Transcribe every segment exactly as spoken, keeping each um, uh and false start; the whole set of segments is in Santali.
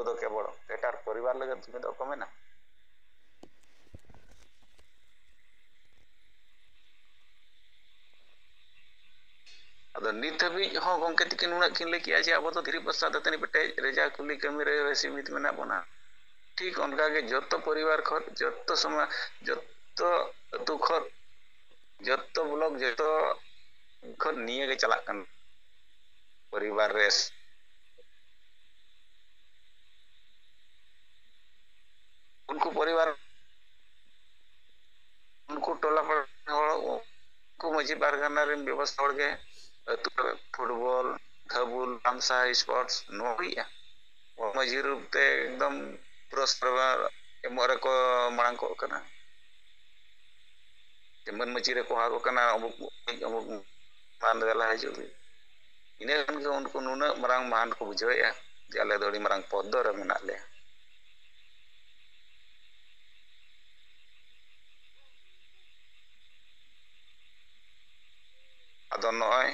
ᱫᱚ ᱠᱮᱵᱚᱞ ᱮᱴᱟᱜ ᱯᱚᱨᱤᱵᱟᱨ ᱞᱟᱹᱜᱤᱫ ᱡᱩᱢᱤᱫᱚᱜ ᱠᱚ ᱢᱮᱱᱟ᱾ ᱟᱫᱚ ᱱᱤᱛ ᱦᱟᱹᱵᱤᱡ ᱦᱚᱸ ᱜᱚᱢᱠᱮ ᱛᱤᱠᱤᱱ ᱩᱱᱟᱹᱜ ᱠᱤᱱ ᱞᱟᱹᱭ ᱠᱮᱜᱼᱟ ᱡᱮ ᱟᱵᱚ ᱫᱚ ᱫᱷᱤᱨᱤ ᱯᱚᱥᱟ ᱫᱟᱹᱛᱟᱹᱱᱤ ᱯᱮᱴᱮᱡ ᱨᱮᱡᱟ ᱠᱩᱞᱤ ᱠᱟᱹᱢᱤ ᱨᱮ ᱥᱤᱢᱤᱛ ᱢᱮᱱᱟᱜ ᱵᱚᱱᱟ᱾ ᱴᱷᱤᱠ ᱚᱱᱠᱟ ᱜᱮ ᱡᱚᱛᱚ ᱯᱚᱨᱤᱵᱟᱨ ᱠᱷᱚᱱ, ᱡᱚᱛᱚ ᱥᱚᱢᱟᱡᱽ, ᱡᱚᱛᱚ ᱟᱹᱛᱩ ᱠᱷᱚᱱ, ᱡᱚᱛᱚ ᱵᱞᱚᱠ, ᱡᱚᱛᱚ ᱠᱷᱚᱱ ᱱᱤᱭᱟᱹ ᱜᱮ ᱪᱟᱞᱟᱜ ᱠᱟᱱᱟ᱾ ᱯᱚᱨᱤᱵᱟᱨ ᱨᱮ ᱩᱱᱠᱩ ᱯᱚᱨᱤᱵᱟᱨ, ᱩᱱᱠᱩ ᱴᱚᱞᱟ ᱯᱟᱲᱟ ᱦᱚᱲ, ᱩᱱᱠᱩ ᱢᱟᱹᱡᱷᱤ ᱯᱟᱨᱜᱟᱱᱟ ᱨᱮᱱ ᱵᱮᱵᱚᱥᱛᱷᱟ ᱦᱚᱲ ᱜᱮ ᱟᱹᱛᱩ ᱨᱮ ᱯᱷᱩᱴᱵᱚᱞ, ᱫᱷᱟᱹᱵᱩᱞ, ᱛᱟᱢᱥᱟ, ᱥᱯᱳᱨᱴᱥ ᱱᱚᱣᱟ ᱦᱩᱭᱩᱜᱼᱟ᱾ ᱢᱟᱹᱡᱷᱤ ᱨᱩᱯ ᱛᱮ ᱮᱠᱫᱚᱢ ᱯᱩᱨᱚᱥᱠᱟᱨ ᱮᱢᱚᱜ ᱨᱮᱠᱚ ᱢᱟᱲᱟᱝ ᱠᱚᱜ ᱠᱟᱱᱟ᱾ ᱡᱮᱢᱚᱱ ᱢᱟᱹᱪᱤ ᱨᱮᱠᱚ ᱦᱚᱦᱚ ᱟᱠᱚ ᱠᱟᱱᱟ, "ᱚᱢᱩᱠ, ᱚᱢᱩᱠ ᱢᱟᱱ ᱫᱮᱞᱟ ᱦᱤᱡᱩᱜ ᱵᱤᱱ᱾" ᱤᱱᱟᱹ ᱠᱷᱟᱱ ᱜᱮ ᱩᱱᱠᱩ ᱱᱩᱱᱟᱹᱜ ᱢᱟᱨᱟᱝ ᱢᱟᱱ ᱠᱚ ᱵᱩᱡᱷᱟᱹᱣᱮᱫᱼᱟ ᱡᱮ ᱟᱞᱮ ᱫᱚ ᱟᱹᱰᱤ ᱢᱟᱨᱟᱝ ᱯᱚᱫᱽ ᱨᱮ ᱢᱮᱱᱟᱜ ᱞᱮᱭᱟ᱾ ᱟᱫᱚ ᱱᱚᱜᱼᱚᱭ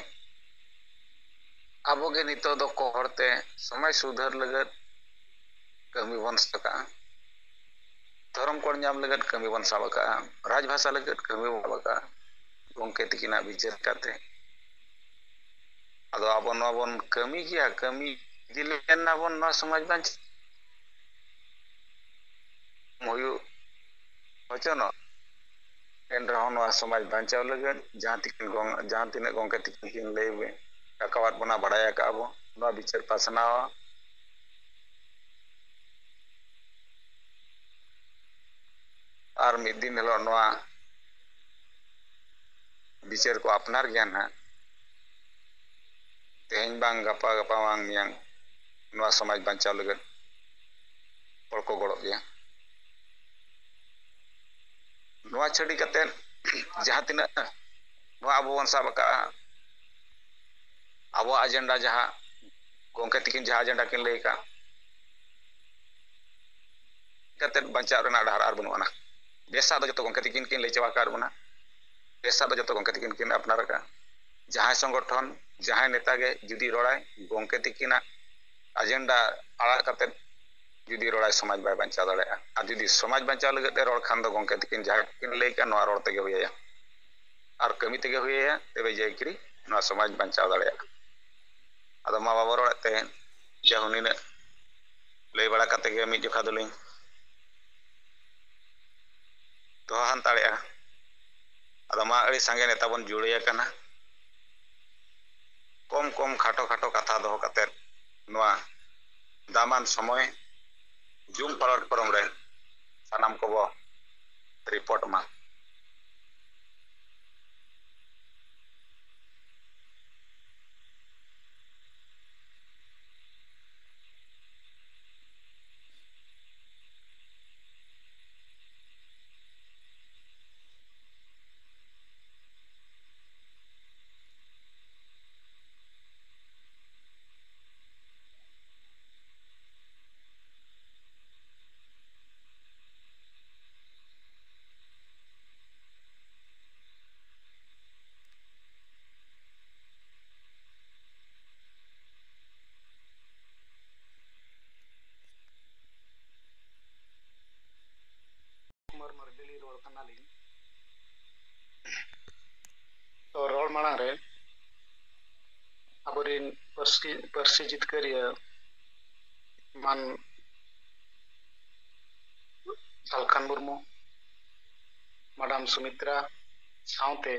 ᱟᱵᱚ ᱜᱮ ᱱᱤᱛᱚᱜ ᱫᱚ ᱠᱚ ᱦᱚᱲ ᱛᱮ ᱥᱚᱢᱟᱡᱽ ᱥᱩᱫᱷᱟᱹᱨ ᱞᱟᱹᱜᱤᱫ ᱠᱟᱹᱢᱤ ᱵᱚᱱ ᱥᱟᱵ ᱟᱠᱟᱫᱼᱟ, ᱫᱷᱚᱨᱚᱢ ᱠᱚᱲ ᱧᱟᱢ ᱞᱟᱹᱜᱤᱫ ᱠᱟᱹᱢᱤ ᱵᱚᱱ ᱥᱟᱵ ᱟᱠᱟᱫᱼᱟ, ᱨᱟᱡᱽ ᱵᱷᱟᱥᱟ ᱞᱟᱹᱜᱤᱫ ᱠᱟᱹᱢᱤ ᱵᱚᱱ ᱥᱟᱵ ᱟᱠᱟᱫᱼᱟ, ᱜᱚᱢᱠᱮ ᱛᱤᱠᱤᱱᱟᱜ ᱵᱤᱪᱟᱹᱨ ᱠᱟᱛᱮ᱾ ᱟᱫᱚ ᱟᱵᱚ ᱱᱚᱣᱟ ᱵᱚᱱ ᱠᱟᱹᱢᱤ ᱜᱮᱭᱟ, ᱠᱟᱹᱢᱤ ᱤᱫᱤ ᱞᱮᱠᱷᱟᱱ ᱟᱵᱚ ᱱᱚᱣᱟ ᱥᱚᱢᱟᱡᱽ ᱵᱟᱧᱪᱟᱣ ᱦᱩᱭᱩᱜ ᱦᱚᱪᱚᱱᱚᱜ᱾ ᱮᱱ ᱨᱮᱦᱚᱸ ᱱᱚᱣᱟ ᱥᱚᱢᱟᱡᱽ ᱵᱟᱧᱪᱟᱣ ᱞᱟᱹᱜᱤᱫ ᱡᱟᱦᱟᱸ ᱛᱤᱠᱤᱱ ᱜᱚᱝ-, ᱡᱟᱦᱟᱸ ᱛᱤᱱᱟᱹᱜ ᱜᱚᱢᱠᱮ ᱛᱤᱠᱤᱱ ᱠᱤᱱ ᱞᱟᱹᱭ ᱟᱠᱟᱣᱟᱫ ᱵᱚᱱᱟ, ᱵᱟᱲᱟᱭ ᱟᱠᱟᱫ ᱟᱵᱚ, ᱱᱚᱣᱟ ᱵᱤᱪᱟᱹᱨ ᱯᱟᱥᱱᱟᱣ ᱟᱨ ᱢᱤᱫ ᱫᱤᱱ ᱦᱤᱞᱳᱜ ᱱᱚᱣᱟ ᱵᱤᱪᱟᱹᱨ ᱠᱚ ᱟᱯᱱᱟᱨ ᱜᱮᱭᱟ ᱱᱟᱦᱟᱜ᱾ ᱛᱮᱦᱮᱧ ᱵᱟᱝ ᱜᱟᱯᱟ, ᱜᱟᱯᱟ ᱵᱟᱝ ᱢᱮᱭᱟᱝ ᱱᱚᱣᱟ ᱥᱚᱢᱟᱡᱽ ᱵᱟᱧᱪᱟᱣ ᱞᱟᱹᱜᱤᱫ ᱦᱚᱲ ᱠᱚ ᱜᱚᱲᱚᱜ ᱜᱮᱭᱟ᱾ ᱱᱚᱣᱟ ᱪᱷᱟᱹᱰᱤ ᱠᱟᱛᱮᱫ ᱡᱟᱦᱟᱸ ᱛᱤᱱᱟᱹᱜ ᱱᱚᱣᱟ ᱟᱵᱚ ᱵᱚᱱ ᱥᱟᱵ ᱟᱠᱟᱫᱼᱟ, ᱟᱵᱚᱣᱟᱜ ᱮᱡᱮᱱᱰᱟ ᱡᱟᱦᱟᱸ ᱜᱚᱢᱠᱮ ᱛᱤᱠᱤᱱ ᱡᱟᱦᱟᱸ ᱮᱡᱮᱱᱰᱟ ᱠᱤᱱ ᱞᱟᱹᱭ ᱟᱠᱟᱫ, ᱠᱟᱛᱮᱫ ᱵᱟᱧᱪᱟᱣ ᱨᱮᱱᱟᱜ ᱰᱟᱦᱟᱨ ᱟᱨ ᱵᱟᱹᱱᱩᱜ ᱟᱱᱟ᱾ ᱵᱮᱥᱟᱜ ᱫᱚ ᱡᱚᱛᱚ ᱜᱚᱢᱠᱮ ᱛᱤᱠᱤᱱ ᱠᱤᱱ ᱞᱟᱹᱭ ᱪᱟᱵᱟ ᱟᱠᱟᱫ ᱵᱚᱱᱟ, ᱵᱮᱥᱟᱜ ᱫᱚ ᱡᱚᱛᱚ ᱜᱚᱢᱠᱮ ᱛᱤᱠᱤᱱ ᱠᱤᱱ ᱟᱯᱱᱟᱨ ᱟᱠᱟᱫᱼᱟ᱾ ᱡᱟᱦᱟᱸᱭ ᱥᱚᱝᱜᱚᱴᱷᱚᱱ, ᱡᱟᱦᱟᱸᱭ ᱱᱮᱛᱟ ᱜᱮ ᱡᱩᱫᱤ ᱨᱚᱲᱟᱭ, ᱜᱚᱢᱠᱮ ᱛᱤᱠᱤᱱᱟᱜ ᱮᱡᱮᱱᱰᱟ ᱟᱲᱟᱜ ᱠᱟᱛᱮᱫ ᱡᱩᱫᱤ ᱨᱚᱲᱟᱭ, ᱥᱚᱢᱟᱡᱽ ᱵᱟᱭ ᱵᱟᱧᱪᱟᱣ ᱫᱟᱲᱮᱭᱟᱜᱼᱟ᱾ ᱟᱨ ᱡᱩᱫᱤ ᱥᱚᱢᱟᱡᱽ ᱵᱟᱧᱪᱟᱣ ᱞᱟᱹᱜᱤᱫ ᱛᱮ ᱨᱚᱲ ᱠᱷᱟᱱ ᱫᱚ ᱜᱚᱢᱠᱮ ᱛᱟᱹᱠᱤᱱ ᱡᱟᱦᱟᱸ ᱠᱤᱱ ᱞᱟᱹᱭ ᱠᱟᱜ, ᱱᱚᱣᱟ ᱨᱚᱲ ᱛᱮᱜᱮ ᱦᱩᱭ ᱟᱭᱟ ᱟᱨ ᱠᱟᱹᱢᱤ ᱛᱮᱜᱮ ᱦᱩᱭ ᱟᱭᱟ, ᱛᱚᱵᱮ ᱡᱟᱭ ᱠᱤᱨᱤ ᱱᱚᱣᱟ ᱥᱚᱢᱟᱡᱽ ᱵᱟᱧᱪᱟᱣ ᱫᱟᱲᱮᱭᱟᱜᱼᱟ᱾ ᱟᱫᱚ ᱢᱟ ᱵᱟᱵᱚ ᱨᱚᱲᱮᱫ ᱛᱮ, ᱡᱟᱦᱳ ᱱᱤᱱᱟᱹᱜ ᱞᱟᱹᱭ ᱵᱟᱲᱟ ᱠᱟᱛᱮ ᱜᱮ ᱢᱤᱫ ᱡᱚᱠᱷᱟ ᱫᱚᱞᱤᱧ ᱫᱚᱦᱚ ᱦᱟᱱᱛᱟᱲᱮᱜᱼᱟ᱾ ᱟᱫᱚ ᱢᱟ ᱟᱹᱰᱤ ᱥᱟᱸᱜᱮ ᱱᱮᱛᱟ ᱵᱚᱱ ᱡᱩᱲᱟᱹᱭ ᱟᱠᱟᱱᱟ᱾ ᱠᱚᱢ ᱠᱚᱢ ᱠᱷᱟᱴᱚ ᱠᱷᱟᱴᱚ ᱠᱟᱛᱷᱟ ᱫᱚᱦᱚ ᱠᱟᱛᱮ ᱱᱚᱣᱟ ᱫᱟᱢᱟᱱ ᱥᱚᱢᱚᱭ ᱡᱩᱢ platform ᱨᱮ ᱥᱟᱱᱟᱢ ᱠᱚᱵᱚ ᱨᱤᱯᱳᱨᱴ ᱢᱟ᱾ ᱠᱩᱢᱟᱨ ᱢᱟᱨᱰᱤ ᱞᱤᱧ ᱨᱚᱲ ᱠᱟᱱᱟᱞᱤᱧ᱾ ᱛᱚ, ᱨᱚᱲ ᱢᱟᱲᱟᱝ ᱨᱮ ᱟᱵᱚᱨᱮᱱ ᱯᱟᱹᱨᱥᱤ, ᱯᱟᱹᱨᱥᱤ ᱡᱤᱛᱠᱟᱹᱨᱤᱭᱟᱹ ᱢᱟᱱ ᱥᱟᱞᱠᱷᱟᱱ ᱢᱩᱨᱢᱩ, ᱢᱟᱰᱟᱢ ᱥᱩᱢᱤᱛᱨᱟ ᱥᱟᱶᱛᱮ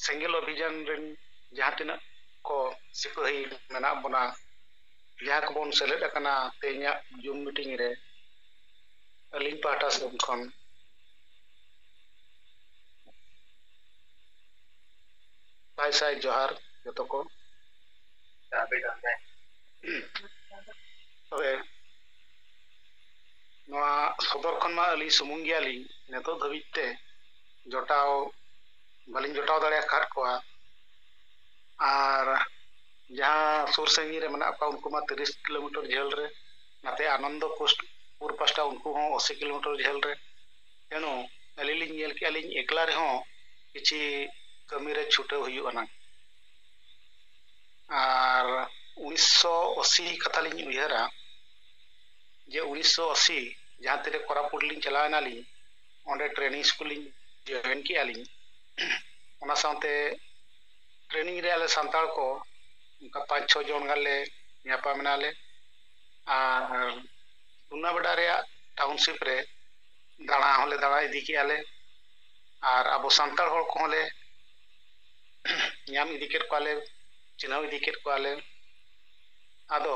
ᱥᱮᱸᱜᱮᱞ ᱚᱵᱷᱤᱡᱟᱱ ᱨᱮᱱ ᱡᱟᱦᱟᱸ ᱛᱤᱱᱟᱹᱜ ᱠᱚ ᱥᱤᱯᱟᱹᱦᱤ ᱢᱮᱱᱟᱜ ᱵᱚᱱᱟ, ᱡᱟᱦᱟᱸ ᱠᱚᱵᱚᱱ ᱥᱮᱞᱮᱫ ᱟᱠᱟᱱᱟ ᱛᱮᱦᱮᱧᱟᱜ ᱡᱩᱢ ᱢᱤᱴᱤᱝ ᱨᱮ, ᱟᱹᱞᱤᱧ ᱯᱟᱦᱴᱟ ᱥᱮᱱ ᱠᱷᱚᱱ ᱥᱟᱭ ᱥᱟᱭ ᱡᱚᱦᱟᱨ ᱡᱚᱛᱚ ᱠᱚ᱾ ᱛᱚᱵᱮ ᱱᱚᱣᱟ ᱥᱚᱫᱚᱨ ᱠᱷᱚᱱ ᱢᱟ ᱟᱹᱞᱤᱧ ᱥᱩᱢᱩᱝ ᱜᱮᱭᱟᱞᱤᱧ ᱱᱤᱛᱚᱜ ᱫᱷᱟᱹᱵᱤᱡ ᱛᱮ ᱡᱚᱴᱟᱣ, ᱵᱟᱹᱞᱤᱧ ᱡᱚᱴᱟᱣ ᱫᱟᱲᱮ ᱟᱠᱟᱫ ᱠᱚᱣᱟ᱾ ᱟᱨ ᱡᱟᱦᱟᱸ ᱥᱩᱨ ᱥᱟᱺᱜᱤᱧ ᱨᱮ ᱢᱮᱱᱟᱜ ᱠᱚᱣᱟ, ᱩᱱᱠᱩ ᱢᱟ ᱛᱤᱨᱤᱥ ᱠᱤᱞᱳᱢᱤᱴᱟᱨ ᱡᱷᱟᱹᱞ ᱨᱮ, ᱱᱟᱛᱮ ᱟᱱᱚᱱᱫᱚ ᱯᱳᱥᱴ ᱯᱩᱨ ᱯᱟᱥᱴᱟ, ᱩᱱᱠᱩ ᱦᱚᱸ ᱟᱥᱤ ᱠᱤᱞᱳᱢᱤᱴᱟᱨ ᱡᱷᱟᱹᱞ ᱨᱮ᱾ ᱛᱮᱱᱩ ᱟᱹᱞᱤᱧ ᱞᱤᱧ ᱧᱮᱞ ᱠᱮᱜᱼᱟ ᱞᱤᱧ ᱮᱠᱞᱟ ᱨᱮᱦᱚᱸ ᱠᱤᱪᱷᱤ ᱠᱟᱹᱢᱤ ᱨᱮ ᱪᱷᱩᱴᱟᱹᱣ ᱦᱩᱭᱩᱜ ᱟᱱᱟᱝ᱾ ᱟᱨ ᱩᱱᱤᱥᱥᱚ ᱟᱥᱤ ᱠᱟᱛᱷᱟ ᱞᱤᱧ ᱩᱭᱦᱟᱹᱨᱟ, ᱡᱮ ᱩᱱᱤᱥᱥᱚ ᱟᱥᱤ ᱡᱟᱦᱟᱸ ᱛᱤᱨᱮ ᱠᱳᱨᱟᱯᱩᱴ ᱞᱤᱧ ᱪᱟᱞᱟᱣ ᱮᱱᱟᱞᱤᱧ, ᱚᱸᱰᱮ training school ᱞᱤᱧ join ᱠᱮᱜᱼᱟ ᱞᱤᱧ᱾ ᱚᱱᱟ ᱥᱟᱶᱛᱮ training ᱨᱮ ᱟᱞᱮ ᱥᱟᱱᱛᱟᱲ ᱠᱚ ᱚᱱᱠᱟ ᱯᱟᱸᱪ ᱪᱷᱚ ᱡᱚᱱ ᱜᱟᱱ ᱞᱮ ᱧᱟᱯᱟᱢ ᱮᱱᱟᱞᱮ᱾ ᱟᱨ ᱞᱩᱱᱟᱵᱮᱰᱟ ᱨᱮᱭᱟᱜ township ᱨᱮ ᱫᱟᱬᱟ ᱦᱚᱸᱞᱮ ᱫᱟᱬᱟ ᱤᱫᱤ ᱠᱮᱜᱼᱟ ᱞᱮ᱾ ᱟᱨ ᱟᱵᱚ ᱥᱟᱱᱛᱟᱲ ᱦᱚᱲ ᱠᱚᱦᱚᱸ ᱞᱮ ᱧᱟᱢ ᱤᱫᱤ ᱠᱮᱫ ᱠᱚᱣᱟᱞᱮ, ᱪᱤᱱᱦᱟᱹᱣ ᱤᱫᱤ ᱠᱮᱫ ᱠᱚᱣᱟᱞᱮ᱾ ᱟᱫᱚ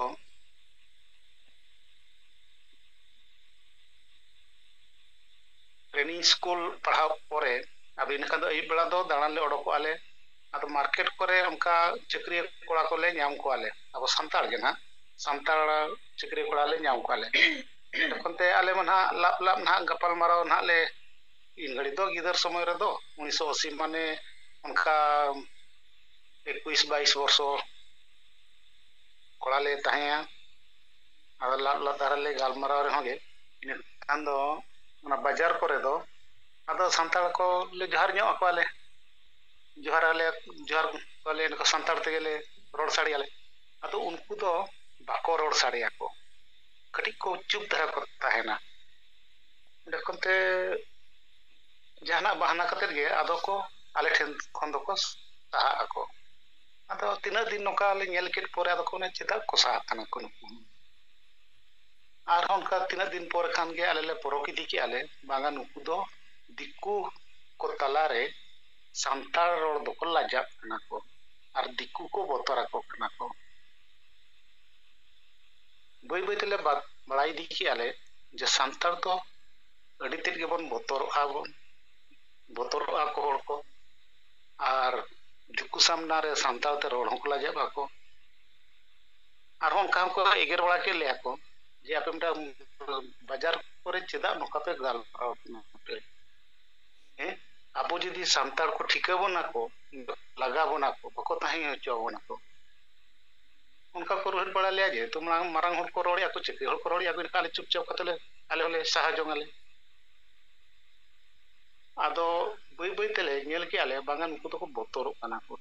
training school ᱯᱟᱲᱦᱟᱣ ᱯᱚᱨᱮ ᱟᱫᱚ ᱤᱱᱟᱹ ᱠᱷᱟᱱ ᱫᱚ ᱟᱹᱭᱩᱵ ᱵᱮᱲᱟ ᱫᱚ ᱫᱟᱬᱟᱱ ᱞᱮ ᱚᱰᱚᱠᱚᱜᱼᱟ ᱞᱮ᱾ ᱟᱫᱚ market ᱠᱚᱨᱮ ᱚᱱᱠᱟ ᱪᱟᱹᱠᱨᱤᱭᱟᱹ ᱠᱚᱲᱟ ᱠᱚᱞᱮ ᱧᱟᱢ ᱠᱚᱣᱟ ᱞᱮ, ᱟᱵᱚ ᱥᱟᱱᱛᱟᱲ ᱜᱮ ᱱᱟᱦᱟᱜ, ᱥᱟᱱᱛᱟᱲ ᱪᱟᱹᱠᱨᱤᱭᱟᱹ ᱠᱚᱲᱟ ᱞᱮ ᱧᱟᱢ ᱠᱚᱣᱟ ᱞᱮ᱾ ᱛᱚᱠᱷᱚᱱ ᱛᱮ ᱟᱞᱮ ᱢᱟ ᱱᱟᱦᱟᱜ ᱞᱟᱯ ᱞᱟᱯ ᱱᱟᱦᱟᱜ ᱜᱟᱯᱟᱞ ᱢᱟᱨᱟᱣ ᱱᱟᱦᱟᱜ ᱞᱮ, ᱤᱱ ᱜᱷᱟᱹᱲᱤᱡ ᱫᱚ ᱜᱤᱫᱟᱹᱨ ᱥᱚᱢᱚᱭ ᱨᱮᱫᱚ ᱩᱱᱤᱥᱥᱚ ᱟᱥᱤ ᱢᱟᱱᱮ ᱚᱱᱠᱟ ᱮᱠᱩᱥ ᱵᱟᱭᱤᱥ ᱵᱚᱨᱥᱚ ᱠᱚᱲᱟ ᱞᱮ ᱛᱟᱦᱮᱸᱭᱟ᱾ ᱟᱫᱚ ᱞᱟᱫ ᱞᱟᱫ ᱫᱷᱟᱨᱟ ᱞᱮ ᱜᱟᱞᱢᱟᱨᱟᱣ ᱨᱮᱦᱚᱸ ᱜᱮ, ᱤᱱᱟᱹ ᱠᱷᱟᱱ ᱫᱚ ᱚᱱᱟ ᱵᱟᱡᱟᱨ ᱠᱚᱨᱮ ᱫᱚ ᱟᱫᱚ ᱥᱟᱱᱛᱟᱲ ᱠᱚ ᱞᱮ ᱡᱚᱦᱟᱨ ᱧᱚᱜ ᱟᱠᱚᱣᱟᱞᱮ, ᱡᱚᱦᱟᱨ ᱟᱞᱮ, ᱡᱚᱦᱟᱨ ᱠᱚᱣᱟᱞᱮ, ᱮᱱᱠᱷᱟᱱ ᱥᱟᱱᱛᱟᱲ ᱛᱮᱜᱮ ᱞᱮ ᱨᱚᱲ ᱥᱟᱰᱮᱭᱟᱞᱮ᱾ ᱟᱫᱚ ᱩᱱᱠᱩ ᱫᱚ ᱵᱟᱠᱚ ᱨᱚᱲ ᱥᱟᱰᱮᱭᱟᱠᱚ, ᱠᱟᱹᱴᱤᱡ ᱠᱚ ᱪᱩᱯ ᱫᱷᱟᱨᱟ ᱠᱚ ᱛᱟᱦᱮᱱᱟ᱾ ᱚᱸᱰᱮ ᱠᱷᱚᱱ ᱛᱮ ᱡᱟᱦᱟᱱᱟᱜ ᱵᱟᱦᱟᱱᱟ ᱠᱟᱛᱮᱫ ᱜᱮ ᱟᱫᱚ ᱠᱚ ᱟᱞᱮ ᱴᱷᱮᱱ ᱠᱷᱚᱱ ᱫᱚᱠᱚ ᱥᱟᱦᱟᱜ ᱟᱠᱚ᱾ ᱟᱫᱚ ᱛᱤᱱᱟᱹᱜ ᱫᱤᱱ ᱱᱚᱝᱠᱟ ᱞᱮ ᱧᱮᱞ ᱠᱮᱫ ᱯᱚᱨᱮ ᱟᱫᱚ ᱠᱚ ᱚᱱᱮ ᱪᱮᱫᱟᱜ ᱠᱚ ᱥᱟᱦᱟᱜ ᱠᱟᱱᱟ ᱠᱚ ᱱᱩᱠᱩ ᱦᱚᱸ᱾ ᱟᱨᱦᱚᱸ ᱚᱱᱠᱟ ᱛᱤᱱᱟᱹᱜ ᱫᱤᱱ ᱯᱚᱨᱮ ᱠᱷᱟᱱ ᱜᱮ ᱟᱞᱮ ᱞᱮ ᱯᱚᱨᱚᱠ ᱤᱫᱤ ᱠᱮᱜᱼᱟ ᱞᱮ, ᱵᱟᱝᱟ ᱱᱩᱠᱩ ᱫᱚ ᱫᱤᱠᱩ ᱠᱚ ᱛᱟᱞᱟᱨᱮ ᱥᱟᱱᱛᱟᱲ ᱨᱚᱲ ᱫᱚᱠᱚ ᱞᱟᱡᱟᱜ ᱠᱟᱱᱟ ᱠᱚ ᱟᱨ ᱫᱤᱠᱩ ᱠᱚ ᱵᱚᱛᱚᱨ ᱟᱠᱚ ᱠᱟᱱᱟ ᱠᱚ᱾ ᱵᱟᱹᱭ ᱵᱟᱹᱭ ᱛᱮᱞᱮ ᱵᱟ-, ᱵᱟᱲᱟᱭ ᱤᱫᱤ ᱠᱮᱜᱼᱟ ᱞᱮ ᱡᱮ ᱥᱟᱱᱛᱟᱲ ᱫᱚ ᱟᱹᱰᱤ ᱛᱮᱫ ᱜᱮᱵᱚᱱ ᱵᱚᱛᱚᱨᱚᱜᱼᱟ ᱵᱚᱱ, ᱵᱚᱛᱚᱨᱚᱜᱼᱟ ᱠᱚ ᱦᱚᱲ ᱠᱚ, ᱟᱨ ᱫᱤᱠᱩ ᱥᱟᱢᱱᱟ ᱨᱮ ᱥᱟᱱᱛᱟᱲ ᱛᱮ ᱨᱚᱲ ᱦᱚᱸᱠᱚ ᱞᱟᱡᱟᱜ ᱟᱠᱚ᱾ ᱟᱨᱦᱚᱸ ᱚᱱᱠᱟ ᱦᱚᱸᱠᱚ ᱮᱜᱮᱨ ᱵᱟᱲᱟ ᱠᱮᱫ ᱞᱮᱭᱟ ᱠᱚ ᱡᱮ ᱟᱯᱮ ᱢᱤᱫᱴᱟᱝ ᱵᱟᱡᱟᱨ ᱠᱚᱨᱮ ᱪᱮᱫᱟᱜ ᱱᱚᱝᱠᱟ ᱯᱮ ᱜᱟᱞᱢᱟᱨᱟᱣ ᱠᱟᱱᱟ ᱯᱮ? ᱦᱮᱸ, ᱟᱵᱚ ᱡᱩᱫᱤ ᱥᱟᱱᱛᱟᱲ ᱠᱚ ᱴᱷᱤᱠᱟᱹ ᱵᱚᱱᱟ ᱠᱚ, ᱞᱟᱜᱟ ᱵᱚᱱᱟ ᱠᱚ, ᱵᱟᱠᱚ ᱛᱟᱦᱮᱸ ᱦᱚᱪᱚ ᱵᱚᱱᱟ ᱠᱚ, ᱚᱱᱠᱟ ᱠᱚ ᱨᱩᱦᱮᱫ ᱵᱟᱲᱟ ᱞᱮᱭᱟ, ᱡᱮᱦᱮᱛᱩ ᱢᱟᱨᱟᱝ, ᱢᱟᱨᱟᱝ ᱦᱚᱲ ᱠᱚ ᱨᱚᱲᱮᱫᱼᱟ ᱠᱚ, ᱪᱟᱹᱠᱨᱤ ᱦᱚᱲ ᱠᱚ ᱨᱚᱲᱮᱫᱼᱟ ᱠᱚ, ᱮᱱᱠᱷᱟᱱ ᱟᱞᱮ ᱪᱩᱯᱪᱟᱯ ᱠᱟᱛᱮ ᱞᱮ, ᱟᱞᱮ ᱦᱚᱸᱞᱮ ᱥᱟᱦᱟ ᱡᱚᱝ ᱟᱞᱮ᱾ ᱟᱫᱚ ᱵᱟᱹᱭ ᱵᱟᱹᱭ ᱛᱮᱞᱮ ᱧᱮᱞ ᱠᱮᱜᱼᱟ ᱞᱮ, ᱵᱟᱝᱟ ᱱᱩᱠᱩ ᱫᱚᱠᱚ ᱵᱚᱛᱚᱨᱚᱜ ᱠᱟᱱᱟ ᱠᱚ᱾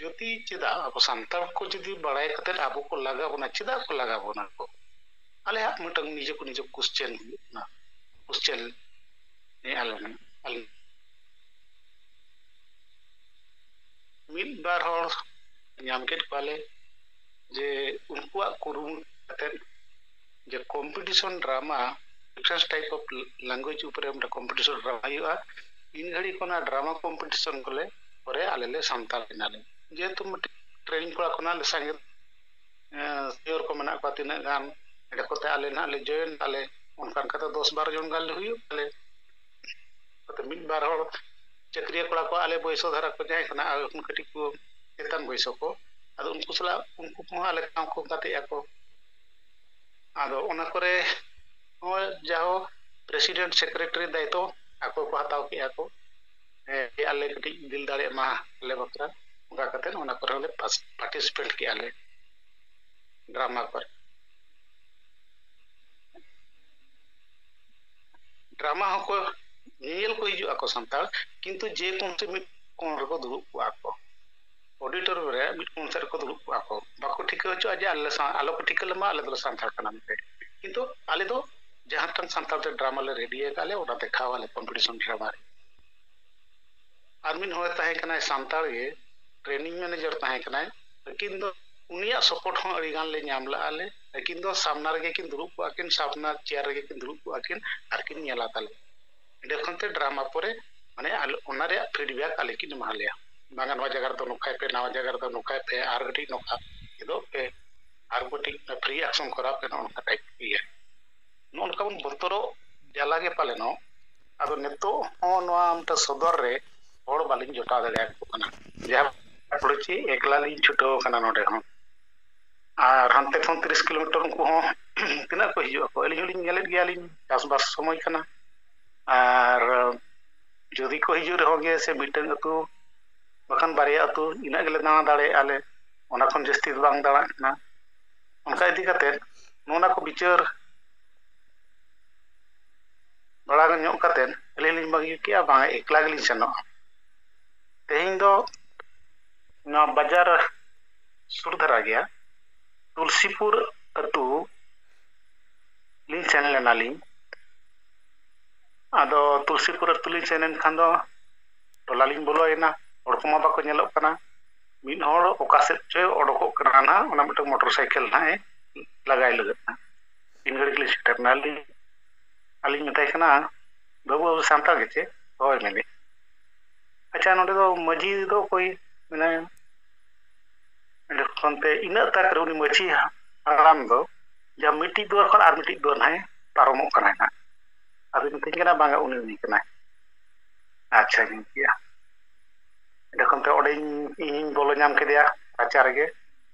ᱡᱩᱫᱤ ᱪᱮᱫᱟᱜ ᱟᱵᱚ ᱥᱟᱱᱛᱟᱲ ᱠᱚ ᱡᱩᱫᱤ ᱵᱟᱲᱟᱭ ᱠᱟᱛᱮ ᱟᱵᱚ ᱠᱚ ᱞᱟᱜᱟ ᱵᱚᱱᱟ, ᱪᱮᱫᱟᱜ ᱠᱚ ᱞᱟᱜᱟ ᱵᱚᱱᱟ ᱠᱚ? ᱟᱞᱮᱭᱟᱜ ᱢᱤᱫᱴᱟᱝ ᱱᱤᱡᱮ ᱠᱚ ᱱᱤᱡᱮ ᱠᱚᱥᱪᱮᱱ ᱦᱩᱭᱩᱜ ᱠᱟᱱᱟ, ᱠᱚᱥᱪᱮᱱ ᱟᱞᱮ ᱟᱞᱮ ᱢᱤᱫ ᱵᱟᱨ ᱦᱚᱲ ᱧᱟᱢ ᱠᱮᱫ ᱠᱚᱣᱟᱞᱮ ᱡᱮ ᱩᱱᱠᱩᱣᱟᱜ ᱠᱩᱨᱩᱢᱩᱴᱩ ᱠᱟᱛᱮᱫ ᱡᱮ competition drama, different type of language ᱩᱯᱚᱨᱮ ᱢᱤᱫᱴᱟᱝ competition drama ᱦᱩᱭᱩᱜᱼᱟ᱾ ᱤᱱ ᱜᱷᱟᱹᱲᱤᱡ ᱠᱷᱚᱱᱟᱜ drama competition ᱠᱚᱞᱮ ᱠᱚᱨᱮ ᱟᱞᱮ ᱞᱮ ᱥᱟᱱᱛᱟᱲ ᱮᱱᱟᱞᱮ, ᱡᱮᱦᱮᱛᱩ ᱢᱤᱫᱴᱤᱡ training ᱠᱚᱲᱟ ᱠᱷᱚᱱᱟᱜ ᱞᱮ ᱥᱟᱸᱜᱮ ᱥᱤᱭᱳᱨ ᱠᱚ ᱢᱮᱱᱟᱜ ᱠᱚᱣᱟ ᱛᱤᱱᱟᱹᱜ ᱜᱟᱱ, ᱚᱸᱰᱮ ᱠᱚᱛᱮ ᱟᱞᱮ ᱱᱟᱦᱟᱜ ᱞᱮ ᱡᱚᱭᱮᱱ ᱟᱞᱮ, ᱚᱱᱠᱟ ᱚᱱᱠᱟᱛᱮ ᱫᱚᱥ ᱵᱟᱨᱚ ᱡᱚᱱ ᱜᱟᱱ ᱞᱮ ᱦᱩᱭᱩᱜ ᱟᱞᱮ᱾ ᱠᱟᱛᱮ ᱢᱤᱫ ᱵᱟᱨ ᱦᱚᱲ ᱪᱟᱹᱠᱨᱤᱭᱟᱹ ᱠᱚᱲᱟ ᱠᱚ ᱟᱞᱮ ᱵᱚᱭᱥᱚ ᱫᱷᱟᱨᱟ ᱠᱚ ᱡᱟᱦᱟᱸᱭ ᱠᱟᱱᱟ, ᱟᱨ ᱠᱟᱹᱴᱤᱡ ᱠᱚ ᱪᱮᱛᱟᱱ ᱵᱚᱭᱥᱚ ᱠᱚ, ᱟᱫᱚ ᱩᱱᱠᱩ ᱥᱟᱞᱟᱜ ᱩᱱᱠᱩ ᱠᱚᱦᱚᱸ ᱟᱞᱮ ᱥᱟᱶ ᱠᱚ ᱜᱟᱛᱮᱜ ᱟᱠᱚ᱾ ᱟᱫᱚ ᱚᱱᱟ ᱠᱚᱨᱮ ᱦᱚᱸ ᱡᱟᱦᱳ president secretary ᱫᱟᱭᱤᱛᱛᱚ ᱟᱠᱚ ᱠᱚ ᱦᱟᱛᱟᱣ ᱠᱮᱜᱼᱟ ᱠᱚ, ᱦᱮᱸ, ᱟᱞᱮ ᱠᱟᱹᱴᱤᱡ ᱫᱤᱞ ᱫᱟᱲᱮᱭᱟᱜ ᱢᱟ ᱟᱞᱮ ᱵᱟᱠᱷᱨᱟ, ᱚᱱᱠᱟ ᱠᱟᱛᱮ ᱚᱱᱟ ᱠᱚᱨᱮ ᱦᱚᱸᱞᱮ participate ᱠᱮᱜᱼᱟ ᱞᱮ ᱰᱨᱟᱢᱟ ᱠᱚᱨᱮ᱾ ᱰᱨᱟᱢᱟ ᱦᱚᱸᱠᱚ ᱧᱮᱧᱮᱞ ᱠᱚ ᱦᱤᱡᱩᱜ ᱟᱠᱚ ᱥᱟᱱᱛᱟᱲ, ᱠᱤᱱᱛᱩ ᱡᱮ ᱠᱚᱢ ᱥᱮ ᱢᱤᱫ ᱠᱚᱬ ᱨᱮᱠᱚ ᱫᱩᱲᱩᱵ ᱠᱚᱜᱼᱟ ᱠᱚ, ᱚᱰᱤᱴᱳᱨᱤᱭᱟᱢ ᱨᱮ ᱢᱤᱫ ᱠᱚᱬ ᱥᱮᱫ ᱨᱮᱠᱚ ᱫᱩᱲᱩᱵ ᱠᱚᱜᱼᱟ ᱠᱚ, ᱵᱟᱠᱚ ᱴᱷᱤᱠᱟᱹ ᱦᱚᱪᱚᱜᱼᱟ ᱡᱮ ᱟᱞᱮ ᱥᱟᱶ ᱟᱞᱚ ᱠᱚ ᱴᱷᱤᱠᱟᱹ ᱞᱮᱢᱟ ᱟᱞᱮ ᱫᱚᱞᱮ ᱥᱟᱱᱛᱟᱲ ᱠᱟᱱᱟ ᱢᱮᱱᱛᱮ᱾ ᱠᱤᱱᱛᱩ ᱟᱞᱮ ᱫᱚ ᱡᱟᱦᱟᱸ ᱴᱟᱝ ᱥᱟᱱᱛᱟᱲ ᱛᱮ ᱰᱨᱟᱢᱟ ᱞᱮ ᱨᱮᱰᱤ ᱟᱠᱟᱫ ᱞᱮ ᱚᱱᱟ ᱫᱮᱠᱷᱟᱣ ᱟᱞᱮ ᱠᱚᱢᱯᱤᱴᱤᱥᱚᱱ ᱰᱨᱟᱢᱟ ᱨᱮ᱾ ᱟᱨ ᱢᱤᱫ ᱦᱚᱲᱮ ᱛᱟᱦᱮᱸ ᱠᱟᱱᱟᱭ ᱥᱟᱱᱛᱟᱲ ᱜᱮ, ᱴᱨᱮᱱᱤᱝ ᱢᱮᱱᱮᱡᱟᱨ ᱛᱟᱦᱮᱸ ᱠᱟᱱᱟᱭ᱾ ᱟᱹᱠᱤᱱ ᱫᱚ ᱩᱱᱤᱭᱟᱜ ᱥᱟᱯᱳᱨᱴ ᱦᱚᱸ ᱟᱹᱰᱤ ᱜᱟᱱ ᱞᱮ ᱧᱟᱢ ᱞᱮᱜᱼᱟ ᱞᱮ᱾ ᱟᱹᱠᱤᱱ ᱫᱚ ᱥᱟᱢᱱᱟ ᱨᱮᱜᱮ ᱠᱤᱱ ᱫᱩᱲᱩᱵ ᱠᱚᱜᱼᱟ ᱠᱤᱱ, ᱥᱟᱢᱱᱟ ᱪᱮᱭᱟᱨ ᱨᱮᱜᱮ ᱠᱤᱱ ᱫᱩᱲᱩᱵ ᱠᱚᱜᱼᱟ ᱠᱤᱱ ᱟᱨ ᱠᱤᱱ ᱧᱮᱞᱟ ᱛᱟᱞᱮ᱾ ᱮᱸᱰᱮ ᱠᱷᱚᱱ ᱛᱮ ᱰᱨᱟᱢᱟ ᱯᱚᱨᱮ ᱢᱟᱱᱮ ᱟᱞᱮ ᱚᱱᱟ ᱨᱮᱭᱟᱜ ᱯᱷᱤᱰᱵᱮᱠ ᱟᱞᱮ ᱠᱤᱱ ᱮᱢᱟ ᱞᱮᱭᱟ, ᱵᱟᱝᱟ ᱱᱚᱣᱟ ᱡᱟᱭᱜᱟ ᱨᱮᱫᱚ ᱱᱚᱝᱠᱟᱭ ᱯᱮ, ᱱᱟᱣᱟ ᱡᱟᱭᱜᱟ ᱨᱮᱫᱚ ᱱᱚᱝᱠᱟᱭ ᱯᱮ, ᱟᱨ ᱠᱟᱹᱴᱤᱡ ᱱᱚᱝᱠᱟ ᱪᱮᱫᱚᱜ ᱯᱮ, ᱟᱨ ᱠᱟᱹᱴᱤᱡ ᱯᱷᱨᱤ ᱮᱠᱥᱚᱱ ᱠᱚᱨᱟᱣ ᱯᱮ, ᱱᱚᱜᱼᱚ ᱱᱚᱝᱠᱟ ᱴᱟᱭᱤᱯ ᱤᱭᱟᱹ᱾ ᱱᱚᱜᱼᱚ ᱱᱚᱝᱠᱟ ᱵᱚᱱ ᱵᱚᱛᱚᱨᱚᱜ ᱡᱟᱞᱟ ᱜᱮ ᱯᱟᱞᱮᱱᱚᱜ᱾ ᱟᱫᱚ ᱱᱤᱛᱚᱜ ᱦᱚᱸ ᱱᱚᱣᱟ ᱢᱤᱫᱴᱟᱝ ᱥᱚᱫᱚᱨ ᱨᱮ ᱦᱚᱲ ᱵᱟᱹᱞᱤᱧ ᱡᱚᱴᱟᱣ ᱫᱟᱲᱮᱭᱟᱠᱚ ᱠᱟᱱᱟ, ᱡᱟᱦᱟᱸ ᱯᱚᱲᱚᱪᱤ ᱮᱠᱞᱟ ᱞᱤᱧ ᱪᱷᱩᱴᱟᱹᱣ ᱟᱠᱟᱱᱟ ᱱᱚᱰᱮ ᱦᱚᱸ᱾ ᱟᱨ ᱦᱟᱱᱛᱮ ᱠᱷᱚᱱ ᱛᱤᱨᱤᱥ ᱠᱤᱞᱳᱢᱤᱴᱟᱨ ᱩᱱᱠᱩ ᱦᱚᱸ ᱛᱤᱱᱟᱹᱜ ᱠᱚ ᱦᱤᱡᱩᱜ ᱟᱠᱚ, ᱟᱹᱞᱤᱧ ᱦᱚᱸᱞᱤᱧ ᱧᱮᱞᱮᱫ ᱜᱮᱭᱟᱞᱤᱧ, ᱪᱟᱥᱵᱟᱥ ᱥᱚᱢᱚᱭ ᱠᱟᱱᱟ᱾ ᱟᱨ ᱡᱩᱫᱤ ᱠᱚ ᱦᱤᱡᱩᱜ ᱨᱮᱦᱚᱸ ᱜᱮ ᱥᱮ ᱢᱤᱫᱴᱟᱝ ᱟᱹᱛᱩ ᱵᱟᱠᱷᱟᱱ ᱵᱟᱨᱭᱟ ᱟᱹᱛᱩ ᱤᱱᱟᱹᱜ ᱜᱮᱞᱮ ᱫᱟᱬᱟ ᱫᱟᱲᱮᱭᱟᱜᱼᱟ ᱞᱮ, ᱚᱱᱟ ᱠᱷᱚᱱ ᱡᱟᱹᱥᱛᱤ ᱫᱚ ᱵᱟᱝ ᱫᱟᱬᱟᱜ ᱠᱟᱱᱟ᱾ ᱚᱱᱠᱟ ᱤᱫᱤ ᱠᱟᱛᱮᱫ ᱱᱚᱜᱼᱚ ᱱᱟ ᱠᱚ ᱵᱤᱪᱟᱹᱨ ᱵᱟᱲᱟ ᱧᱚᱜ ᱠᱟᱛᱮᱫ ᱟᱹᱞᱤᱧ ᱞᱤᱧ ᱵᱟᱹᱜᱤ ᱠᱮᱜᱼᱟ, ᱵᱟᱝ ᱮᱠᱞᱟ ᱜᱮᱞᱤᱧ ᱥᱮᱱᱚᱜᱼᱟ᱾ ᱛᱮᱦᱮᱧ ᱫᱚ ᱱᱚᱣᱟ ᱵᱟᱡᱟᱨ ᱥᱩᱨ ᱫᱷᱟᱨᱟ ᱜᱮᱭᱟ, ᱛᱩᱞᱥᱤᱯᱩᱨ ᱟᱹᱛᱩ ᱞᱤᱧ ᱥᱮᱱ ᱞᱮᱱᱟᱞᱤᱧ᱾ ᱟᱫᱚ ᱛᱩᱞᱥᱤᱯᱩᱨ ᱟᱹᱛᱩ ᱞᱤᱧ ᱥᱮᱱ ᱮᱱ ᱠᱷᱟᱱ ᱫᱚ ᱴᱚᱞᱟ ᱞᱤᱧ ᱵᱚᱞᱚᱭᱮᱱᱟ, ᱦᱚᱲ ᱠᱚᱢᱟ ᱵᱟᱠᱚ ᱧᱮᱞᱚᱜ ᱠᱟᱱᱟ᱾ ᱢᱤᱫ ᱦᱚᱲ ᱚᱠᱟ ᱥᱮᱫ ᱪᱚᱭ ᱚᱰᱚᱠᱚᱜ ᱠᱟᱱᱟ ᱱᱟᱦᱟᱜ, ᱚᱱᱟ ᱢᱤᱫᱴᱟᱝ ᱢᱚᱴᱚᱨ ᱥᱟᱭᱠᱮᱞ ᱱᱟᱦᱟᱜ ᱮ ᱞᱟᱜᱟᱭ ᱞᱟᱹᱜᱤᱫ ᱱᱟᱦᱟᱜ᱾ ᱛᱤᱱ ᱜᱷᱟᱹᱲᱤᱡ ᱞᱤᱧ ᱥᱮᱴᱮᱨ ᱮᱱᱟ, ᱟᱹᱞᱤᱧ ᱟᱹᱞᱤᱧ ᱢᱮᱛᱟᱭ ᱠᱟᱱᱟ, "ᱵᱟᱹᱵᱩ, ᱟᱵᱚ ᱥᱟᱱᱛᱟᱲ ᱜᱮᱪᱮ?" "ᱦᱳᱭ," ᱢᱮᱱᱮᱫ᱾ "ᱟᱪᱪᱷᱟ, ᱱᱚᱰᱮ ᱫᱚ ᱢᱟᱹᱡᱷᱤ ᱫᱚ ᱚᱠᱚᱭ ᱢᱮᱱᱟᱭᱟ?" ᱮᱸᱰᱮ ᱠᱷᱚᱱ ᱛᱮ ᱤᱱᱟᱹᱜ ᱛᱟᱠ ᱨᱮ ᱩᱱᱤ ᱢᱟᱹᱡᱷᱤ ᱦᱟᱲᱟᱢ ᱫᱚ ᱡᱟᱦᱟᱸ ᱢᱤᱫᱴᱤᱡ ᱫᱩᱣᱟᱹᱨ ᱠᱷᱚᱱ ᱟᱨ ᱢᱤᱫᱴᱤᱡ ᱫᱩᱣᱟᱹᱨ ᱱᱟᱦᱟᱜ ᱮ ᱯᱟᱨᱚᱢᱚᱜ ᱠᱟᱱᱟᱭ ᱱᱟᱦᱟᱜ᱾ ᱟᱫᱚ ᱢᱤᱛᱟᱹᱧ ᱠᱟᱱᱟ, "ᱵᱟᱝᱟ, ᱩᱱᱤ, ᱩᱱᱤ ᱠᱟᱱᱟᱭ᱾" ᱟᱪᱪᱷᱟᱧ ᱢᱮᱱ ᱠᱮᱜᱼᱟ᱾ ᱮᱸᱰᱮ ᱠᱷᱚᱱ ᱛᱮ ᱚᱸᱰᱮᱧ, ᱤᱧᱤᱧ ᱵᱚᱞᱚ ᱧᱟᱢ ᱠᱮᱫᱮᱭᱟ ᱨᱟᱪᱟ ᱨᱮᱜᱮ᱾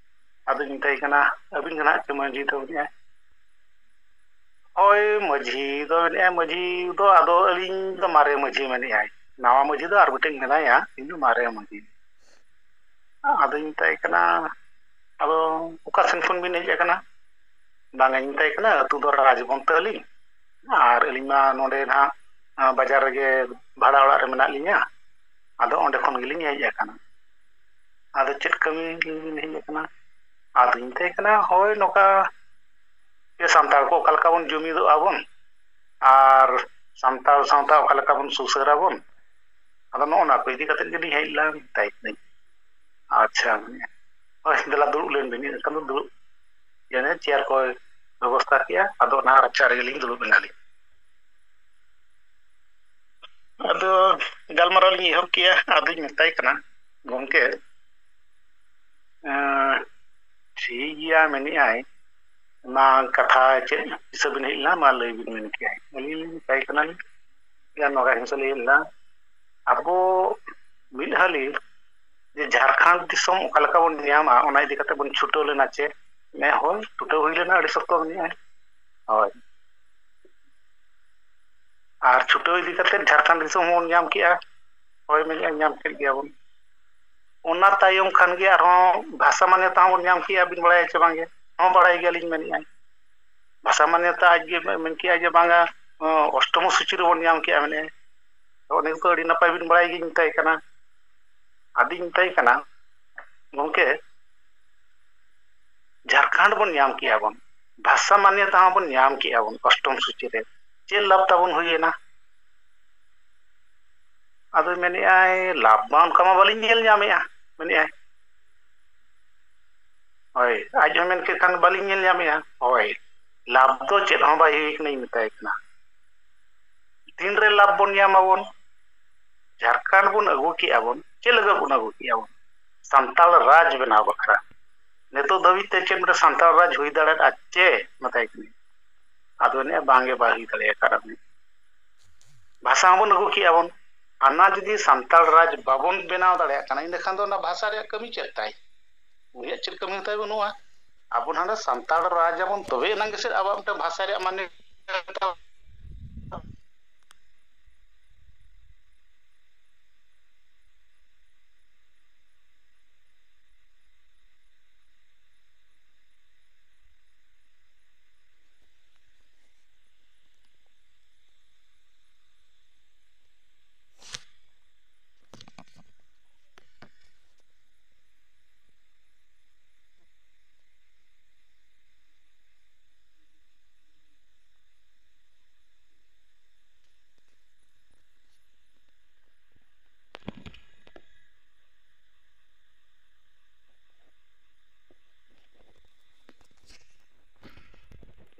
ᱟᱫᱚᱧ ᱢᱮᱛᱟᱭ ᱠᱟᱱᱟ, "ᱟᱹᱵᱤᱱ ᱜᱮ ᱱᱟᱦᱟᱜ ᱪᱮ ᱢᱟᱹᱡᱷᱤ ᱫᱚ?" ᱢᱮᱱᱮᱫᱼᱟᱭ, "ᱦᱳᱭ, ᱢᱟᱹᱡᱷᱤ ᱫᱚ ᱢᱮᱱᱮᱫᱼᱟᱭ, ᱢᱟᱹᱡᱷᱤ ᱫᱚ ᱟᱫᱚ ᱟᱹᱞᱤᱧ ᱫᱚ ᱢᱟᱨᱮ ᱢᱟᱹᱡᱷᱤ ᱢᱮᱱᱮᱫᱼᱟᱭ, ᱱᱟᱣᱟ ᱢᱟᱹᱡᱷᱤ ᱫᱚ ᱟᱨ ᱢᱤᱫᱴᱮᱱ ᱢᱮᱱᱟᱭᱟ, ᱤᱧ ᱫᱚ ᱢᱟᱨᱮ ᱢᱟᱹᱡᱷᱤ᱾" ᱟᱫᱚᱧ ᱢᱮᱛᱟᱭ ᱠᱟᱱᱟ, "ᱟᱫᱚ ᱚᱠᱟ ᱥᱮᱱ ᱠᱷᱚᱱ ᱵᱤᱱ ᱦᱮᱡ ᱟᱠᱟᱱᱟ?" "ᱵᱟᱝᱟᱧ ᱢᱮᱛᱟᱭ ᱠᱟᱱᱟ, ᱟᱹᱛᱩ ᱫᱚ ᱨᱟᱡᱽᱵᱚᱱ ᱛᱟᱹᱞᱤᱧ, ᱟᱨ ᱟᱹᱞᱤᱧ ᱢᱟ ᱱᱚᱰᱮ ᱱᱟᱦᱟᱜ, ᱟᱸ, ᱵᱟᱡᱟᱨ ᱨᱮᱜᱮ ᱵᱷᱟᱲᱟ ᱚᱲᱟᱜ ᱨᱮ ᱢᱮᱱᱟᱜ ᱞᱤᱧᱟ, ᱟᱫᱚ ᱚᱸᱰᱮ ᱠᱷᱚᱱ ᱜᱮᱞᱤᱧ ᱦᱮᱡ ᱟᱠᱟᱱᱟ᱾ ᱟᱫᱚ ᱪᱮᱫ ᱠᱟᱹᱢᱤ ᱵᱤᱱ ᱦᱮᱡ ᱟᱠᱟᱱᱟ?" ᱟᱫᱚᱧ ᱢᱮᱛᱟᱭ ᱠᱟᱱᱟ, "ᱦᱳᱭ, ᱱᱚᱝᱠᱟ ᱡᱮ ᱥᱟᱱᱛᱟᱲ ᱠᱚ ᱚᱠᱟ ᱞᱮᱠᱟ ᱵᱚᱱ ᱡᱩᱢᱤᱫᱚᱜᱼᱟ ᱵᱚᱱ, ᱟᱨ ᱥᱟᱱᱛᱟᱲ ᱥᱟᱶᱛᱟ ᱚᱠᱟ ᱞᱮᱠᱟ ᱵᱚᱱ ᱥᱩᱥᱟᱹᱨ ᱟᱵᱚᱱ, ᱟᱫᱚ ᱱᱚᱜᱼᱚ ᱱᱚᱣᱟ ᱠᱚ ᱤᱫᱤ ᱠᱟᱛᱮᱫ ᱜᱮᱞᱤᱧ ᱦᱮᱡ ᱞᱮᱱᱟ," ᱢᱮᱛᱟᱭ ᱠᱟᱹᱱᱟᱹᱧ᱾ "ᱟᱪᱪᱷᱟ," ᱢᱮᱱᱮᱫᱼᱟ, "ᱦᱳᱭ, ᱫᱮᱞᱟ ᱫᱩᱲᱩᱵ ᱞᱮᱱ ᱵᱤᱱ᱾" ᱮᱱᱠᱷᱟᱱ ᱫᱚ ᱫᱩᱲᱩᱵ, ᱪᱮᱭᱟᱨ ᱠᱚᱭ ᱵᱮᱵᱚᱥᱛᱷᱟ ᱠᱮᱜᱼᱟ, ᱟᱫᱚ ᱚᱱᱟ ᱨᱟᱪᱟ ᱨᱮᱜᱮᱞᱤᱧ ᱫᱩᱲᱩᱵ ᱮᱱᱟᱞᱤᱧ᱾ ᱟᱫᱚ ᱜᱟᱞᱢᱟᱨᱟᱣ ᱞᱤᱧ ᱮᱦᱚᱵ ᱠᱮᱜᱼᱟ, ᱟᱫᱚᱧ ᱢᱮᱛᱟᱭ ᱠᱟᱱᱟ, "ᱜᱚᱢᱠᱮ, ᱮᱸ, ᱴᱷᱤᱠ ᱜᱮᱭᱟ ᱢᱮᱱᱮᱫᱼᱟᱭ, ᱚᱱᱟ ᱠᱟᱛᱷᱟ ᱪᱮᱫ ᱦᱤᱥᱟᱹᱵ ᱵᱤᱱ ᱦᱮᱡ ᱞᱮᱱᱟ, ᱢᱟ ᱞᱟᱹᱭ ᱵᱤᱱ," ᱢᱮᱱ ᱠᱮᱜᱼᱟᱭ᱾ ᱟᱹᱞᱤᱧ ᱞᱤᱧ ᱢᱮᱛᱟᱭ ᱠᱟᱱᱟ, ᱴᱷᱤᱠ ᱜᱮᱭᱟ, ᱱᱚᱣᱟ ᱦᱤᱥᱟᱹᱵ ᱞᱤᱧ ᱦᱮᱡ ᱞᱮᱱᱟ, ᱟᱵᱚ ᱢᱤᱫ ᱦᱟᱹᱞᱤ ᱡᱮ ᱡᱷᱟᱲᱠᱷᱚᱸᱰ ᱫᱤᱥᱚᱢ ᱚᱠᱟ ᱞᱮᱠᱟ ᱵᱚᱱ ᱧᱟᱢᱟ, ᱚᱱᱟ ᱤᱫᱤ ᱠᱟᱛᱮ ᱵᱚᱱ ᱪᱷᱩᱴᱟᱹᱣ ᱞᱮᱱᱟ ᱪᱮ? ᱢᱮᱱᱮᱫᱼᱟᱭ, ᱦᱳᱭ, ᱪᱷᱩᱴᱟᱹᱣ ᱦᱩᱭ ᱞᱮᱱᱟ ᱟᱹᱰᱤ ᱥᱚᱠᱛᱚ, ᱢᱮᱱᱮᱫᱼᱟᱭ᱾ ᱦᱳᱭ᱾ ᱟᱨ ᱪᱷᱩᱴᱟᱹᱣ ᱤᱫᱤ ᱠᱟᱛᱮ ᱡᱷᱟᱲᱠᱷᱚᱸᱰ ᱫᱤᱥᱚᱢ ᱦᱚᱸᱵᱚᱱ ᱧᱟᱢ ᱠᱮᱜᱼᱟ᱾ ᱦᱳᱭ, ᱢᱮᱱᱮᱫᱼᱟᱭ, ᱧᱟᱢ ᱠᱮᱫ ᱜᱮᱭᱟ ᱵᱚᱱ᱾ ᱚᱱᱟ ᱛᱟᱭᱚᱢ ᱠᱷᱟᱱ ᱜᱮ ᱟᱨᱦᱚᱸ ᱵᱷᱟᱥᱟ ᱢᱟᱱᱭᱚᱛᱟ ᱦᱚᱸᱵᱚᱱ ᱧᱟᱢ ᱠᱮᱜᱼᱟ, ᱵᱤᱱ ᱵᱟᱲᱟᱭᱟ ᱪᱮ ᱵᱟᱝᱜᱮ? ᱦᱚᱸ, ᱵᱟᱲᱟᱭ ᱜᱮᱭᱟᱞᱤᱧ, ᱢᱮᱱᱮᱫᱼᱟᱭ᱾ ᱵᱷᱟᱥᱟ ᱢᱟᱱᱭᱚᱛᱟ ᱟᱡ ᱜᱮ ᱢᱮᱱ ᱠᱮᱜᱼᱟᱭ ᱡᱮ ᱵᱟᱝᱟ, ᱚ, ᱚᱥᱴᱚᱢᱚ ᱥᱩᱪᱤ ᱨᱮᱵᱚᱱ ᱧᱟᱢ ᱠᱮᱜᱼᱟ, ᱢᱮᱱᱮᱫᱼᱟᱭ᱾ ᱛᱚ, ᱚᱱᱟ ᱠᱚ ᱟᱹᱰᱤ ᱱᱟᱯᱟᱭ ᱵᱤᱱ ᱵᱟᱲᱟᱭ ᱜᱮᱧ ᱢᱮᱛᱟᱭ ᱠᱟᱱᱟ᱾ ᱟᱫᱚᱧ ᱢᱮᱛᱟᱭ ᱠᱟᱱᱟ, ᱜᱚᱢᱠᱮ, ᱡᱷᱟᱲᱠᱷᱚᱸᱰ ᱵᱚᱱ ᱧᱟᱢ ᱠᱮᱜᱼᱟ ᱵᱚᱱ, ᱵᱷᱟᱥᱟ ᱢᱟᱱᱭᱚᱛᱟ ᱦᱚᱸ ᱵᱚᱱ ᱧᱟᱢ ᱠᱮᱜᱼᱟ ᱵᱚᱱ ᱚᱥᱴᱚᱢ ᱥᱩᱪᱤ ᱨᱮ, ᱪᱮᱫ ᱞᱟᱵᱷ ᱛᱟᱵᱚᱱ ᱦᱩᱭᱮᱱᱟ? ᱟᱫᱚᱭ ᱢᱮᱱᱮᱫᱼᱟᱭ, ᱞᱟᱵᱷ ᱢᱟ ᱚᱱᱠᱟ ᱢᱟ ᱵᱟᱹᱞᱤᱧ ᱧᱮᱞ ᱧᱟᱢᱮᱜᱼᱟ, ᱢᱮᱱᱮᱫᱼᱟᱭ᱾ ᱦᱳᱭ, ᱟᱡ ᱦᱚᱸ ᱢᱮᱱ ᱠᱮᱫ ᱠᱷᱟᱱ, ᱵᱟᱹᱞᱤᱧ ᱧᱮᱞ ᱧᱟᱢᱮᱜᱼᱟ᱾ ᱦᱳᱭ, ᱞᱟᱵᱷ ᱫᱚ ᱪᱮᱫ ᱦᱚᱸ ᱵᱟᱭ ᱦᱩᱭ ᱠᱟᱱᱟ, ᱤᱧ ᱢᱮᱛᱟᱭ ᱠᱟᱱᱟ᱾ ᱛᱤᱱᱨᱮ ᱞᱟᱵᱷ ᱵᱚᱱ ᱧᱟᱢ ᱟᱵᱚᱱ? ᱡᱷᱟᱲᱠᱷᱚᱸᱰ ᱵᱚᱱ ᱟᱹᱜᱩ ᱠᱮᱜᱼᱟ ᱵᱚᱱ, ᱪᱮᱫ ᱞᱟᱹᱜᱤᱫ ᱵᱚᱱ ᱟᱹᱜᱩ ᱠᱮᱜᱼᱟ ᱵᱚᱱ? ᱥᱟᱱᱛᱟᱲ ᱨᱟᱡᱽ ᱵᱮᱱᱟᱣ ᱵᱟᱠᱷᱨᱟ᱾ ᱱᱤᱛᱚᱜ ᱫᱷᱟᱹᱵᱤᱡ ᱛᱮ ᱪᱮᱫ ᱢᱤᱫᱴᱮᱱ ᱥᱟᱱᱛᱟᱲ ᱨᱟᱡᱽ ᱦᱩᱭ ᱫᱟᱲᱮᱭᱟᱜᱼᱟ ᱪᱮ? ᱢᱮᱛᱟᱭ ᱠᱟᱹᱱᱟᱹᱧ᱾ ᱟᱫᱚ ᱢᱮᱱᱮᱫᱼᱟ, ᱵᱟᱝᱜᱮ, ᱵᱟᱭ ᱦᱩᱭ ᱫᱟᱲᱮᱭᱟᱜ ᱠᱟᱱᱟ᱾ ᱵᱷᱟᱥᱟ ᱦᱚᱸᱵᱚᱱ ᱟᱹᱜᱩ ᱠᱮᱜᱼᱟ ᱵᱚᱱ᱾ ᱟᱨ ᱚᱱᱟ ᱡᱩᱫᱤ ᱥᱟᱱᱛᱟᱲ ᱨᱟᱡᱽ ᱵᱟᱵᱚᱱ ᱵᱮᱱᱟᱣ ᱫᱟᱲᱮᱭᱟᱜ ᱠᱟᱱᱟ, ᱮᱸᱰᱮᱠᱷᱟᱱ ᱫᱚ ᱚᱱᱟ ᱵᱷᱟᱥᱟ ᱨᱮᱭᱟᱜ ᱠᱟᱹᱢᱤ ᱪᱮᱫ ᱛᱟᱭ? ᱩᱱᱤᱭᱟᱜ ᱪᱮᱫ ᱠᱟᱹᱢᱤ ᱛᱟᱭ ᱵᱟᱹᱱᱩᱜᱼᱟ᱾ ᱟᱵᱚ ᱱᱟᱰᱮ ᱥᱟᱱᱛᱟᱲ ᱨᱟᱡᱽ ᱟᱵᱚᱱ, ᱛᱚᱵᱮ ᱮᱱᱟᱝ ᱜᱮᱥᱮ ᱟᱵᱚᱣᱟᱜ ᱢᱤᱫᱴᱟᱝ ᱵᱷᱟᱥᱟ ᱨᱮᱭᱟᱜ ᱢᱟᱱᱮ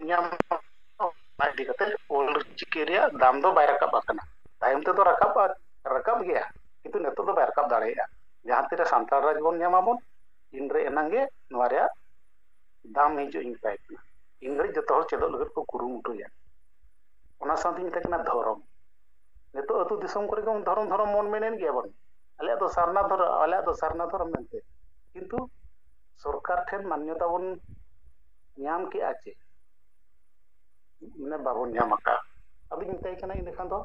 ᱧᱟᱢ, ᱚᱱᱟ ᱤᱫᱤ ᱠᱟᱛᱮ ᱚᱞ ᱪᱤᱠᱤ ᱨᱮᱭᱟᱜ ᱫᱟᱢ ᱫᱚ ᱵᱟᱭ ᱨᱟᱠᱟᱵ ᱟᱠᱟᱱᱟ᱾ ᱛᱟᱭᱚᱢ ᱛᱮᱫᱚ ᱨᱟᱠᱟᱵ, ᱨᱟᱠᱟᱵ ᱜᱮᱭᱟ, ᱠᱤᱱᱛᱩ ᱱᱤᱛᱚᱜ ᱫᱚ ᱵᱟᱭ ᱨᱟᱠᱟᱵ ᱫᱟᱲᱮᱭᱟᱜᱼᱟ᱾ ᱡᱟᱦᱟᱸ ᱛᱤᱨᱮ ᱥᱟᱱᱛᱟᱲ ᱨᱟᱡᱽ ᱵᱚᱱ ᱧᱟᱢᱟᱵᱚᱱ, ᱤᱱᱨᱮ ᱮᱱᱟᱝ ᱜᱮ ᱱᱚᱣᱟ ᱨᱮᱭᱟᱜ ᱫᱟᱢ ᱦᱤᱡᱩᱜ ᱤᱧ ᱢᱮᱛᱟᱭ ᱠᱟᱱᱟ᱾ ᱤᱱᱨᱮ ᱡᱚᱛᱚ ᱦᱚᱲ ᱪᱮᱫᱚᱜ ᱞᱟᱹᱜᱤᱫ ᱠᱚ ᱠᱩᱨᱩᱢᱩᱴᱩᱭᱟ᱾ ᱚᱱᱟ ᱥᱟᱶᱛᱮᱧ ᱢᱮᱛᱟᱭ ᱠᱟᱱᱟ ᱫᱷᱚᱨᱚᱢ᱾ ᱱᱤᱛᱚᱜ ᱟᱹᱛᱩ ᱫᱤᱥᱚᱢ ᱠᱚᱨᱮ ᱜᱮ ᱫᱷᱚᱨᱚᱢ, ᱫᱷᱚᱨᱚᱢ ᱵᱚᱱ ᱢᱮᱱᱮᱫ ᱜᱮᱭᱟ ᱵᱚᱱ, ᱟᱞᱮᱭᱟᱜ ᱫᱚ ᱥᱟᱨᱱᱟ ᱫᱷᱚᱨᱚᱢ, ᱟᱞᱮᱭᱟᱜ ᱫᱚ ᱥᱟᱨᱱᱟ ᱫᱷᱚᱨᱚᱢ ᱢᱮᱱᱛᱮ, ᱠᱤᱱᱛᱩ ᱥᱚᱨᱠᱟᱨ ᱴᱷᱮᱱ ᱢᱟᱱᱱᱚᱛᱟ ᱵᱚᱱ ᱧᱟᱢ ᱠᱮᱜᱼᱟ ᱪᱮ? ᱢᱟᱱᱮ, ᱵᱟᱵᱚᱱ ᱧᱟᱢ ᱟᱠᱟᱫᱼᱟ᱾ ᱟᱫᱚᱧ ᱢᱮᱛᱟᱭ ᱠᱟᱱᱟ, ᱤᱱᱟᱹ ᱠᱷᱟᱱ ᱫᱚ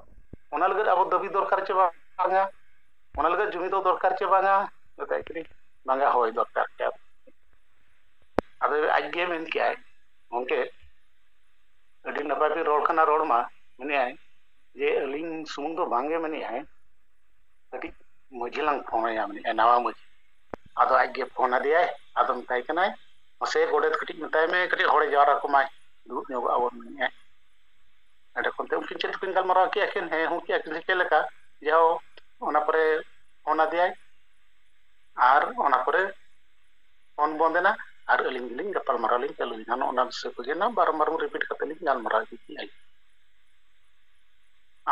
ᱚᱱᱟ ᱞᱟᱹᱜᱤᱫ ᱟᱵᱚ ᱫᱟᱹᱵᱤ ᱫᱚᱨᱠᱟᱨ ᱪᱮ ᱵᱟᱝᱟ? ᱚᱱᱟ ᱞᱟᱹᱜᱤᱫ ᱡᱩᱢᱤᱫᱚᱜ ᱫᱚᱨᱠᱟᱨ ᱪᱮ ᱵᱟᱝᱟ? ᱢᱮᱛᱟᱭ ᱠᱟᱹᱱᱟᱹᱧ, ᱵᱟᱝᱟ, ᱦᱳᱭ, ᱫᱚᱨᱠᱟᱨ ᱜᱮ᱾ ᱟᱫᱚ ᱟᱡ ᱜᱮ ᱢᱮᱱ ᱠᱮᱜᱼᱟᱭ, ᱜᱚᱢᱠᱮ, ᱟᱹᱰᱤ ᱱᱟᱯᱟᱭ ᱵᱤᱱ ᱨᱚᱲ ᱠᱟᱱᱟ, ᱨᱚᱲ ᱢᱟ, ᱢᱮᱱᱮᱫᱼᱟᱭ ᱡᱮ ᱟᱹᱞᱤᱧ ᱥᱩᱢᱩᱝ ᱫᱚ ᱵᱟᱝᱜᱮ, ᱢᱮᱱᱮᱫᱼᱟᱭ, ᱠᱟᱹᱴᱤᱡ ᱢᱟᱹᱡᱷᱤ ᱞᱟᱝ ᱯᱷᱳᱱ ᱟᱭᱟ, ᱢᱮᱱᱮᱫᱼᱟᱭ, ᱱᱟᱣᱟ ᱢᱟᱹᱡᱷᱤ᱾ ᱟᱫᱚ ᱟᱡᱜᱮ ᱯᱷᱳᱱ ᱟᱫᱮᱭᱟᱭ, ᱟᱫᱚ ᱢᱮᱛᱟᱭ ᱠᱟᱱᱟᱭ, "ᱢᱟᱥᱮ ᱜᱚᱰᱮᱛ ᱠᱟᱹᱴᱤᱡ ᱢᱮᱛᱟᱭ ᱢᱮ, ᱠᱟᱹᱴᱤᱡ ᱦᱚᱲᱮ ᱡᱟᱣᱨᱟ ᱠᱚᱢᱟᱭ, ᱫᱩᱲᱩᱵ ᱧᱚᱜᱚᱜ ᱟᱵᱚᱱ", ᱢᱮᱱᱮᱫᱼᱟᱭ᱾ ᱮᱸᱰᱮ ᱠᱷᱚᱱ ᱛᱮ ᱩᱱᱠᱤᱱ ᱪᱮᱫ ᱠᱚᱠᱤᱱ ᱜᱟᱞᱢᱟᱨᱟᱣ ᱠᱮᱜᱼᱟ ᱠᱤᱱ, ᱦᱮᱸ ᱦᱩᱸ ᱠᱮᱜᱼᱟ ᱠᱤᱱ ᱥᱮ ᱪᱮᱫ ᱞᱮᱠᱟ, ᱡᱟᱦᱳ ᱚᱱᱟ ᱯᱚᱨᱮ ᱯᱷᱳᱱ ᱟᱫᱮᱭᱟᱭ ᱟᱨ ᱚᱱᱟ ᱯᱚᱨᱮ ᱯᱷᱳᱱ ᱵᱚᱱᱫ ᱮᱱᱟ ᱟᱨ ᱟᱹᱞᱤᱧ ᱜᱮᱞᱤᱧ ᱜᱟᱯᱟᱞ ᱢᱟᱨᱟᱣ ᱞᱤᱧ ᱪᱟᱹᱞᱩᱭᱮᱱᱟ᱾ ᱱᱚᱜᱼᱚ ᱱᱚᱣᱟ ᱵᱤᱥᱚᱭ ᱠᱚᱜᱮ ᱱᱟᱜ ᱵᱟᱨᱚᱢ ᱵᱟᱨᱚᱢ ᱨᱤᱯᱤᱴ ᱠᱟᱛᱮ ᱞᱤᱧ ᱜᱟᱞᱢᱟᱨᱟᱣ ᱤᱫᱤ ᱠᱮᱜᱼᱟ᱾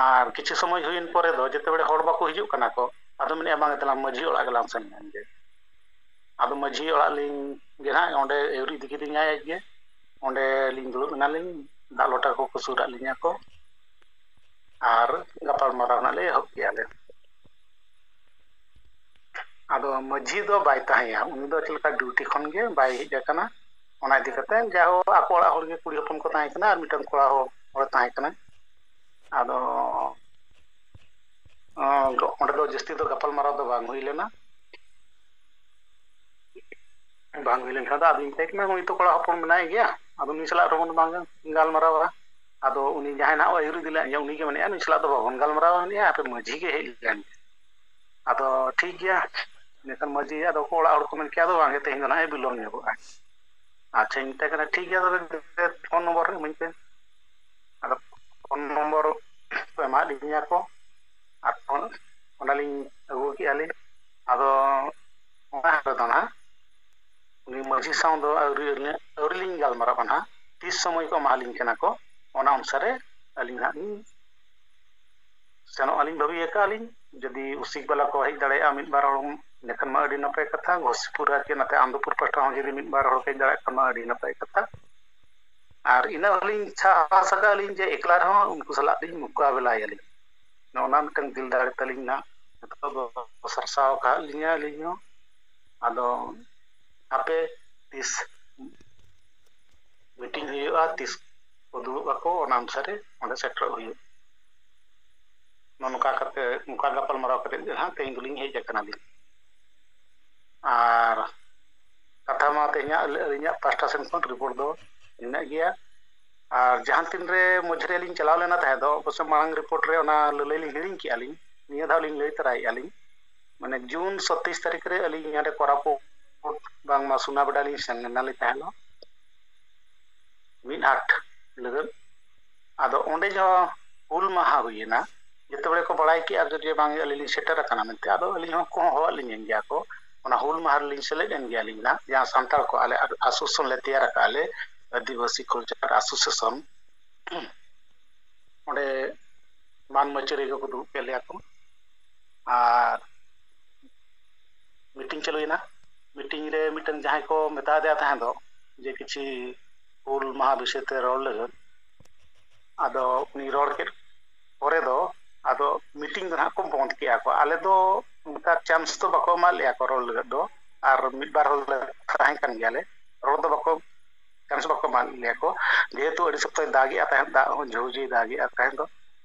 ᱟᱨ ᱠᱤᱪᱷᱩ ᱥᱚᱢᱚᱭ ᱦᱩᱭᱮᱱ ᱯᱚᱨᱮ ᱫᱚ ᱡᱮᱛᱮ ᱵᱮᱲᱮ ᱦᱚᱲ ᱵᱟᱠᱚ ᱦᱤᱡᱩᱜ ᱠᱟᱱᱟ ᱠᱚ, ᱟᱫᱚ ᱢᱮᱱᱮᱫᱼᱟ, "ᱵᱟᱝ ᱫᱮᱞᱟ ᱢᱟᱹᱡᱷᱤ ᱚᱲᱟᱜ ᱜᱮᱞᱟᱝ ᱥᱮᱱ ᱞᱮᱱ ᱜᱮ᱾" ᱟᱫᱚ ᱢᱟᱹᱡᱷᱤ ᱚᱲᱟᱜ ᱞᱤᱧ ᱜᱮ ᱱᱟᱜ ᱚᱸᱰᱮ ᱟᱹᱭᱩᱨ ᱤᱫᱤ ᱠᱤᱫᱤᱧᱟᱭ ᱟᱡ ᱜᱮ᱾ ᱚᱸᱰᱮ ᱞᱤᱧ ᱫᱩᱲᱩᱵ ᱮᱱᱟᱞᱤᱧ, ᱫᱟᱜ ᱞᱚᱴᱟ ᱠᱚᱠᱚ ᱥᱩᱨ ᱟᱫ ᱞᱤᱧᱟ ᱠᱚ ᱟᱨ ᱜᱟᱯᱟᱞ ᱢᱟᱨᱟᱣ ᱱᱟᱜ ᱞᱮ ᱮᱦᱚᱵ ᱠᱮᱜᱼᱟ ᱞᱮ᱾ ᱟᱫᱚ ᱢᱟᱹᱡᱷᱤ ᱫᱚ ᱵᱟᱭ ᱛᱟᱦᱮᱸᱭᱟ, ᱩᱱᱤ ᱫᱚ ᱪᱮᱫ ᱞᱮᱠᱟ ᱰᱤᱭᱩᱴᱤ ᱠᱷᱚᱱ ᱜᱮ ᱵᱟᱭ ᱦᱮᱡ ᱟᱠᱟᱱᱟ᱾ ᱚᱱᱟ ᱤᱫᱤ ᱠᱟᱛᱮ ᱡᱟᱦᱳ ᱟᱠᱚ ᱚᱲᱟᱜ ᱦᱚᱲ ᱜᱮ ᱠᱩᱲᱤ ᱦᱚᱯᱚᱱ ᱠᱚ ᱛᱟᱦᱮᱸ ᱠᱟᱱᱟ ᱟᱨ ᱢᱤᱫᱴᱟᱝ ᱠᱚᱲᱟ ᱦᱚᱲ ᱦᱚᱲᱮ ᱛᱟᱦᱮᱸ ᱠᱟᱱᱟ᱾ ᱟᱫᱚ ᱚᱸᱰᱮ ᱫᱚ ᱡᱟᱹᱥᱛᱤ ᱫᱚ ᱜᱟᱯᱟᱞ ᱢᱟᱨᱟᱣ ᱫᱚ ᱵᱟᱝ ᱦᱩᱭ ᱞᱮᱱᱟ, ᱵᱟᱝ ᱦᱩᱭ ᱞᱮᱱᱠᱷᱟᱱ ᱫᱚ ᱟᱫᱚᱧ ᱢᱮᱛᱟᱭ ᱠᱟᱱᱟ, "ᱱᱩᱭ ᱛᱚ ᱠᱚᱲᱟ ᱦᱚᱯᱚᱱ ᱢᱮᱱᱟᱭ ᱜᱮᱭᱟ, ᱟᱫᱚ ᱱᱩᱭ ᱥᱟᱞᱟᱜ ᱨᱮᱵᱚᱱ ᱵᱟᱝ ᱜᱟᱞᱢᱟᱨᱟᱣᱟ᱾" ᱟᱫᱚ ᱩᱱᱤ ᱡᱟᱦᱟᱸᱭ ᱱᱟᱦᱟᱜ ᱟᱹᱭᱩᱨ ᱤᱫᱤ ᱞᱮᱫ ᱞᱤᱧᱟ, ᱩᱱᱤ ᱜᱮ ᱢᱮᱱᱮᱫᱼᱟ, "ᱱᱩᱭ ᱥᱟᱞᱟᱜ ᱫᱚ ᱵᱟᱵᱚᱱ ᱜᱟᱞᱢᱟᱨᱟᱣᱟ", ᱢᱮᱱᱮᱫᱼᱟ, "ᱦᱟᱯᱮ ᱢᱟᱹᱡᱷᱤ ᱜᱮ ᱦᱮᱡ ᱞᱮᱱ ᱜᱮ᱾" ᱟᱫᱚ ᱴᱷᱤᱠ ᱜᱮᱭᱟ, ᱢᱮᱱᱠᱷᱟᱱ ᱢᱟᱹᱡᱷᱤ ᱟᱫᱚ ᱠᱚ ᱚᱲᱟᱜ ᱦᱚᱲ ᱠᱚ ᱢᱮᱱ ᱠᱮᱜᱼᱟ, "ᱟᱫᱚ ᱵᱟᱝ ᱜᱮ, ᱛᱮᱦᱮᱧ ᱫᱚ ᱱᱟᱦᱟᱜ ᱮ ᱵᱤᱞᱚᱢ ᱧᱚᱜᱚᱜᱼᱟ᱾" ᱟᱪᱪᱷᱟᱧ ᱢᱮᱛᱟᱭ ᱠᱟᱱᱟ, "ᱴᱷᱤᱠ ᱜᱮᱭᱟ, ᱛᱚᱵᱮ ᱯᱷᱳᱱ ᱱᱚᱢᱵᱚᱨ ᱤᱢᱟᱹᱧ ᱯᱮ᱾" ᱟᱫᱚ ᱯᱷᱳᱱ ᱱᱚᱢᱵᱚᱨ ᱠᱚ ᱮᱢᱟᱫ ᱞᱤᱧᱟ ᱠᱚ ᱟᱨ ᱯᱷᱳᱱ ᱚᱱᱟᱞᱤᱧ ᱟᱹᱜᱩ ᱠᱮᱜᱼᱟ ᱞᱤᱧ᱾ ᱟᱫᱚ ᱚᱱᱟ ᱨᱮᱫᱚ ᱱᱟᱦᱟᱜ ᱩᱱᱤ ᱢᱟᱹᱡᱷᱤ ᱥᱟᱶ ᱫᱚ ᱟᱹᱣᱨᱤ, ᱟᱹᱣᱨᱤ ᱞᱤᱧ ᱜᱟᱞᱢᱟᱨᱟᱜᱼᱟ ᱱᱟᱦᱟᱜ᱾ ᱛᱤᱥ ᱥᱚᱢᱚᱭ ᱠᱚ ᱮᱢᱟᱞᱤᱧ ᱠᱟᱱᱟ ᱠᱚ, ᱚᱱᱟ ᱚᱱᱩᱥᱟᱨᱮ ᱟᱹᱞᱤᱧ ᱱᱟᱦᱟᱜ ᱞᱤᱧ ᱥᱮᱱᱚᱜ ᱟᱹᱞᱤᱧ ᱵᱷᱟᱹᱵᱤ ᱟᱠᱟᱫᱼᱟ ᱞᱤᱧ᱾ ᱡᱩᱫᱤ ᱩᱥᱤᱠ ᱵᱟᱞᱟ ᱠᱚ ᱦᱮᱡ ᱫᱟᱲᱮᱭᱟᱜᱼᱟ ᱢᱤᱫ ᱵᱟᱨ ᱦᱚᱲ, ᱮᱱᱠᱷᱟᱱ ᱢᱟ ᱟᱹᱰᱤ ᱱᱟᱯᱟᱭ ᱠᱟᱛᱷᱟ᱾ ᱜᱷᱳᱥᱤᱯᱩᱨ ᱟᱨ ᱪᱮ ᱱᱟᱛᱮ ᱟᱱᱫᱚᱯᱩᱨ ᱯᱟᱦᱴᱟ ᱦᱚᱸ ᱡᱩᱫᱤ ᱢᱤᱫ ᱵᱟᱨ ᱦᱚᱲ ᱠᱚ ᱦᱮᱡ ᱫᱟᱲᱮᱭᱟᱜ ᱠᱷᱟᱱ ᱢᱟ ᱟᱹᱰᱤ ᱱᱟᱯᱟᱭ ᱠᱟᱛᱷᱟ᱾ ᱟᱨ ᱤᱱᱟᱹ ᱦᱚᱸᱞᱤᱧ ᱥᱟᱦᱟᱥ ᱟᱠᱟᱫ ᱞᱤᱧ ᱡᱮ ᱮᱠᱞᱟ ᱨᱮᱦᱚᱸ ᱩᱱᱠᱩ ᱥᱟᱞᱟᱜ ᱞᱤᱧ ᱢᱚᱠᱟᱵᱮᱞᱟᱭᱟᱞᱤᱧ᱾ ᱱᱚᱜᱼᱚ ᱱᱟ ᱢᱤᱫᱴᱟᱝ ᱫᱤᱞ ᱫᱟᱲᱮ ᱛᱟᱹᱞᱤᱧ ᱱᱟᱜ ᱱᱤᱛᱚᱜ ᱫᱚ ᱥᱟᱨᱥᱟᱣ ᱟᱠᱟᱫ ᱞᱤᱧᱟ ᱟᱹᱞᱤᱧ ᱦᱚᱸ᱾ ᱟᱫᱚ ᱦᱟᱯᱮ ᱛᱤᱥ ᱢᱤᱴᱤᱝ ᱦᱩᱭᱩᱜᱼᱟ, ᱛᱤᱥ ᱠᱚ ᱫᱩᱲᱩᱵ ᱟᱠᱚ, ᱚᱱᱟ ᱚᱱᱩᱥᱟᱨᱮ ᱚᱸᱰᱮ ᱥᱮᱴᱮᱨᱚᱜ ᱦᱩᱭᱩᱜᱼᱟ᱾ ᱱᱚᱜᱼᱚ ᱱᱚᱝᱠᱟ ᱠᱟᱛᱮ, ᱱᱚᱝᱠᱟ ᱜᱟᱯᱟᱞ ᱢᱟᱨᱟᱣ ᱠᱟᱛᱮ ᱜᱮ ᱦᱟᱸᱜ ᱛᱮᱦᱮᱧ ᱫᱚᱞᱤᱧ ᱦᱮᱡ ᱟᱠᱟᱱᱟᱞᱤᱧ᱾ ᱟᱨ ᱠᱟᱛᱷᱟ ᱢᱟ ᱛᱮᱦᱮᱧᱟᱜ ᱟᱹᱞᱤᱧᱟᱜ ᱯᱟᱦᱴᱟ ᱥᱮᱱ ᱠᱷᱚᱱ ᱨᱤᱯᱳᱨᱴ ᱫᱚ ᱤᱱᱟᱹᱜ ᱜᱮᱭᱟ᱾ ᱟᱨ ᱡᱟᱦᱟᱸ ᱛᱤᱱ ᱨᱮ ᱢᱚᱡᱽ ᱨᱮᱞᱤᱧ ᱪᱟᱞᱟᱣ ᱞᱮᱱᱟ ᱛᱟᱦᱮᱸ ᱫᱚ, ᱚᱵᱚᱥᱥᱳᱭ ᱢᱟᱲᱟᱝ ᱨᱤᱯᱳᱨᱴ ᱨᱮ ᱚᱱᱟ ᱞᱟᱹᱞᱟᱹᱭ ᱞᱤᱧ ᱦᱤᱲᱤᱧ ᱠᱮᱜᱼᱟ ᱞᱤᱧ, ᱱᱤᱭᱟᱹ ᱫᱷᱟᱣ ᱞᱤᱧ ᱞᱟᱹᱭ ᱛᱚᱨᱟᱭᱮᱜᱼᱟ ᱞᱤᱧ᱾ ᱢᱟᱱᱮ ᱡᱩᱱ ᱥᱟᱛᱟᱥ ᱛᱟᱹᱨᱤᱠᱷ ᱨᱮ ᱟᱹᱞᱤᱧ ᱦᱟᱸᱰᱮ ᱠᱳᱨᱟᱯᱩᱴ ᱵᱟᱝᱢᱟ ᱥᱳᱱᱟᱵᱮᱰᱟ ᱞᱤᱧ ᱥᱮᱱ ᱞᱮᱱᱟᱞᱤᱧ ᱛᱟᱦᱮᱸᱱᱚᱜ ᱢᱤᱫ ᱦᱟᱴ ᱞᱟᱹᱜᱤᱫ᱾ ᱟᱫᱚ ᱚᱸᱰᱮ ᱡᱟᱦᱟᱸ ᱦᱩᱞ ᱢᱟᱦᱟ ᱦᱩᱭᱮᱱᱟ, ᱡᱮᱛᱮ ᱦᱚᱲ ᱠᱚ ᱵᱟᱲᱟᱭ ᱠᱮᱜᱼᱟ ᱡᱮ ᱵᱟᱝ ᱟᱹᱞᱤᱧ ᱞᱤᱧ ᱥᱮᱴᱮᱨ ᱟᱠᱟᱱᱟ ᱢᱮᱱᱛᱮ, ᱟᱫᱚ ᱟᱹᱞᱤᱧ ᱦᱚᱸ ᱠᱚ ᱦᱚᱦᱚᱣᱟᱫ ᱞᱤᱧ ᱜᱮᱭᱟ ᱠᱚ, ᱚᱱᱟ ᱦᱩᱞ ᱢᱟᱦᱟ ᱨᱮᱞᱤᱧ ᱥᱮᱞᱮᱫ ᱮᱱ ᱜᱮᱭᱟ ᱟᱹᱞᱤᱧ ᱱᱟᱜ, ᱡᱟᱦᱟᱸ ᱥᱟᱱᱛᱟᱲ ᱠᱚ ᱟᱞᱮ ᱟᱥᱳᱥᱤᱭᱮᱥᱚᱱ ᱞᱮ ᱛᱮᱭᱟᱨ ᱟᱠᱟᱫᱼᱟ ᱞᱮ, ᱟᱹᱫᱤᱵᱟᱹᱥᱤ ᱠᱟᱞᱪᱟᱨ ᱟᱥᱳᱥᱤᱭᱮᱥᱚᱱ᱾ ᱚᱸᱰᱮ ᱢᱟᱱ ᱢᱟᱹᱪᱟᱹᱨᱤ ᱠᱚᱠᱚ ᱫᱩᱲᱩᱵ ᱠᱮᱫ ᱞᱮᱭᱟ ᱠᱚ, ᱟᱨ ᱢᱤᱴᱤᱝ ᱪᱟᱹᱞᱩᱭᱮᱱᱟ᱾ ᱢᱤᱴᱤᱝ ᱨᱮ ᱢᱤᱫᱴᱮᱱ ᱡᱟᱦᱟᱸᱭ ᱠᱚ ᱢᱮᱛᱟ ᱫᱮᱭᱟ ᱛᱟᱦᱮᱸ ᱫᱚ ᱡᱮ ᱠᱤᱪᱷᱤ ᱦᱩᱞ ᱢᱟᱦᱟ ᱵᱤᱥᱚᱭ ᱛᱮ ᱨᱚᱲ ᱞᱟᱹᱜᱤᱫ, ᱟᱫᱚ ᱩᱱᱤ ᱨᱚᱲ ᱠᱮᱫ ᱯᱚᱨᱮ ᱫᱚ ᱟᱫᱚ ᱢᱤᱴᱤᱝ ᱫᱚ ᱱᱟᱦᱟᱜ ᱠᱚ ᱵᱚᱱᱫ ᱠᱮᱜᱼᱟ ᱠᱚ᱾ ᱟᱞᱮ ᱫᱚ ᱚᱱᱠᱟ ᱪᱟᱱᱥ ᱫᱚ ᱵᱟᱠᱚ ᱮᱢᱟᱫ ᱞᱮᱭᱟ ᱠᱚ ᱨᱚᱲ ᱞᱟᱹᱜᱤᱫ ᱫᱚ, ᱟᱨ ᱢᱤᱫ ᱵᱟᱨ ᱦᱚᱲ ᱞᱮ ᱛᱟᱦᱮᱸ ᱠᱟᱱ ᱜᱮᱭᱟᱞᱮ, ᱨᱚᱲ ᱫᱚ ᱵᱟᱠᱚ ᱪᱟᱱᱥ ᱵᱟᱠᱚ ᱮᱢᱟᱫ ᱞᱮᱭᱟ ᱠᱚ, ᱡᱮᱦᱮᱛᱩ ᱟᱹᱰᱤ ᱥᱚᱠᱛᱚᱭ ᱫᱟᱜᱮᱜᱼᱟ ᱛᱟᱦᱮᱸᱫ, ᱫᱟᱜ ᱦᱚᱸ ᱡᱷᱟᱹᱣᱡᱷᱟᱹᱣ ᱫᱟᱜᱮᱜᱼᱟ ᱛᱟᱦᱮᱸᱫ ᱫᱚ,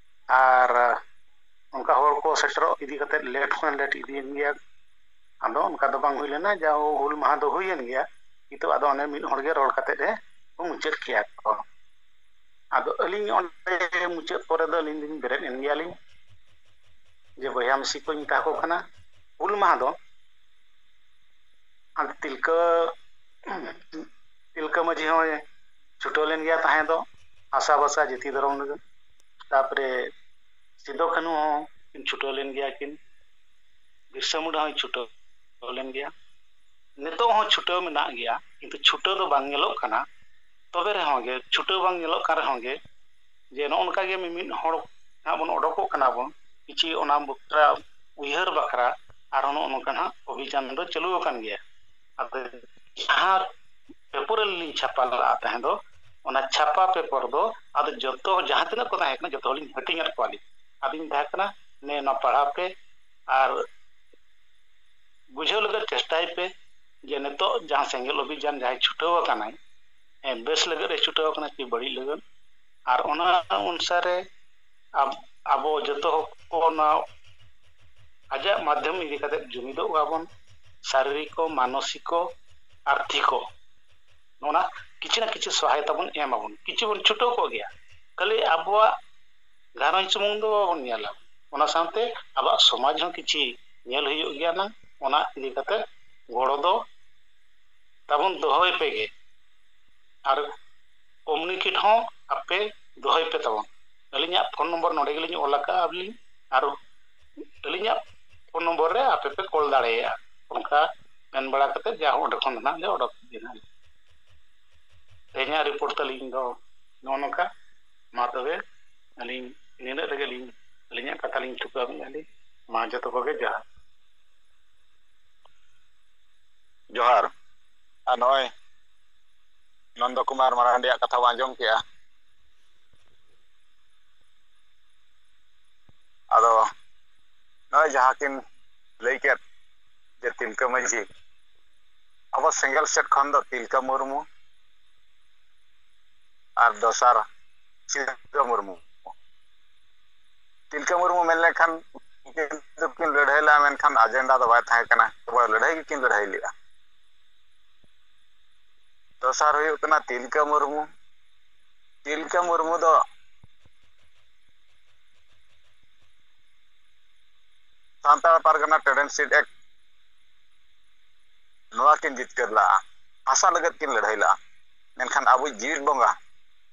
ᱟᱨ ᱚᱱᱠᱟ ᱦᱚᱲ ᱠᱚ ᱥᱮᱴᱮᱨᱚᱜ ᱤᱫᱤ ᱠᱟᱛᱮᱫ ᱞᱮᱴ ᱦᱚᱸ ᱞᱮᱴ ᱤᱫᱤᱭᱮᱱ ᱜᱮᱭᱟ᱾ ᱟᱫᱚ ᱚᱱᱠᱟ ᱫᱚ ᱵᱟᱝ ᱦᱩᱭ ᱞᱮᱱᱟ, ᱡᱟ ᱦᱩᱞ ᱢᱟᱦᱟ ᱫᱚ ᱦᱩᱭᱮᱱ ᱜᱮᱭᱟ, ᱠᱤᱱᱛᱩ ᱟᱫᱚ ᱚᱱᱮ ᱢᱤᱫ ᱦᱚᱲ ᱜᱮ ᱨᱚᱲ ᱠᱟᱛᱮᱫ ᱮ ᱢᱩᱪᱟᱹᱫ ᱠᱮᱜᱼᱟ ᱠᱚ᱾ ᱟᱫᱚ ᱟᱹᱞᱤᱧ ᱚᱸᱰᱮ ᱢᱩᱪᱟᱹᱫ ᱯᱚᱨᱮ ᱫᱚ ᱟᱹᱞᱤᱧ ᱞᱤᱧ ᱵᱮᱨᱮᱫ ᱮᱱ ᱜᱮᱭᱟᱞᱤᱧ, ᱡᱮ ᱵᱚᱭᱦᱟ ᱢᱤᱥᱤ ᱠᱚᱧ ᱢᱮᱛᱟ ᱠᱚ ᱠᱟᱱᱟ, ᱦᱩᱞ ᱢᱟᱦᱟ ᱫᱚ ᱟᱫᱚ ᱛᱤᱞᱠᱟᱹ, ᱛᱤᱞᱠᱟᱹ ᱢᱟᱹᱡᱷᱤ ᱦᱚᱸᱭ ᱪᱷᱩᱴᱟᱹᱣ ᱞᱮᱱ ᱜᱮᱭᱟ ᱛᱟᱦᱮᱸ ᱫᱚ ᱦᱟᱥᱟ ᱵᱷᱟᱥᱟ ᱡᱟᱹᱛᱤ ᱫᱷᱚᱨᱚᱢ ᱞᱟᱹᱜᱤᱫ᱾ ᱛᱟᱨᱯᱚᱨᱮ ᱥᱤᱫᱩ ᱠᱟᱹᱱᱦᱩ ᱦᱚᱸ ᱠᱤᱱ ᱪᱷᱩᱴᱟᱹᱣ ᱞᱮᱱ ᱜᱮᱭᱟ ᱠᱤᱱ, ᱵᱤᱨᱥᱟ ᱢᱩᱱᱰᱟ ᱦᱚᱸᱭ ᱪᱷᱩᱴᱟᱹᱣ ᱞᱮᱱ ᱜᱮᱭᱟ᱾ ᱱᱤᱛᱚᱜ ᱦᱚᱸ ᱪᱷᱩᱴᱟᱹᱣ ᱢᱮᱱᱟᱜ ᱜᱮᱭᱟ, ᱠᱤᱱᱛᱩ ᱪᱷᱩᱴᱟᱹᱣ ᱫᱚ ᱵᱟᱝ ᱧᱮᱞᱚᱜ ᱠᱟᱱᱟ᱾ ᱛᱚᱵᱮ ᱨᱮᱦᱚᱸ ᱜᱮ, ᱪᱷᱩᱴᱟᱹᱣ ᱵᱟᱝ ᱧᱮᱞᱚᱜ ᱠᱟᱱ ᱨᱮᱦᱚᱸ ᱜᱮ, ᱡᱮ ᱱᱚᱜᱼᱚ ᱱᱚᱝᱠᱟ ᱜᱮ ᱢᱤᱢᱤᱫ ᱦᱚᱲ ᱦᱟᱸᱜ ᱵᱚᱱ ᱚᱰᱚᱠᱚᱜ ᱠᱟᱱᱟ ᱵᱚᱱ, ᱠᱤᱪᱷᱤ ᱚᱱᱟ ᱵᱟᱠᱷᱨᱟ ᱩᱭᱦᱟᱹᱨ ᱵᱟᱠᱷᱨᱟ ᱟᱨᱦᱚᱸ ᱱᱚᱜᱼᱚ ᱱᱚᱝᱠᱟ ᱦᱟᱸᱜ ᱚᱵᱷᱤᱡᱟᱱ ᱫᱚ ᱪᱟᱹᱞᱩ ᱟᱠᱟᱱ ᱜᱮᱭᱟ᱾ ᱟᱫᱚ ᱡᱟᱦᱟᱸ ᱯᱮᱯᱟᱨ ᱨᱮᱞᱤᱧ ᱪᱷᱟᱯᱟ ᱞᱟᱜᱼᱟ ᱛᱟᱦᱮᱸ ᱫᱚ, ᱚᱱᱟ ᱪᱷᱟᱯᱟ ᱯᱮᱯᱟᱨ ᱫᱚ ᱟᱫᱚ ᱡᱚᱛᱚ ᱡᱟᱦᱟᱸ ᱛᱤᱱᱟᱹᱜ ᱠᱚ ᱛᱟᱦᱮᱸ ᱠᱟᱱᱟ ᱡᱚᱛᱚ ᱦᱚᱲᱤᱧ ᱦᱟᱹᱴᱤᱧ ᱟᱫ ᱠᱚᱣᱟᱞᱤᱧ᱾ ᱟᱫᱚᱧ ᱢᱮᱛᱟ ᱠᱟᱱᱟ, ᱱᱮ ᱱᱚᱣᱟ ᱯᱟᱲᱦᱟᱣ ᱯᱮ ᱟᱨ ᱵᱩᱡᱷᱟᱹᱣ ᱞᱟᱹᱜᱤᱫ ᱪᱮᱥᱴᱟᱭ ᱯᱮ ᱡᱮ ᱱᱤᱛᱚᱜ ᱡᱟᱦᱟᱸ ᱥᱮᱸᱜᱮᱞ ᱚᱵᱷᱤᱡᱟᱱ ᱡᱟᱦᱟᱸᱭ ᱪᱷᱩᱴᱟᱹᱣ ᱟᱠᱟᱱᱟᱭ, ᱦᱮᱸ, ᱵᱮᱥ ᱞᱟᱹᱜᱤᱫ ᱮ ᱪᱷᱩᱴᱟᱹᱣ ᱟᱠᱟᱱᱟ ᱠᱤ ᱵᱟᱹᱲᱤᱡ ᱞᱟᱹᱜᱤᱫ, ᱟᱨ ᱚᱱᱟ ᱚᱱᱩᱥᱟᱨᱮ ᱟᱵ-, ᱟᱵᱚ ᱡᱚᱛᱚ ᱦᱚᱲ ᱠᱚ ᱚᱱᱟ ᱟᱡᱟᱜ ᱢᱟᱫᱽᱫᱷᱚᱢ ᱤᱫᱤ ᱠᱟᱛᱮ ᱡᱩᱢᱤᱫᱚᱜ ᱟᱵᱚᱱ, ᱥᱟᱨᱤᱨᱤᱠᱚ, ᱢᱟᱱᱚᱥᱤᱠᱚ, ᱟᱨᱛᱷᱤᱠᱚ, ᱚᱱᱟ ᱠᱤᱪᱷᱩ ᱱᱟ ᱠᱤᱪᱷᱩ ᱥᱚᱦᱟᱭᱚᱛᱟ ᱵᱚᱱ ᱮᱢ ᱟᱵᱚᱱ, ᱠᱤᱪᱷᱩ ᱵᱚᱱ ᱪᱷᱩᱴᱟᱹᱣ ᱠᱚᱜ ᱜᱮᱭᱟ, ᱠᱷᱟᱹᱞᱤ ᱟᱵᱚᱣᱟᱜ ᱜᱷᱟᱨᱚᱸᱡᱽ ᱥᱩᱢᱩᱝ ᱫᱚ ᱵᱟᱵᱚᱱ ᱧᱮᱞᱟ, ᱚᱱᱟ ᱥᱟᱶᱛᱮ ᱟᱵᱚᱣᱟᱜ ᱥᱚᱢᱟᱡᱽ ᱦᱚᱸ ᱠᱤᱪᱷᱤ ᱧᱮᱞ ᱦᱩᱭᱩᱜ ᱜᱮᱭᱟ ᱱᱟᱝ᱾ ᱚᱱᱟ ᱤᱫᱤ ᱠᱟᱛᱮ ᱜᱚᱲᱚ ᱫᱚ ᱛᱟᱵᱚᱱ ᱫᱚᱦᱚᱭ ᱯᱮ ᱜᱮ, ᱟᱨ ᱠᱚᱢᱤᱭᱩᱱᱤᱠᱮᱴ ᱦᱚᱸ ᱟᱯᱮ ᱫᱚᱦᱚᱭ ᱯᱮ ᱛᱟᱵᱚᱱ᱾ ᱟᱹᱞᱤᱧᱟᱜ ᱯᱷᱳᱱ ᱱᱚᱢᱵᱚᱨ ᱱᱚᱰᱮ ᱜᱮᱞᱤᱧ ᱚᱞ ᱟᱠᱟᱫᱼᱟ ᱟᱹᱞᱤᱧ, ᱟᱨ ᱟᱹᱞᱤᱧᱟᱜ ᱯᱷᱳᱱ ᱱᱚᱢᱵᱚᱨ ᱨᱮ ᱟᱯᱮ ᱯᱮ ᱠᱚᱞ ᱫᱟᱲᱮᱭᱟᱜᱼᱟ᱾ ᱚᱱᱠᱟ ᱢᱮᱱ ᱵᱟᱲᱟ ᱠᱟᱛᱮ ᱡᱟ ᱚᱸᱰᱮ ᱠᱷᱚᱱ ᱫᱚ ᱱᱟᱦᱟᱜ ᱞᱮ ᱚᱰᱚᱠ ᱤᱫᱤᱭᱮᱱᱟ᱾ ᱛᱮᱦᱮᱧᱟᱜ ᱨᱤᱯᱳᱨᱴ ᱛᱟᱹᱞᱤᱧ ᱫᱚ ᱱᱚᱜᱼᱚ ᱱᱚᱝᱠᱟ᱾ ᱢᱟ ᱛᱚᱵᱮ ᱟᱹᱞᱤᱧ ᱱᱤᱱᱟᱹᱜ ᱨᱮᱜᱮ ᱞᱤᱧ ᱟᱹᱞᱤᱧᱟᱜ ᱠᱟᱛᱷᱟ ᱞᱤᱧ ᱴᱷᱩᱠᱟᱹᱣᱮᱫᱼᱟ ᱞᱤᱧ᱾ ᱢᱟ ᱡᱚᱛᱚ ᱠᱚᱜᱮ ᱡᱚᱦᱟᱨ᱾ ᱡᱚᱦᱟᱨ᱾ ᱟᱨ ᱱᱚᱜᱼᱚᱭ ᱱᱚᱱᱫᱚ ᱠᱩᱢᱟᱨ ᱢᱟᱨᱟᱱᱰᱤᱭᱟᱜ ᱠᱟᱛᱷᱟ ᱵᱚᱱ ᱟᱸᱡᱚᱢ ᱠᱮᱜᱼᱟ᱾ ᱟᱫᱚ ᱱᱚᱜᱼᱚᱭ ᱡᱟᱦᱟᱸ ᱠᱤᱱ ᱞᱟᱹᱭ ᱠᱮᱫ ᱡᱮ ᱛᱤᱞᱠᱟᱹ ᱢᱟᱹᱡᱷᱤ, ᱟᱵᱚ ᱥᱮᱸᱜᱮᱞ ᱥᱮᱫ ᱠᱷᱚᱱ ᱫᱚ ᱛᱤᱞᱠᱟᱹ ᱢᱩᱨᱢᱩ ᱟᱨ ᱫᱚᱥᱟᱨ ᱥᱤᱫᱷᱩ ᱢᱩᱨᱢᱩ᱾ ᱛᱤᱞᱠᱟᱹ ᱢᱩᱨᱢᱩ ᱢᱮᱱ ᱞᱮᱠᱷᱟᱱ ᱩᱱᱠᱤᱱ ᱫᱚᱠᱤᱱ ᱞᱟᱹᱲᱦᱟᱹᱭ ᱞᱮᱫᱼᱟ, ᱢᱮᱱᱠᱷᱟᱱ ᱟᱡᱮᱱᱰᱟ ᱫᱚ ᱵᱟᱭ ᱛᱟᱦᱮᱸ ᱠᱟᱱᱟ, ᱠᱮᱵᱚᱞ ᱞᱟᱹᱲᱦᱟᱹᱭ ᱜᱮᱠᱤᱱ ᱞᱟᱹᱲᱦᱟᱹᱭ ᱞᱮᱫᱼᱟ᱾ ᱫᱚᱥᱟᱨ ᱦᱩᱭᱩᱜ ᱠᱟᱱᱟ ᱛᱤᱞᱠᱟᱹ ᱢᱩᱨᱢᱩ᱾ ᱛᱤᱞᱠᱟᱹ ᱢᱩᱨᱢᱩ ᱫᱚ ᱥᱟᱱᱛᱟᱲ ᱯᱟᱨᱜᱟᱱᱟ ᱴᱮᱱᱰᱮᱱᱥᱤ ᱮᱠᱴ ᱱᱚᱣᱟ ᱠᱤᱱ ᱡᱤᱛᱠᱟᱹᱨ ᱞᱟᱜᱼᱟ, ᱦᱟᱥᱟ ᱞᱟᱹᱜᱤᱫ ᱠᱤᱱ ᱞᱟᱹᱲᱦᱟᱹᱭ ᱞᱟᱜᱼᱟ᱾ ᱢᱮᱱᱠᱷᱟᱱ ᱟᱵᱚ ᱡᱤᱣᱤᱫ ᱵᱚᱸᱜᱟ,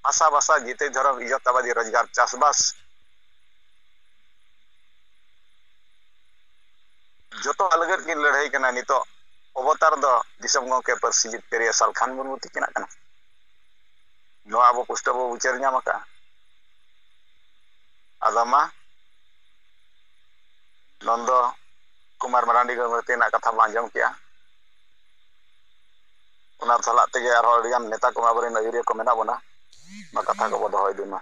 ᱦᱟᱥᱟ ᱵᱷᱟᱥᱟ ᱡᱤᱛᱟᱹᱭ ᱫᱷᱚᱨᱚᱢ ᱤᱡᱽᱡᱚᱛ ᱟᱵᱟᱫᱤ ᱨᱳᱡᱽᱜᱟᱨ ᱪᱟᱥᱵᱟᱥ ᱡᱚᱛᱚ ᱞᱟᱹᱜᱤᱫ ᱠᱤᱱ ᱞᱟᱹᱲᱦᱟᱹᱭ ᱠᱟᱱᱟ᱾ ᱱᱤᱛᱚᱜ ᱚᱵᱚᱛᱟᱨ ᱫᱚ ᱫᱤᱥᱚᱢ ᱜᱚᱢᱠᱮ ᱯᱟᱹᱨᱥᱤ ᱡᱤᱛᱠᱟᱹᱨᱤᱭᱟᱹ ᱥᱟᱞᱠᱷᱟᱱ ᱢᱩᱨᱢᱩ ᱛᱤᱠᱤᱱᱟᱜ ᱠᱟᱱᱟ᱾ ᱱᱚᱣᱟ ᱟᱵᱚ ᱯᱩᱥᱴᱟᱹᱣ ᱵᱚ ᱵᱤᱪᱟᱹᱨ ᱧᱟᱢ ᱟᱠᱟᱫᱼᱟ᱾ ᱟᱫᱚ ᱢᱟ ᱱᱚᱱᱫᱚ ᱠᱩᱢᱟᱨ ᱢᱟᱨᱟᱱᱰᱤ ᱜᱚᱢᱠᱮ ᱛᱤᱠᱤᱱᱟᱜ ᱠᱟᱛᱷᱟ ᱵᱚ ᱟᱸᱡᱚᱢ ᱠᱮᱜᱼᱟ᱾ ᱚᱱᱟ ᱥᱟᱞᱟᱜ ᱛᱮᱜᱮ ᱟᱨᱦᱚᱸ ᱟᱹᱰᱤᱜᱟᱱ ᱱᱮᱛᱟ ᱠᱚ ᱟᱵᱚᱨᱮᱱ ᱟᱹᱭᱩᱨᱤᱭᱟᱹ ᱠᱚ ᱢᱮᱱᱟᱜ ᱵᱚᱱᱟ, ᱚᱱᱟ ᱠᱟᱛᱷᱟ ᱠᱚᱵᱚ ᱫᱚᱦᱚ ᱤᱫᱤ ᱢᱟ᱾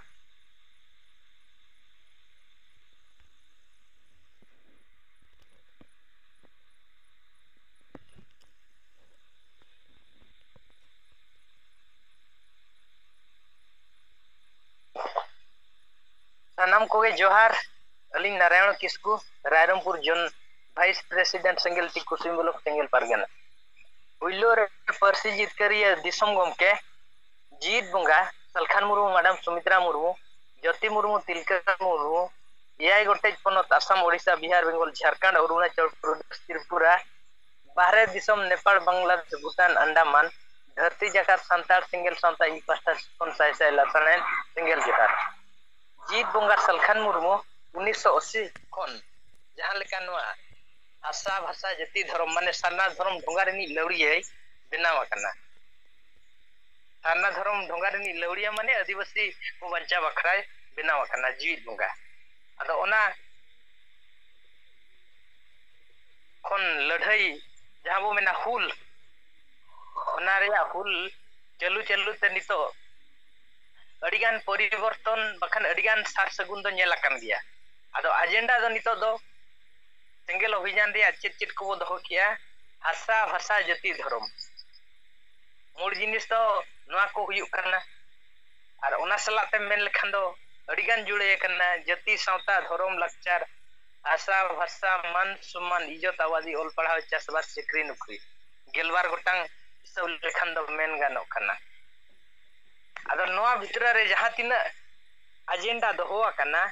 ᱥᱟᱱᱟᱢ ᱠᱚᱜᱮ ᱡᱚᱦᱟᱨ᱾ ᱟᱹᱞᱤᱧ ᱱᱟᱨᱟᱭᱚᱬ ᱠᱤᱥᱠᱩ, ᱨᱟᱭᱨᱚᱝᱯᱩᱨ ᱡᱳᱱ ᱵᱷᱟᱭᱤᱥ ᱯᱨᱮᱥᱤᱰᱮᱱᱴ ᱥᱮᱸᱜᱮᱞ ᱴᱤᱠᱩ ᱥᱤᱢ ᱵᱞᱚᱠ ᱥᱮᱸᱜᱮᱞ ᱯᱟᱨᱜᱟᱱᱟ᱾ ᱯᱩᱭᱞᱩ ᱨᱮ ᱯᱟᱹᱨᱥᱤ ᱡᱤᱛᱠᱟᱹᱨᱤᱭᱟᱹ ᱫᱤᱥᱚᱢ ᱜᱚᱢᱠᱮ, ᱡᱤᱣᱤᱫ ᱵᱚᱸᱜᱟ ᱥᱟᱞᱠᱷᱟᱱ ᱢᱩᱨᱢᱩ, ᱢᱟᱰᱟᱢ ᱥᱩᱢᱤᱛᱨᱟ ᱢᱩᱨᱢᱩ, ᱡᱳᱛᱤ ᱢᱩᱨᱢᱩ, ᱛᱤᱞᱠᱟᱹ ᱢᱩᱨᱢᱩ, ᱮᱭᱟᱭ ᱜᱚᱴᱮᱡ ᱯᱚᱱᱚᱛ, ᱟᱥᱟᱢ, ᱳᱰᱤᱥᱟ, ᱵᱤᱦᱟᱨ, ᱵᱮᱝᱜᱚᱞ, ᱡᱷᱟᱲᱠᱷᱚᱸᱰ, ᱚᱨᱩᱱᱟᱪᱚᱞ ᱯᱨᱚᱫᱮᱥ, ᱛᱨᱤᱯᱩᱨᱟ, ᱵᱟᱦᱨᱮ ᱫᱤᱥᱚᱢ ᱱᱮᱯᱟᱲ, ᱵᱟᱝᱞᱟᱫᱮᱥ, ᱵᱷᱩᱴᱟᱱ, ᱟᱱᱰᱟᱢᱟᱱ, ᱫᱷᱟᱹᱨᱛᱤ ᱡᱟᱠᱟᱛ ᱥᱟᱱᱛᱟᱲ ᱥᱮᱸᱜᱮᱞ ᱥᱟᱶᱛᱟ ᱤᱧ ᱯᱟᱦᱴᱟ ᱠᱷᱚᱱ ᱥᱟᱭ ᱥᱟᱭ ᱞᱟᱥᱟᱲᱦᱮᱫ ᱥᱮᱸᱜᱮᱞ ᱡᱚᱦᱟᱨ᱾ ᱡᱤᱛ ᱵᱚᱸᱜᱟ ᱥᱟᱞᱠᱷᱟᱱ ᱢᱩᱨᱢᱩ ᱩᱱᱤᱥᱥᱚ ᱟᱥᱤ ᱠᱷᱚᱱ ᱡᱟᱦᱟᱸ ᱞᱮᱠᱟ ᱱᱚᱣᱟ ᱵᱷᱟᱥᱟ, ᱵᱷᱟᱥᱟ, ᱡᱟᱹᱛᱤ, ᱫᱷᱚᱨᱚᱢ, ᱢᱟᱱᱮ ᱥᱟᱨᱱᱟ ᱫᱷᱚᱨᱚᱢ ᱰᱷᱚᱸᱜᱟ ᱨᱤᱱᱤᱡ ᱞᱟᱹᱣᱲᱤᱭᱟᱹᱭ ᱵᱮᱱᱟᱣ ᱟᱠᱟᱱᱟ᱾ ᱥᱟᱨᱱᱟ ᱫᱷᱚᱨᱚᱢ ᱰᱷᱚᱸᱜᱟ ᱨᱤᱱᱤᱡ ᱞᱟᱹᱣᱲᱤᱭᱟᱹ ᱢᱟᱱᱮ ᱟᱹᱫᱤᱵᱟᱹᱥᱤ ᱠᱚ ᱵᱟᱧᱪᱟᱣ ᱵᱟᱠᱷᱨᱟᱭ ᱵᱮᱱᱟᱣ ᱟᱠᱟᱱᱟ ᱡᱤᱣᱤᱫ ᱵᱚᱸᱜᱟ᱾ ᱟᱫᱚ ᱚᱱᱟ ᱠᱷᱚᱱ ᱞᱟᱹᱲᱦᱟᱹᱭ, ᱡᱟᱦᱟᱸ ᱵᱚ ᱢᱮᱱᱟ ᱦᱩᱞ, ᱚᱱᱟ ᱨᱮᱭᱟᱜ ᱦᱩᱞ ᱪᱟᱹᱞᱩ ᱪᱟᱹᱞᱩ ᱛᱮ ᱱᱤᱛᱚᱜ ᱟᱹᱰᱤᱜᱟᱱ ᱯᱚᱨᱤᱵᱚᱨᱛᱚᱱ ᱵᱟᱠᱷᱟᱱ ᱟᱹᱰᱤᱜᱟᱱ ᱥᱟᱨ ᱥᱟᱹᱜᱩᱱ ᱫᱚ ᱧᱮᱞ ᱟᱠᱟᱱ ᱜᱮᱭᱟ᱾ ᱟᱫᱚ ᱟᱡᱮᱱᱰᱟ ᱫᱚ ᱱᱤᱛᱚᱜ ᱫᱚ ᱥᱮᱸᱜᱮᱞ ᱚᱵᱷᱤᱡᱟᱱ ᱨᱮᱭᱟᱜ ᱪᱮᱫ ᱪᱮᱫ ᱠᱚᱵᱚ ᱫᱚᱦᱚ ᱠᱮᱜᱼᱟ? ᱦᱟᱥᱟ, ᱵᱷᱟᱥᱟ, ᱡᱟᱹᱛᱤ, ᱫᱷᱚᱨᱚᱢ᱾ ᱢᱩᱲ ᱡᱤᱱᱤᱥ ᱫᱚ ᱱᱚᱣᱟ ᱠᱚ ᱦᱩᱭᱩᱜ ᱠᱟᱱᱟ᱾ ᱟᱨ ᱚᱱᱟ ᱥᱟᱞᱟᱜ ᱛᱮᱢ ᱢᱮᱱ ᱞᱮᱠᱷᱟᱱ ᱫᱚ ᱟᱹᱰᱤᱜᱟᱱ ᱡᱩᱲᱟᱹᱭ ᱟᱠᱟᱱᱟ, ᱡᱟᱹᱛᱤ, ᱥᱟᱶᱛᱟ, ᱫᱷᱚᱨᱚᱢ, ᱞᱟᱠᱪᱟᱨ, ᱵᱷᱟᱥᱟ, ᱵᱷᱟᱥᱟ, ᱢᱟᱱ ᱥᱚᱢᱢᱟᱱ, ᱤᱡᱚᱛ, ᱟᱵᱟᱫᱤ, ᱚᱞ ᱯᱟᱲᱦᱟᱣ, ᱪᱟᱥᱵᱟᱥ, ᱪᱟᱹᱠᱨᱤ, ᱱᱚᱠᱨᱤ᱾ ᱜᱮᱞᱵᱟᱨ ᱜᱚᱴᱟᱝ ᱦᱤᱥᱟᱹᱵ ᱞᱮᱠᱷᱟᱱ ᱫᱚ ᱢᱮᱱ ᱜᱟᱱᱚᱜ ᱠᱟᱱᱟ᱾ ᱟᱫᱚ ᱱᱚᱣᱟ ᱵᱷᱤᱛᱨᱤ ᱨᱮ ᱡᱟᱦᱟᱸ ᱛᱤᱱᱟᱹᱜ ᱟᱡᱮᱱᱰᱟ ᱫᱚᱦᱚ ᱟᱠᱟᱱᱟ,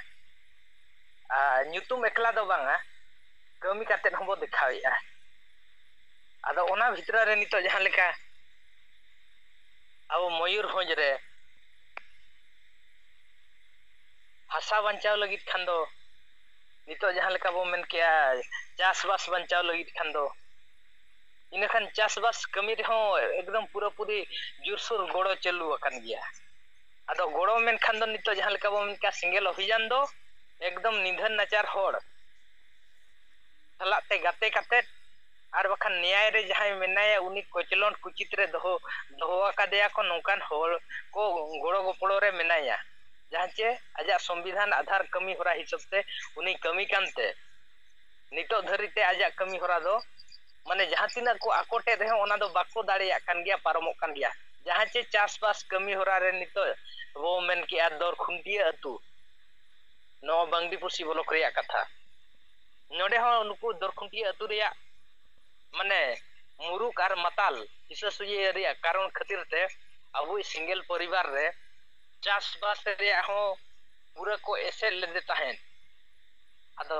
ᱟᱨ ᱧᱩᱛᱩᱢ ᱮᱠᱞᱟ ᱫᱚ ᱵᱟᱝᱟ, ᱠᱟᱹᱢᱤ ᱠᱟᱛᱮᱫ ᱦᱚᱸᱵᱚ ᱫᱮᱠᱷᱟᱣᱮᱫᱼᱟ᱾ ᱟᱫᱚ ᱚᱱᱟ ᱵᱷᱤᱛᱨᱤ ᱨᱮ ᱱᱤᱛᱚᱜ ᱡᱟᱦᱟᱸ ᱞᱮᱠᱟ ᱟᱵᱚ ᱢᱚᱭᱩᱨᱵᱷᱚᱸᱡᱽ ᱨᱮ ᱦᱟᱥᱟ ᱵᱟᱧᱪᱟᱣ ᱞᱟᱹᱜᱤᱫ ᱠᱷᱟᱱ ᱫᱚ, ᱱᱤᱛᱚᱜ ᱡᱟᱦᱟᱸ ᱞᱮᱠᱟ ᱵᱚ ᱢᱮᱱ ᱠᱮᱜᱼᱟ, ᱪᱟᱥᱵᱟᱥ ᱵᱟᱧᱪᱟᱣ ᱞᱟᱹᱜᱤᱫ ᱠᱷᱟᱱ ᱫᱚ, ᱤᱱᱟᱹᱠᱷᱟᱱ ᱪᱟᱥᱵᱟᱥ ᱠᱟᱹᱢᱤ ᱨᱮᱦᱚᱸ ᱮᱠᱫᱚᱢ ᱯᱩᱨᱟᱹᱯᱩᱨᱤ ᱡᱳᱨᱥᱳᱨ ᱜᱚᱲᱚ ᱪᱟᱹᱞᱩ ᱟᱠᱟᱱ ᱜᱮᱭᱟ᱾ ᱟᱫᱚ ᱜᱚᱲᱚ ᱢᱮᱱᱠᱷᱟᱱ ᱫᱚ ᱱᱤᱛᱚᱜ ᱡᱟᱦᱟᱸ ᱞᱮᱠᱟ ᱵᱚ ᱢᱮᱱ ᱠᱮᱜᱼᱟ, ᱥᱮᱸᱜᱮᱞ ᱚᱵᱷᱤᱡᱟᱱ ᱫᱚ ᱮᱠᱫᱚᱢ ᱱᱤᱫᱷᱟᱹᱱ ᱱᱟᱪᱟᱨ ᱦᱚᱲ ᱥᱟᱞᱟᱜ ᱛᱮ ᱜᱟᱛᱮ ᱠᱟᱛᱮᱫ ᱟᱨ ᱵᱟᱠᱷᱟᱱ ᱱᱮᱭᱟᱭ ᱨᱮ ᱡᱟᱦᱟᱸᱭ ᱢᱮᱱᱟᱭᱟ, ᱩᱱᱤ ᱠᱚᱪᱞᱚᱱ ᱠᱩᱪᱤᱛ ᱨᱮ ᱫᱚᱦᱚ, ᱫᱚᱦᱚ ᱟᱠᱟᱫᱮᱭᱟ ᱠᱚ, ᱱᱚᱝᱠᱟᱱ ᱦᱚᱲ ᱠᱚ ᱜᱚᱲᱚ ᱜᱚᱯᱚᱲᱚ ᱨᱮ ᱢᱮᱱᱟᱭᱟ, ᱡᱟᱦᱟᱸ ᱪᱮ ᱟᱡᱟᱜ ᱥᱚᱝᱵᱤᱫᱷᱟᱱ ᱟᱫᱷᱟᱨ ᱠᱟᱹᱢᱤ ᱦᱚᱨᱟ ᱦᱤᱥᱟᱹᱵ ᱛᱮ ᱩᱱᱤ ᱠᱟᱹᱢᱤ ᱠᱟᱱᱛᱮ ᱱᱤᱛᱚᱜ ᱫᱷᱟᱹᱨᱤᱡ ᱛᱮ ᱟᱡᱟᱜ ᱠᱟᱹᱢᱤ ᱦᱚᱨᱟ ᱫᱚ, ᱢᱟᱱᱮ, ᱡᱟᱦᱟᱸ ᱛᱤᱱᱟᱹᱜ ᱠᱚ ᱟᱠᱚᱴᱮᱫ ᱨᱮᱦᱚᱸ ᱚᱱᱟ ᱫᱚ ᱵᱟᱠᱚ ᱫᱟᱲᱮᱭᱟᱜ ᱠᱟᱱ ᱜᱮᱭᱟ, ᱯᱟᱨᱚᱢᱚᱜ ᱠᱟᱱ ᱜᱮᱭᱟ᱾ ᱡᱟᱦᱟᱸ ᱪᱮ ᱪᱟᱥᱵᱟᱥ ᱠᱟᱹᱢᱤ ᱦᱚᱨᱟ ᱨᱮ ᱱᱤᱛᱚᱜ ᱵᱚ ᱢᱮᱱ ᱠᱮᱜᱼᱟ ᱫᱚᱨᱠᱷᱩᱱᱴᱤᱭᱟᱹ ᱟᱹᱛᱩ, ᱱᱚᱣᱟ ᱵᱟᱝᱰᱤᱯᱚᱥᱤ ᱵᱞᱚᱠ ᱨᱮᱭᱟᱜ ᱠᱟᱛᱷᱟ᱾ ᱱᱚᱰᱮ ᱦᱚᱸ ᱱᱩᱠᱩ ᱫᱚᱨᱠᱷᱩᱱᱴᱤᱭᱟᱹ ᱟᱹᱛᱩ ᱨᱮᱭᱟᱜ, ᱢᱟᱱᱮ, ᱢᱩᱨᱩᱠ ᱟᱨ ᱢᱟᱛᱟᱞ ᱦᱤᱥᱟᱹ ᱥᱩᱭᱟᱹ ᱨᱮᱭᱟᱜ ᱠᱟᱨᱚᱱ ᱠᱷᱟᱹᱛᱤᱨ ᱛᱮ ᱟᱵᱚᱭᱤᱡ ᱥᱮᱸᱜᱮᱞ ᱯᱚᱨᱤᱵᱟᱨ ᱨᱮ ᱪᱟᱥᱵᱟᱥ ᱨᱮᱭᱟᱜ ᱦᱚᱸ ᱯᱩᱨᱟᱹ ᱠᱚ ᱮᱥᱮᱫ ᱞᱮᱫᱮ ᱛᱟᱦᱮᱸᱫ᱾ ᱟᱫᱚ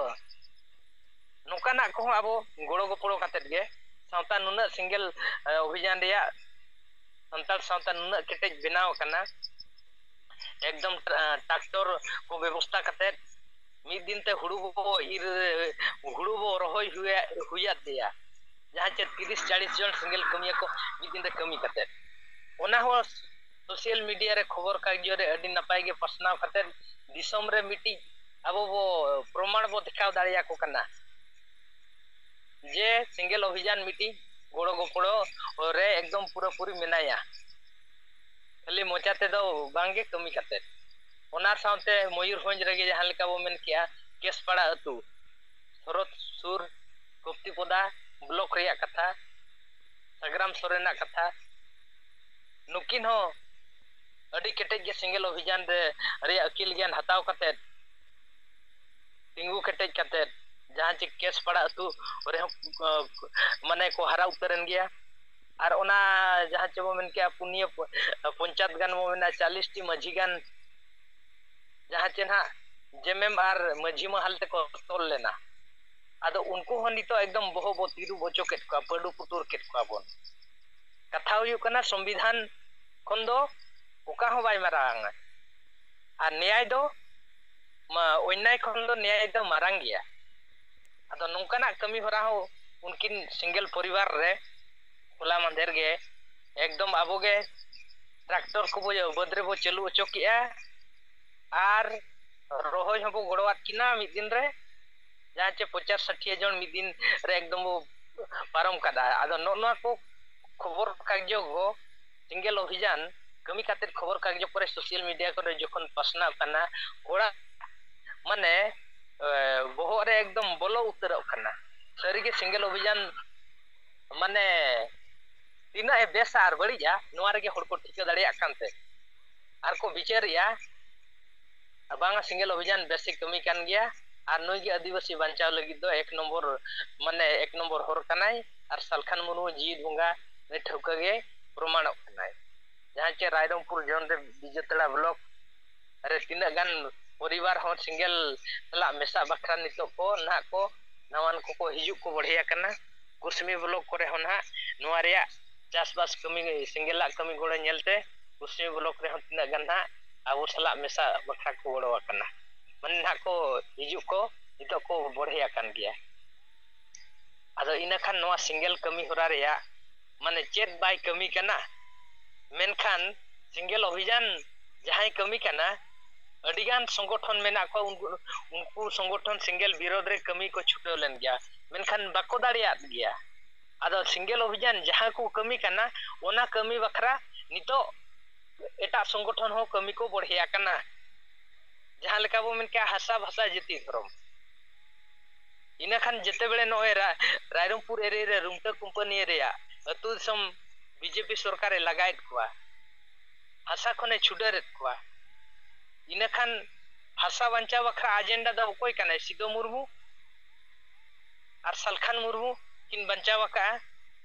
ᱱᱚᱝᱠᱟᱱᱟᱜ ᱠᱚᱦᱚᱸ ᱟᱵᱚ ᱜᱚᱲᱚ ᱜᱚᱯᱚᱲᱚ ᱠᱟᱛᱮᱫ ᱜᱮ ᱥᱟᱶᱛᱟ ᱱᱩᱱᱟᱹᱜ ᱥᱮᱸᱜᱮᱞ ᱚᱵᱷᱤᱡᱟᱱ ᱨᱮᱭᱟᱜ ᱥᱟᱱᱛᱟᱲ ᱥᱟᱶᱛᱟ ᱱᱩᱱᱟᱹᱜ ᱠᱮᱴᱮᱡ ᱵᱮᱱᱟᱣ ᱟᱠᱟᱱᱟ᱾ ᱮᱠᱫᱚᱢ ᱴᱨᱟᱠᱴᱚᱨ ᱠᱚ ᱵᱮᱵᱚᱥᱛᱟ ᱠᱟᱛᱮᱫ ᱢᱤᱫ ᱫᱤᱱ ᱛᱮ ᱦᱩᱲᱩ ᱵᱚ ᱤᱨ, ᱦᱩᱲᱩ ᱵᱚ ᱨᱚᱦᱚᱭ ᱦᱩᱭᱟᱫᱮᱭᱟ᱾ ᱡᱟᱦᱟᱸ ᱪᱮᱫ ᱛᱤᱨᱤᱥ ᱪᱟᱞᱤᱥ ᱡᱚᱱ ᱥᱮᱸᱜᱮᱞ ᱠᱟᱹᱢᱤᱭᱟᱹ ᱠᱚ ᱢᱤᱫ ᱫᱤᱱ ᱨᱮ ᱠᱟᱹᱢᱤ ᱠᱟᱛᱮᱫ, ᱚᱱᱟ ᱦᱚᱸ ᱥᱳᱥᱟᱞ ᱢᱤᱰᱤᱭᱟ ᱨᱮ ᱠᱷᱚᱵᱚᱨ ᱠᱟᱜᱚᱡᱽ ᱨᱮ ᱟᱹᱰᱤ ᱱᱟᱯᱟᱭ ᱜᱮ ᱯᱟᱥᱱᱟᱣ ᱠᱟᱛᱮᱫ ᱫᱤᱥᱚᱢ ᱨᱮ ᱢᱤᱫᱴᱤᱡ ᱟᱵᱚ ᱵᱚ ᱯᱨᱚᱢᱟᱬ ᱵᱚ ᱫᱮᱠᱷᱟᱣ ᱫᱟᱲᱮᱭᱟᱠᱚ ᱠᱟᱱᱟ ᱡᱮ ᱥᱮᱸᱜᱮᱞ ᱚᱵᱷᱤᱡᱟᱱ ᱢᱤᱫᱴᱤᱡ ᱜᱚᱲᱚ ᱜᱚᱯᱚᱲᱚ ᱨᱮ ᱮᱠᱫᱚᱢ ᱯᱩᱨᱟᱹᱯᱩᱨᱤ ᱢᱮᱱᱟᱭᱟ᱾ ᱠᱷᱟᱹᱞᱤ ᱢᱚᱪᱟ ᱛᱮᱫᱚ ᱵᱟᱝᱜᱮ, ᱠᱟᱹᱢᱤ ᱠᱟᱛᱮᱫ᱾ ᱚᱱᱟ ᱥᱟᱶᱛᱮ ᱢᱚᱭᱩᱨᱵᱷᱚᱸᱡᱽ ᱨᱮᱜᱮ ᱡᱟᱦᱟᱸ ᱞᱮᱠᱟ ᱵᱚ ᱢᱮᱱ ᱠᱮᱜᱼᱟ, ᱠᱮᱥᱯᱟᱲᱟ ᱟᱹᱛᱩ, ᱥᱚᱨᱚᱛ ᱥᱩᱨ ᱠᱚᱯᱛᱤᱯᱚᱫᱟ ᱵᱞᱚᱠ ᱨᱮᱭᱟᱜ ᱠᱟᱛᱷᱟ, ᱥᱟᱜᱽᱨᱟᱢ ᱥᱚᱨᱮᱱᱟᱜ ᱠᱟᱛᱷᱟ, ᱱᱩᱠᱤᱱ ᱦᱚᱸ ᱟᱹᱰᱤ ᱠᱮᱴᱮᱡ ᱜᱮ ᱥᱮᱸᱜᱮᱞ ᱚᱵᱷᱤᱡᱟᱱ ᱨᱮ ᱨᱮᱭᱟᱜ ᱟᱹᱠᱤᱞ ᱜᱮᱭᱟᱱ ᱦᱟᱛᱟᱣ ᱠᱟᱛᱮᱫ ᱛᱤᱸᱜᱩ ᱠᱮᱴᱮᱡ ᱠᱟᱛᱮᱫ ᱡᱟᱦᱟᱸ ᱪᱮ ᱠᱮᱥᱯᱟᱲᱟ ᱟᱹᱛᱩ ᱨᱮᱦᱚᱸ ᱢᱟᱱᱮ ᱠᱚ ᱦᱟᱨᱟ ᱩᱛᱟᱹᱨᱮᱱ ᱜᱮᱭᱟ᱾ ᱟᱨ ᱚᱱᱟ ᱡᱟᱦᱟᱸ ᱪᱮ ᱵᱚ ᱢᱮᱱ ᱠᱮᱜᱼᱟ ᱯᱩᱱᱭᱟᱹ ᱯᱚᱧᱪᱟᱭᱮᱛ ᱜᱟᱱ ᱵᱚ ᱢᱮᱱᱟ ᱪᱟᱞᱤᱥ ᱴᱤ ᱢᱟᱹᱡᱷᱤ ᱜᱟᱱ ᱡᱟᱦᱟᱸ ᱪᱮ ᱱᱟᱦᱟᱜ ᱡᱮᱢᱮᱢ ᱟᱨ ᱢᱟᱹᱡᱷᱤ ᱢᱟᱦᱟᱞ ᱛᱮᱠᱚ ᱛᱚᱞ ᱞᱮᱱᱟ᱾ ᱟᱫᱚ ᱩᱱᱠᱩ ᱦᱚᱸ ᱱᱤᱛᱚᱜ ᱮᱠᱫᱚᱢ ᱵᱚᱦᱚᱜ ᱵᱚ ᱛᱤᱨᱩᱵ ᱚᱪᱚ ᱠᱮᱫ ᱠᱚᱣᱟ, ᱯᱟᱹᱰᱩ ᱯᱩᱴᱩᱨ ᱠᱮᱫ ᱠᱚᱣᱟ ᱵᱚᱱ᱾ ᱠᱟᱛᱷᱟ ᱦᱩᱭᱩᱜ ᱠᱟᱱᱟ ᱥᱚᱝᱵᱤᱫᱷᱟᱱ ᱠᱷᱚᱱ ᱫᱚ ᱚᱠᱟ ᱦᱚᱸ ᱵᱟᱭ ᱢᱟᱨᱟᱝᱟ᱾ ᱟᱨ ᱱᱮᱭᱟᱭ ᱫᱚ ᱢᱟ ᱚᱱᱱᱟᱭ ᱠᱷᱚᱱ ᱫᱚ ᱱᱮᱭᱟᱭ ᱫᱚ ᱢᱟᱨᱟᱝ ᱜᱮᱭᱟ᱾ ᱟᱫᱚ ᱱᱚᱝᱠᱟᱱᱟᱜ ᱠᱟᱹᱢᱤ ᱦᱚᱨᱟ ᱦᱚᱸ ᱩᱱᱠᱤᱱ ᱥᱮᱸᱜᱮᱞ ᱯᱚᱨᱤᱵᱟᱨ ᱨᱮ ᱦᱚᱞᱟ ᱢᱟᱫᱷᱮᱨ ᱜᱮ ᱮᱠᱫᱚᱢ ᱟᱵᱚ ᱜᱮ ᱴᱨᱟᱠᱴᱚᱨ ᱠᱚᱵᱚ ᱵᱟᱹᱫᱽ ᱨᱮᱵᱚ ᱪᱟᱹᱞᱩ ᱚᱪᱚ ᱠᱮᱜᱼᱟ ᱟᱨ ᱨᱚᱦᱚᱭ ᱦᱚᱸᱵᱚ ᱜᱚᱲᱚᱣᱟᱫ ᱠᱤᱱᱟ ᱢᱤᱫ ᱫᱤᱱ ᱨᱮ᱾ ᱡᱟᱦᱟᱸ ᱪᱮ ᱯᱚᱧᱪᱟᱥ ᱥᱟᱴᱷᱤᱭᱟᱹ ᱡᱚᱱ ᱢᱤᱫ ᱫᱤᱱ ᱨᱮ ᱮᱠᱫᱚᱢ ᱵᱚ ᱯᱟᱨᱚᱢ ᱠᱟᱫᱟ᱾ ᱟᱫᱚ ᱱᱚᱜᱼᱚ ᱱᱚᱣᱟ ᱠᱚ ᱠᱷᱚᱵᱚᱨ ᱠᱟᱜᱚᱡᱽ ᱠᱚ ᱥᱮᱸᱜᱮᱞ ᱚᱵᱷᱤᱡᱟᱱ ᱠᱟᱹᱢᱤ ᱠᱟᱛᱮᱫ ᱠᱷᱚᱵᱚᱨ ᱠᱟᱜᱚᱡᱽ ᱠᱚᱨᱮ ᱥᱳᱥᱟᱞ ᱢᱤᱰᱤᱭᱟ ᱠᱚᱨᱮ ᱡᱚᱠᱷᱚᱱ ᱯᱟᱥᱱᱟᱜ ᱠᱟᱱᱟ, ᱦᱚᱲᱟᱜ ᱢᱟᱱᱮ ᱵᱚᱦᱚᱜ ᱨᱮ ᱮᱠᱫᱚᱢ ᱵᱚᱞᱚ ᱩᱛᱟᱹᱨᱚᱜ ᱠᱟᱱᱟ᱾ ᱥᱟᱹᱨᱤᱜᱮ ᱥᱮᱸᱜᱮᱞ ᱚᱵᱷᱤᱡᱟᱱ ᱢᱟᱱᱮ ᱛᱤᱱᱟᱹᱜ ᱮ ᱵᱮᱥᱟ ᱟᱨ ᱵᱟᱹᱲᱤᱡᱼᱟ ᱱᱚᱣᱟ ᱨᱮᱜᱮ ᱦᱚᱲ ᱠᱚ ᱴᱷᱤᱠᱟᱹ ᱫᱟᱲᱮᱭᱟᱜ ᱠᱟᱱᱛᱮ ᱟᱨ ᱠᱚ ᱵᱤᱪᱟᱹᱨᱮᱜᱼᱟ᱾ ᱵᱟᱝᱟ ᱥᱮᱸᱜᱮᱞ ᱚᱵᱷᱤᱡᱟᱱ ᱵᱮᱥᱮ ᱠᱟᱹᱢᱤ ᱠᱟᱱ ᱜᱮᱭᱟ ᱟᱨ ᱱᱩᱭ ᱜᱮ ᱟᱹᱫᱤᱵᱟᱹᱥᱤ ᱵᱟᱧᱪᱟᱣ ᱞᱟᱹᱜᱤᱫ ᱫᱚ ᱮᱠ ᱱᱚᱢᱵᱚᱨ ᱢᱟᱱᱮ ᱮᱠ ᱱᱚᱢᱵᱚᱨ ᱦᱚᱨ ᱠᱟᱱᱟᱭ᱾ ᱟᱨ ᱥᱟᱞᱠᱷᱟᱱ ᱢᱩᱨᱢᱩ ᱡᱤᱣᱤᱫ ᱵᱚᱸᱜᱟ ᱱᱩᱭ ᱴᱷᱟᱹᱣᱠᱟᱹ ᱜᱮ ᱯᱨᱚᱢᱟᱬᱚᱜ ᱠᱟᱱᱟᱭ᱾ ᱡᱟᱦᱟᱸ ᱪᱮ ᱨᱟᱭᱨᱚᱝᱯᱩᱨ ᱡᱳᱱ ᱨᱮ ᱵᱤᱡᱮᱛᱟᱲᱟ ᱵᱞᱚᱠ ᱨᱮ ᱛᱤᱱᱟᱹᱜ ᱜᱟᱱ ᱯᱚᱨᱤᱵᱟᱨ ᱦᱚᱸ ᱥᱮᱸᱜᱮᱞ ᱥᱟᱞᱟᱜ ᱢᱮᱥᱟᱜ ᱵᱟᱠᱷᱨᱟ ᱱᱤᱛᱚᱜ ᱠᱚ ᱱᱟᱦᱟᱜ ᱠᱚ ᱱᱟᱣᱟᱱ ᱠᱚᱠᱚ ᱦᱤᱡᱩᱜ ᱠᱚ ᱵᱚᱲᱦᱮ ᱟᱠᱟᱱᱟ᱾ ᱠᱩᱥᱢᱤ ᱵᱞᱚᱠ ᱠᱚᱨᱮ ᱦᱚᱸ ᱱᱟᱦᱟᱜ ᱱᱚᱣᱟ ᱨᱮᱭᱟᱜ ᱪᱟᱥᱵᱟᱥ ᱠᱟᱹᱢᱤ, ᱥᱮᱸᱜᱮᱞᱟᱜ ᱠᱟᱹᱢᱤ ᱜᱚᱲᱚ ᱧᱮᱞᱛᱮ ᱠᱩᱥᱢᱤ ᱵᱞᱚᱠ ᱨᱮᱦᱚᱸ ᱛᱤᱱᱟᱹᱜ ᱜᱟᱱ ᱱᱟᱦᱟᱜ ᱟᱵᱚ ᱥᱟᱞᱟᱜ ᱢᱮᱥᱟ ᱵᱟᱠᱷᱨᱟ ᱠᱚ ᱜᱚᱲᱚ ᱟᱠᱟᱱᱟ᱾ ᱢᱟᱱᱮ ᱱᱟᱦᱟᱜ ᱠᱚ ᱦᱤᱡᱩᱜ ᱠᱚ ᱱᱤᱛᱚᱜ ᱠᱚ ᱵᱚᱲᱦᱮ ᱟᱠᱟᱱ ᱜᱮᱭᱟ᱾ ᱟᱫᱚ ᱤᱱᱟᱹ ᱠᱷᱟᱱ ᱱᱚᱣᱟ ᱥᱮᱸᱜᱮᱞ ᱠᱟᱹᱢᱤ ᱦᱚᱨᱟ ᱨᱮᱭᱟᱜ ᱢᱟᱱᱮ ᱪᱮᱫ ᱵᱟᱭ ᱠᱟᱹᱢᱤ ᱠᱟᱱᱟ? ᱢᱮᱱᱠᱷᱟᱱ ᱥᱮᱸᱜᱮᱞ ᱚᱵᱷᱤᱡᱟᱱ ᱡᱟᱦᱟᱸᱭ ᱠᱟᱹᱢᱤ ᱠᱟᱱᱟ, ᱟᱹᱰᱤᱜᱟᱱ ᱥᱚᱝᱜᱚᱴᱷᱚᱱ ᱢᱮᱱᱟᱜ ᱠᱚᱣᱟ, ᱩᱱᱠᱩ, ᱩᱱᱠᱩ ᱥᱚᱝᱜᱚᱴᱷᱚᱱ ᱥᱮᱸᱜᱮᱞ ᱵᱤᱨᱳᱫᱷ ᱨᱮ ᱠᱟᱹᱢᱤ ᱠᱚ ᱪᱷᱩᱴᱟᱹᱣ ᱞᱮᱱ ᱜᱮᱭᱟ, ᱢᱮᱱᱠᱷᱟᱱ ᱵᱟᱠᱚ ᱫᱟᱲᱮᱭᱟᱜ ᱜᱮᱭᱟ᱾ ᱟᱫᱚ ᱥᱮᱸᱜᱮᱞ ᱚᱵᱷᱤᱡᱟᱱ ᱡᱟᱦᱟᱸ ᱠᱚ ᱠᱟᱹᱢᱤ ᱠᱟᱱᱟ, ᱚᱱᱟ ᱠᱟᱹᱢᱤ ᱵᱟᱠᱷᱨᱟ ᱱᱤᱛᱚᱜ ᱮᱴᱟᱜ ᱥᱚᱝᱜᱚᱴᱷᱚᱱ ᱦᱚᱸ ᱠᱟᱹᱢᱤ ᱠᱚ ᱵᱚᱲᱦᱮ ᱟᱠᱟᱱᱟ᱾ ᱡᱟᱦᱟᱸ ᱞᱮᱠᱟ ᱵᱚ ᱢᱮᱱ ᱠᱮᱜᱼᱟ, ᱦᱟᱥᱟ ᱵᱷᱟᱥᱟ ᱡᱟᱹᱛᱤ ᱫᱷᱚᱨᱚᱢ᱾ ᱤᱱᱟᱹ ᱠᱷᱟᱱ ᱡᱮᱛᱮ ᱵᱮᱲᱮ ᱱᱚᱜᱼᱚᱭ ᱨᱟ-, ᱨᱟᱭᱨᱚᱝᱯᱩᱨ ᱮᱨᱤᱭᱟ ᱨᱮ ᱨᱩᱢᱴᱟᱹ ᱠᱳᱢᱯᱟᱱᱤ ᱨᱮᱭᱟᱜ ᱟᱹᱛᱩ ᱫᱤᱥᱚᱢ ᱵᱤᱡᱮᱯᱤ ᱥᱚᱨᱠᱟᱨᱮ ᱞᱟᱜᱟᱭᱮᱫ ᱠᱚᱣᱟ, ᱦᱟᱥᱟ ᱠᱷᱚᱱᱮ ᱪᱷᱩᱰᱟᱹᱨᱮᱫ ᱠᱚᱣᱟ᱾ ᱤᱱᱟᱹ ᱠᱷᱟᱱ ᱦᱟᱥᱟ ᱵᱟᱧᱪᱟᱣ ᱵᱟᱠᱷᱨᱟ ᱟᱡᱮᱱᱰᱟ ᱫᱚ ᱚᱠᱚᱭ ᱠᱟᱱᱟᱭ? ᱥᱤᱫᱚ ᱢᱩᱨᱢᱩ ᱟᱨ ᱥᱟᱞᱠᱷᱟᱱ ᱢᱩᱨᱢᱩ ᱠᱤᱱ ᱵᱟᱧᱪᱟᱣ ᱟᱠᱟᱫᱼᱟ᱾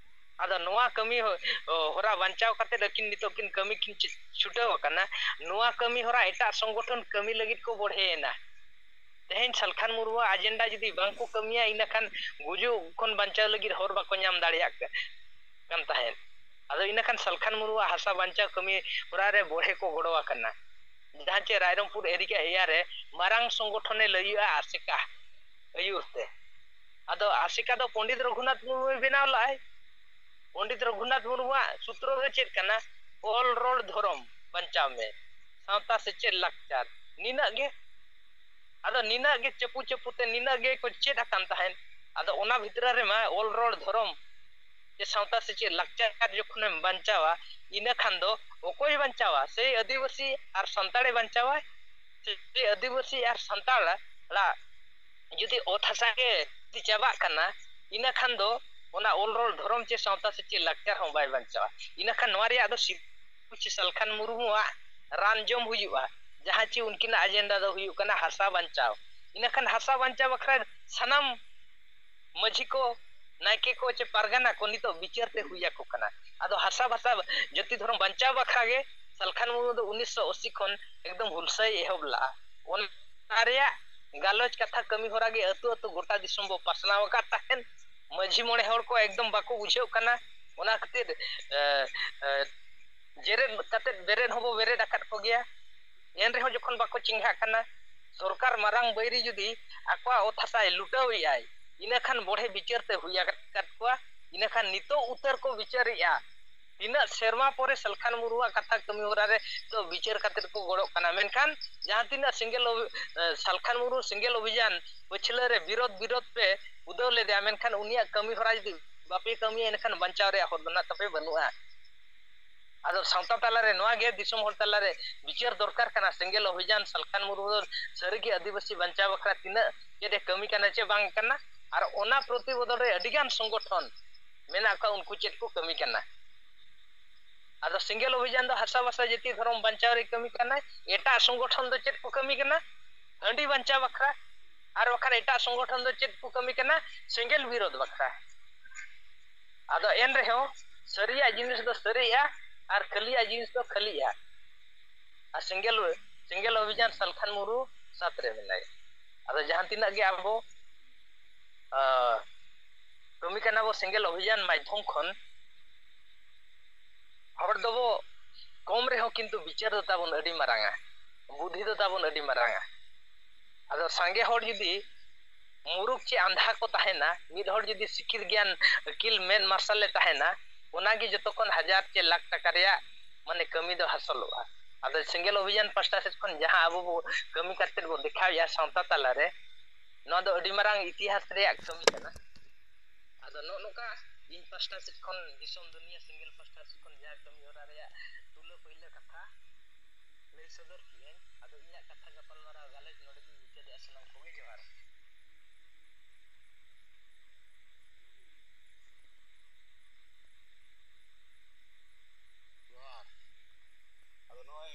ᱟᱫᱚ ᱱᱚᱣᱟ ᱠᱟᱹᱢᱤ ᱦᱚ-, ᱦᱚᱨᱟ ᱵᱟᱧᱪᱟᱣ ᱠᱟᱛᱮᱫ ᱟᱹᱠᱤᱱ ᱱᱤᱛᱚᱜ ᱠᱤᱱ ᱠᱟᱹᱢᱤ ᱠᱤᱱ ᱪᱷᱩ-, ᱪᱷᱩᱴᱟᱹᱣ ᱟᱠᱟᱱᱟ᱾ ᱱᱚᱣᱟ ᱠᱟᱹᱢᱤ ᱦᱚᱨᱟ ᱮᱴᱟᱜ ᱥᱚᱝᱜᱚᱴᱷᱚᱱ ᱠᱟᱹᱢᱤ ᱞᱟᱹᱜᱤᱫ ᱠᱚ ᱵᱚᱲᱦᱮᱭᱮᱱᱟ᱾ ᱛᱮᱦᱮᱧ ᱥᱟᱞᱠᱷᱟᱱ ᱢᱩᱨᱢᱩᱣᱟᱜ ᱟᱡᱮᱱᱰᱟ ᱡᱩᱫᱤ ᱵᱟᱝ ᱠᱚ ᱠᱟᱹᱢᱤᱭᱟ, ᱤᱱᱟᱹ ᱠᱷᱟᱱ ᱜᱩᱡᱩᱜ ᱠᱷᱚᱱ ᱵᱟᱧᱪᱟᱣ ᱞᱟᱹᱜᱤᱫ ᱦᱚᱨ ᱵᱟᱠᱚ ᱧᱟᱢ ᱫᱟᱲᱮᱭᱟᱜ ᱠᱟ-, ᱠᱟᱱ ᱛᱟᱦᱮᱸᱫ᱾ ᱟᱫᱚ ᱤᱱᱟᱹ ᱠᱷᱟᱱ ᱥᱟᱞᱠᱷᱟᱱ ᱢᱩᱨᱢᱩᱣᱟᱜ ᱦᱟᱥᱟ ᱵᱟᱧᱪᱟᱣ ᱠᱟᱹᱢᱤ ᱦᱚᱨᱟ ᱨᱮ ᱵᱚᱲᱦᱮ ᱠᱚ ᱜᱚᱲᱚ ᱟᱠᱟᱱᱟ᱾ ᱡᱟᱦᱟᱸ ᱪᱮ ᱨᱟᱭᱨᱚᱝᱯᱩᱨ ᱮᱨᱤᱠᱟ ᱮᱭᱟ ᱨᱮ ᱢᱟᱨᱟᱝ ᱥᱚᱝᱜᱚᱴᱷᱚᱱᱮ ᱞᱟᱹᱭᱩᱜᱼᱟ ᱟᱥᱮᱠᱟ ᱟᱹᱭᱩᱨ ᱛᱮ᱾ ᱟᱫᱚ ᱟᱥᱮᱠᱟ ᱫᱚ ᱯᱚᱱᱰᱤᱛ ᱨᱚᱜᱷᱩᱱᱟᱛᱷ ᱢᱩᱨᱢᱩᱭ ᱵᱮᱱᱟᱣ ᱞᱟᱜᱼᱟᱭ᱾ ᱯᱚᱱᱰᱤᱛ ᱨᱚᱜᱷᱩᱱᱟᱛᱷ ᱢᱩᱨᱢᱩᱣᱟᱜ ᱥᱩᱛᱨᱚ ᱫᱚ ᱪᱮᱫ ᱠᱟᱱᱟ? ᱚᱞ ᱨᱚᱲ ᱫᱷᱚᱨᱚᱢ ᱵᱟᱧᱪᱟᱣ ᱢᱮ, ᱥᱟᱶᱛᱟ ᱥᱮᱪᱮᱫ ᱞᱟᱠᱪᱟᱨ, ᱱᱤᱱᱟᱹᱜ ᱜᱮ᱾ ᱟᱫᱚ ᱱᱤᱱᱟᱹᱜ ᱜᱮ ᱪᱟᱯᱩ ᱪᱟᱯᱩ ᱛᱮ ᱱᱤᱱᱟᱹᱜ ᱜᱮ ᱠᱚ ᱪᱮᱫ ᱟᱠᱟᱱ ᱛᱟᱦᱮᱸᱫ᱾ ᱟᱫᱚ ᱚᱱᱟ ᱵᱷᱤᱛᱨᱤ ᱨᱮᱢᱟ ᱚᱞ ᱨᱚᱲ ᱫᱷᱚᱨᱚᱢ ᱥᱮ ᱥᱟᱶᱛᱟ ᱥᱮᱪᱮᱫ ᱞᱟᱠᱪᱟᱨ ᱡᱚᱠᱷᱚᱱᱮᱢ ᱵᱟᱧᱪᱟᱣᱟ, ᱤᱱᱟᱹ ᱠᱷᱟᱱ ᱫᱚ ᱚᱠᱚᱭ ᱵᱟᱧᱪᱟᱣᱟ? ᱥᱮ ᱟᱹᱫᱤᱵᱟᱹᱥᱤ ᱟᱨ ᱥᱟᱱᱛᱟᱲᱮ ᱵᱟᱧᱪᱟᱣᱟ, ᱥᱮ ᱟᱹᱫᱤᱵᱟᱹᱥᱤ ᱟᱨ ᱥᱟᱱᱛᱟᱲᱟᱜ ᱡᱩᱫᱤ ᱚᱛ ᱦᱟᱥᱟ ᱜᱮ ᱡᱩᱫᱤ ᱪᱟᱵᱟᱜ ᱠᱟᱱᱟ, ᱤᱱᱟᱹ ᱠᱷᱟᱱ ᱫᱚ ᱚᱱᱟ ᱚᱞ ᱨᱚᱲ ᱫᱷᱚᱨᱚᱢ ᱪᱮ ᱥᱟᱶᱛᱟ ᱥᱮᱪᱮᱫ ᱞᱟᱠᱪᱟᱨ ᱦᱚᱸ ᱵᱟᱭ ᱵᱟᱧᱪᱟᱣᱟ᱾ ᱤᱱᱟᱹ ᱠᱷᱟᱱ ᱱᱚᱣᱟ ᱨᱮᱭᱟᱜ ᱫᱚ ᱥᱤᱫ-, ᱪᱮ ᱥᱟᱞᱠᱷᱟᱱ ᱢᱩᱨᱢᱩᱣᱟᱜ ᱨᱟᱱ ᱡᱚᱢ ᱦᱩᱭᱩᱜᱼᱟ, ᱡᱟᱦᱟᱸ ᱪᱮ ᱩᱱᱠᱤᱱᱟᱜ ᱟᱡᱮᱱᱰᱟ ᱫᱚ ᱦᱩᱭᱩᱜ ᱠᱟᱱᱟ ᱦᱟᱥᱟ ᱵᱟᱧᱪᱟᱣ᱾ ᱤᱱᱟᱹ ᱠᱷᱟᱱ ᱦᱟᱥᱟ ᱵᱟᱧᱪᱟᱣ ᱵᱟᱠᱷᱨᱟ ᱥᱟᱱᱟᱢ ᱢᱟᱹᱡᱷᱤ ᱠᱚ, ᱱᱟᱭᱠᱮ ᱠᱚ ᱪᱮ ᱯᱟᱨᱜᱟᱱᱟ ᱠᱚ ᱱᱤᱛᱚᱜ ᱵᱤᱪᱟᱹᱨ ᱛᱮ ᱦᱩᱭ ᱟᱠᱚ ᱠᱟᱱᱟ᱾ ᱟᱫᱚ ᱦᱟᱥᱟ ᱵᱷᱟᱥᱟ ᱡᱟᱹᱛᱤ ᱫᱷᱚᱨᱚᱢ ᱵᱟᱧᱪᱟᱣ ᱵᱟᱠᱷᱨᱟ ᱜᱮ ᱥᱟᱞᱠᱷᱟᱱ ᱢᱩᱨᱢᱩ ᱫᱚ ᱩᱱᱤᱥᱥᱚ ᱟᱥᱤ ᱠᱷᱚᱱ ᱮᱠᱫᱚᱢ ᱦᱩᱞᱥᱟᱹᱭ ᱮᱦᱚᱵ ᱞᱟᱜᱼᱟ᱾ ᱚᱱᱟ ᱨᱮᱭᱟᱜ ᱜᱟᱞᱚᱪ ᱠᱟᱛᱷᱟ ᱠᱟᱹᱢᱤ ᱦᱚᱨᱟ ᱜᱮ ᱟᱹᱛᱩ ᱟᱹᱛᱩ ᱜᱚᱴᱟ ᱫᱤᱥᱚᱢ ᱵᱚ ᱯᱟᱥᱱᱟᱣ ᱟᱠᱟᱫ ᱛᱟᱦᱮᱸᱫ᱾ ᱢᱟᱹᱡᱷᱤ ᱢᱚᱬᱮ ᱦᱚᱲ ᱠᱚ ᱮᱠᱫᱚᱢ ᱵᱟᱠᱚ ᱵᱩᱡᱷᱟᱹᱣ ᱠᱟᱱᱟ᱾ ᱚᱱᱟ ᱠᱷᱟᱹᱛᱤᱨ, ᱮ, ᱮ, ᱡᱮᱨᱮᱫ ᱠᱟᱛᱮᱫ ᱵᱮᱨᱮᱫ ᱦᱚᱸᱵᱚ ᱵᱮᱨᱮᱫ ᱟᱠᱟᱫ ᱠᱚᱜᱮᱭᱟ᱾ ᱮᱱ ᱨᱮᱦᱚᱸ ᱡᱚᱠᱷᱚᱱ ᱵᱟᱠᱚ ᱪᱮᱸᱜᱷᱟᱜ ᱠᱟᱱᱟ, ᱥᱚᱨᱠᱟᱨ ᱢᱟᱨᱟᱝ ᱵᱟᱹᱭᱨᱤ ᱡᱩᱫᱤ ᱟᱠᱚᱣᱟᱜ ᱚᱛ ᱦᱟᱥᱟᱭ ᱞᱩᱴᱟᱹᱣᱮᱫᱼᱟᱭ, ᱤᱱᱟᱹ ᱠᱷᱟᱱ ᱵᱚᱲᱦᱮ ᱵᱤᱪᱟᱹᱨ ᱛᱮ ᱦᱩᱭ ᱟᱠᱟᱫ ᱠᱚᱣᱟ᱾ ᱤᱱᱟᱹ ᱠᱷᱟᱱ ᱱᱤᱛᱚᱜ ᱩᱛᱟᱹᱨ ᱠᱚ ᱵᱤᱪᱟᱹᱨᱮᱫᱼᱟ᱾ ᱛᱤᱱᱟᱹᱜ ᱥᱮᱨᱢᱟ ᱯᱚᱨᱮ ᱥᱟᱞᱠᱷᱟᱱ ᱢᱩᱨᱢᱩᱣᱟᱜ ᱠᱟᱛᱷᱟ ᱠᱟᱹᱢᱤ ᱦᱚᱨᱟ ᱨᱮ ᱛᱚ ᱵᱤᱪᱟᱹᱨ ᱠᱟᱛᱮᱫ ᱠᱚ ᱜᱚᱲᱚᱜ ᱠᱟᱱᱟ, ᱢᱮᱱᱠᱷᱟᱱ ᱡᱟᱦᱟᱸ ᱛᱤᱱᱟᱹᱜ ᱥᱮᱸᱜᱮᱞ ᱚᱵᱷᱤ-, ᱮ, ᱥᱟᱞᱠᱷᱟᱱ ᱢᱩᱨᱢᱩ ᱥᱮᱸᱜᱮᱞ ᱚᱵᱷᱤᱡᱟᱱ ᱯᱟᱹᱪᱷᱞᱟᱹ ᱨᱮ ᱵᱤᱨᱳᱫ ᱵᱤᱨᱳᱫ ᱯᱮ ᱩᱫᱟᱹᱣ ᱞᱮᱫᱮᱭᱟ, ᱢᱮᱱᱠᱷᱟᱱ ᱩᱱᱤᱭᱟᱜ ᱠᱟᱹᱢᱤ ᱦᱚᱨᱟ ᱡᱩᱫᱤ ᱵᱟᱯᱮ ᱠᱟᱹᱢᱤᱭᱟ, ᱮᱱᱠᱷᱟᱱ ᱵᱟᱧᱪᱟᱣ ᱨᱮᱭᱟᱜ ᱦᱚᱨ ᱫᱚ ᱱᱟᱜ ᱛᱟᱯᱮ ᱵᱟᱹᱱᱩᱜᱼᱟ᱾ ᱟᱫᱚ ᱥᱟᱶᱛᱟ ᱛᱟᱞᱟᱨᱮ ᱱᱚᱣᱟ ᱜᱮ ᱫᱤᱥᱚᱢ ᱦᱚᱲ ᱛᱟᱞᱟᱨᱮ ᱵᱤᱪᱟᱹᱨ ᱫᱚᱨᱠᱟᱨ ᱠᱟᱱᱟ, ᱥᱮᱸᱜᱮᱞ ᱚᱵᱷᱤᱡᱟᱱ ᱥᱟᱞᱠᱷᱟᱱ ᱢᱩᱨᱢᱩ ᱫᱚ ᱥᱟᱹᱨᱤᱜᱮ ᱟᱹᱫᱤᱵᱟᱹᱥᱤ ᱵᱟᱧᱪᱟᱣ ᱵᱟᱠᱷᱨᱟ ᱛᱤᱱᱟᱹᱜ ᱪᱮᱫ ᱮ ᱠᱟᱹᱢᱤ ᱠᱟᱱᱟ ᱪᱮ ᱵᱟᱝ ᱠᱟᱱᱟ, ᱟᱨ ᱚᱱᱟ ᱯᱨᱚᱛᱤᱵᱚᱫᱚᱞ ᱨᱮ ᱟᱹᱰᱤᱜᱟᱱ ᱥᱚᱝᱜᱚᱴᱷᱚᱱ ᱢᱮᱱᱟᱜ ᱠᱚᱣᱟ, ᱩᱱᱠᱩ ᱪᱮᱫ ᱠᱚ ᱠᱟᱹᱢᱤ ᱠᱟᱱᱟ᱾ ᱟᱫᱚ ᱥᱮᱸᱜᱮᱞ ᱚᱵᱷᱤᱡᱟᱱ ᱫᱚ ᱦᱟᱥᱟᱵᱷᱟᱥᱟ ᱡᱟᱹᱛᱤ ᱫᱷᱚᱨᱚᱢ ᱵᱟᱧᱪᱟᱣ ᱨᱮ ᱠᱟᱹᱢᱤ ᱠᱟᱱᱟᱭ, ᱮᱴᱟᱜ ᱥᱚᱝᱜᱚᱴᱷᱚᱱ ᱫᱚ ᱪᱮᱫ ᱠᱚ ᱠᱟᱹᱢᱤ ᱠᱟᱱᱟ? ᱦᱟᱺᱰᱤ ᱵᱟᱧᱪᱟᱣ ᱵᱟᱠᱷᱨᱟ᱾ ᱟᱨ ᱵᱟᱠᱷᱟᱱ ᱮᱴᱟᱜ ᱥᱚᱝᱜᱚᱴᱷᱚᱱ ᱫᱚ ᱪᱮᱫ ᱠᱚ ᱠᱟᱹᱢᱤ ᱠᱟᱱᱟ? ᱥᱮᱸᱜᱮᱞ ᱵᱤᱨᱳᱫᱷ ᱵᱟᱠᱷᱨᱟ᱾ ᱟᱫᱚ ᱮᱱ ᱨᱮᱦᱚᱸ ᱥᱟᱹᱨᱤᱭᱟᱜ ᱡᱤᱱᱤᱥ ᱫᱚ ᱥᱟᱹᱨᱤᱜᱼᱟ ᱟᱨ ᱠᱷᱟᱹᱞᱤᱭᱟᱜ ᱡᱤᱱᱤᱥ ᱫᱚ ᱠᱷᱟᱹᱞᱤᱜᱼᱟ᱾ ᱟᱨ ᱥᱮᱸᱜᱮᱞ, ᱥᱮᱸᱜᱮᱞ ᱚᱵᱷᱤᱡᱟᱱ ᱥᱟᱞᱠᱷᱟᱱ ᱢᱩᱨᱢᱩ ᱥᱟᱛ ᱨᱮ ᱢᱮᱱᱟᱭᱟ᱾ ᱟᱫᱚ ᱡᱟᱦᱟᱸ ᱛᱤᱱᱟᱹᱜ ᱜᱮ ᱟᱵᱚ, ᱟ, ᱠᱟᱹᱢᱤ ᱠᱟᱱᱟ ᱵᱚ ᱥᱮᱸᱜᱮᱞ ᱚᱵᱷᱤᱡᱟᱱ ᱢᱟᱫᱽᱫᱷᱚᱢ ᱠᱷᱚᱱ, ᱦᱚᱲ ᱫᱚᱵᱚ ᱠᱚᱢ ᱨᱮᱦᱚᱸ ᱠᱤᱱᱛᱩ ᱵᱤᱪᱟᱹᱨ ᱫᱚ ᱛᱟᱵᱚᱱ ᱟᱹᱰᱤ ᱢᱟᱨᱟᱝᱟ, ᱵᱩᱫᱷᱤ ᱫᱚ ᱛᱟᱵᱚᱱ ᱟᱹᱰᱤ ᱢᱟᱨᱟᱝᱟ᱾ ᱟᱫᱚ ᱥᱟᱸᱜᱮ ᱦᱚᱲ ᱡᱩᱫᱤ ᱢᱩᱨᱩᱠ ᱪᱮ ᱟᱸᱫᱷᱟ ᱠᱚ ᱛᱟᱦᱮᱱᱟ, ᱢᱤᱫ ᱦᱚᱲ ᱡᱩᱫᱤ ᱥᱤᱠᱷᱤᱛ ᱜᱮᱭᱟᱱ ᱟᱹᱠᱤᱞ ᱢᱮᱫ ᱢᱟᱨᱥᱟᱞᱮ ᱛᱟᱦᱮᱱᱟ, ᱚᱱᱟᱜᱮ ᱡᱚᱛᱚ ᱠᱷᱚᱱ ᱦᱟᱡᱟᱨ ᱪᱮ ᱞᱟᱠᱷ ᱴᱟᱠᱟ ᱨᱮᱭᱟᱜ ᱢᱟᱱᱮ ᱠᱟᱹᱢᱤ ᱫᱚ ᱦᱟᱥᱚᱞᱚᱜᱼᱟ᱾ ᱟᱫᱚ ᱥᱮᱸᱜᱮᱞ ᱚᱵᱷᱤᱡᱟᱱ ᱯᱟᱥᱴᱟ ᱥᱮᱫ ᱠᱷᱚᱱ ᱡᱟᱦᱟᱸ ᱟᱵᱚ ᱵᱚ ᱠᱟᱹᱢᱤ ᱠᱟᱛᱮᱫ ᱵᱚ ᱫᱮᱠᱷᱟᱣᱮᱫᱼᱟ ᱥᱟᱶᱛᱟ ᱛᱟᱞᱟᱨᱮ, ᱱᱚᱣᱟ ᱫᱚ ᱟᱹᱰᱤ ᱢᱟᱨᱟᱝ ᱤᱛᱤᱦᱟᱥ ᱨᱮᱭᱟᱜ ᱠᱟᱹᱢᱤ ᱠᱟᱱᱟ᱾ ᱟᱫᱚ ᱱᱚᱜᱼᱚ ᱱᱚᱝᱠᱟ ᱤᱧ ᱯᱟᱥᱴᱟ ᱥᱮᱫ ᱠᱷᱚᱱ ᱫᱤᱥᱚᱢ ᱫᱩᱱᱤᱭᱟᱹ ᱥᱮᱸᱜᱮᱞ ᱯᱟᱥᱴᱟ ᱥᱮᱫ ᱠᱷᱚᱱ ᱡᱟᱦᱟᱸ ᱠᱟᱹᱢᱤ ᱦᱚᱨᱟ ᱨᱮᱭᱟᱜ ᱛᱩᱞᱟᱹ ᱯᱟᱹᱭᱞᱟᱹ ᱠᱟᱛᱷᱟ ᱞᱟᱹᱭ ᱥᱚᱫᱚᱨ ᱠᱮᱜᱼᱟᱹᱧ᱾ ᱟᱫᱚ ᱤᱧᱟᱹᱜ ᱠᱟᱛᱷᱟ ᱜᱟᱯᱟᱞᱢᱟᱨᱟᱣ ᱜᱟᱞᱚᱪ ᱱᱚᱰᱮ ᱜᱤᱧ ᱢᱩᱪᱟᱹᱫᱮᱜᱼᱟ᱾ ᱥᱟᱱᱟᱢ ᱠᱚᱜᱮ ᱡᱚᱦᱟᱨ᱾ ᱡᱚᱦᱟᱨ᱾ ᱟᱫᱚ ᱱᱚᱜᱼᱚᱭ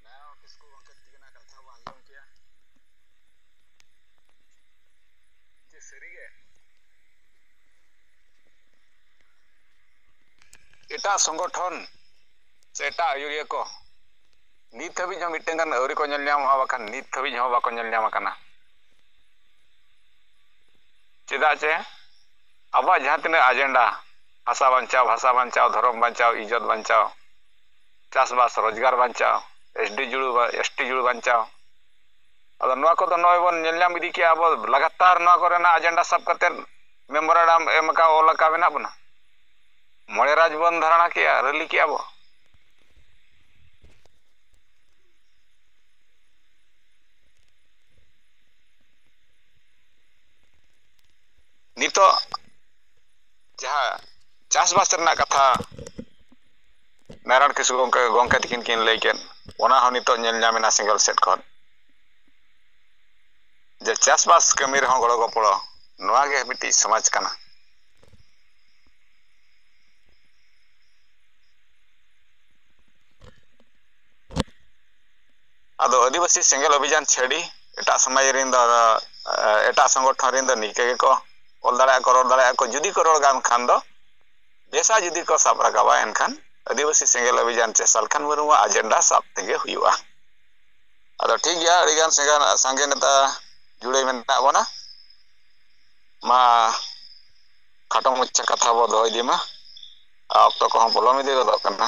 ᱱᱟᱭᱟ ᱠᱤᱥᱠᱩ ᱜᱚᱢᱠᱮ ᱛᱤᱠᱤᱱᱟᱜ ᱠᱟᱛᱷᱟ ᱵᱚᱱ ᱟᱸᱡᱚᱢ ᱠᱮᱜᱼᱟ᱾ ᱪᱮᱫ ᱥᱟᱹᱨᱤᱜᱮ ᱮᱴᱟᱜ ᱥᱚᱝᱜᱚᱴᱷᱚᱱ ᱥᱮ ᱮᱴᱟᱜ ᱟᱹᱭᱩᱨᱤᱭᱟᱹ ᱠᱚ ᱱᱤᱛ ᱦᱟᱹᱵᱤᱡ ᱦᱚᱸ ᱢᱤᱫᱴᱟᱝ ᱜᱟᱱ ᱟᱹᱣᱨᱤ ᱠᱚ ᱧᱮᱞ ᱧᱟᱢᱚᱜᱼᱟ, ᱵᱟᱠᱷᱟᱱ ᱱᱤᱛ ᱦᱟᱹᱵᱤᱡ ᱦᱚᱸ ᱵᱟᱠᱚ ᱧᱮᱞ ᱧᱟᱢ ᱟᱠᱟᱱᱟ᱾ ᱪᱮᱫᱟᱜ ᱪᱮ ᱟᱵᱚᱣᱟᱜ ᱡᱟᱦᱟᱸ ᱛᱤᱱᱟᱹᱜ ᱮᱡᱮᱱᱰᱟ, ᱦᱟᱥᱟ ᱵᱟᱧᱪᱟᱣ, ᱵᱷᱟᱥᱟ ᱵᱟᱧᱪᱟᱣ, ᱫᱷᱚᱨᱚᱢ ᱵᱟᱧᱪᱟᱣ, ᱤᱡᱽᱡᱚᱛ ᱵᱟᱧᱪᱟᱣ, ᱪᱟᱥᱵᱟᱥ, ᱨᱳᱡᱽᱜᱟᱨ ᱵᱟᱧᱪᱟᱣ, ᱮᱥ ᱰᱤ ᱡᱩᱲᱩ ᱵᱟ-, ᱮᱥ ᱴᱤ ᱡᱩᱲᱩ ᱵᱟᱧᱪᱟᱣ, ᱟᱫᱚ ᱱᱚᱣᱟ ᱠᱚᱫᱚ ᱱᱚᱜᱼᱚᱭ ᱵᱚᱱ ᱧᱮᱞ ᱧᱟᱢ ᱤᱫᱤ ᱠᱮᱜᱼᱟ᱾ ᱟᱵᱚ ᱞᱟᱜᱟᱛᱟᱨ ᱱᱚᱣᱟ ᱠᱚᱨᱮᱱᱟᱜ ᱮᱡᱮᱱᱰᱟ ᱥᱟᱵ ᱠᱟᱛᱮᱫ ᱢᱮᱢᱳᱨᱟᱱᱰᱟᱢ ᱮᱢ ᱟᱠᱟᱫ, ᱚᱞ ᱟᱠᱟᱫ ᱢᱮᱱᱟᱜ ᱵᱚᱱᱟ᱾ ᱢᱚᱬᱮ ᱨᱟᱡᱽ ᱵᱚᱱ ᱫᱷᱟᱨᱟᱱᱟ ᱠᱮᱜᱼᱟ, ᱨᱮᱞᱤ ᱠᱮᱜᱼᱟ ᱵᱚ᱾ ᱱᱤᱛᱚᱜ ᱡᱟᱦᱟᱸ ᱪᱟᱥᱵᱟᱥ ᱨᱮᱱᱟᱜ ᱠᱟᱛᱷᱟ ᱱᱟᱨᱟᱭᱚᱬ ᱠᱤᱥᱠᱩ ᱜᱚᱢᱠᱮ, ᱜᱚᱢᱠᱮ ᱛᱟᱹᱠᱤᱱ ᱠᱤᱱ ᱞᱟᱹᱭ ᱠᱮᱫ, ᱚᱱᱟ ᱦᱚᱸ ᱱᱤᱛᱚᱜ ᱧᱮᱞ ᱧᱟᱢ ᱮᱱᱟ ᱥᱮᱸᱜᱮᱞ ᱥᱮᱫ ᱠᱷᱚᱱ, ᱡᱮ ᱪᱟᱥᱵᱟᱥ ᱠᱟᱹᱢᱤ ᱨᱮᱦᱚᱸ ᱜᱚᱲᱚ ᱜᱚᱯᱚᱲᱚ, ᱱᱚᱣᱟ ᱜᱮ ᱢᱤᱫᱴᱤᱡ ᱥᱚᱢᱟᱡᱽ ᱠᱟᱱᱟ᱾ ᱟᱫᱚ ᱟᱹᱫᱤᱵᱟᱹᱥᱤ ᱥᱮᱸᱜᱮᱞ ᱚᱵᱷᱤᱡᱟᱱ ᱪᱷᱟᱹᱲᱤ ᱮᱴᱟᱜ ᱥᱚᱢᱟᱡᱽ ᱨᱮᱱ ᱫᱚ, ᱮᱴᱟᱜ ᱥᱚᱝᱜᱚᱴᱷᱚᱱ ᱨᱮᱱ ᱫᱚ ᱱᱤᱝᱠᱟᱹ ᱜᱮᱠᱚ ᱚᱞ ᱫᱟᱲᱮᱭᱟᱜᱼᱟ ᱠᱚ, ᱨᱚᱲ ᱫᱟᱲᱮᱭᱟᱜᱼᱟ ᱠᱚ᱾ ᱡᱩᱫᱤ ᱠᱚ ᱨᱚᱲ ᱜᱟᱱ ᱠᱷᱟᱱ ᱫᱚ ᱵᱮᱥᱟ, ᱡᱩᱫᱤ ᱠᱚ ᱥᱟᱵ ᱨᱟᱠᱟᱵᱟ, ᱮᱱᱠᱷᱟᱱ ᱟᱹᱫᱤᱵᱟᱹᱥᱤ ᱥᱮᱸᱜᱮᱞ ᱚᱵᱷᱤᱡᱟᱱ ᱪᱮ ᱥᱟᱞᱠᱷᱟᱱ ᱢᱩᱨᱢᱩᱣᱟᱜ ᱮᱡᱮᱱᱰᱟ ᱥᱟᱵ ᱛᱮᱜᱮ ᱦᱩᱭᱩᱜᱼᱟ᱾ ᱟᱫᱚ ᱴᱷᱤᱠ ᱜᱮᱭᱟ, ᱟᱹᱰᱤᱜᱟᱱ ᱥᱮᱸᱜᱮᱞ, ᱥᱟᱸᱜᱮ ᱱᱮᱛᱟ ᱡᱩᱲᱟᱹᱭ ᱢᱮᱱᱟᱜ ᱵᱚᱱᱟ᱾ ᱢᱟ ᱠᱷᱟᱴᱚ ᱢᱟᱪᱷᱟ ᱠᱟᱛᱷᱟ ᱵᱚ ᱫᱚᱦᱚ ᱤᱫᱤ ᱢᱟ, ᱟᱨ ᱚᱠᱛᱚ ᱠᱚᱦᱚᱸ ᱯᱚᱞᱚᱢ ᱤᱫᱤ ᱜᱚᱫᱚᱜ ᱠᱟᱱᱟ᱾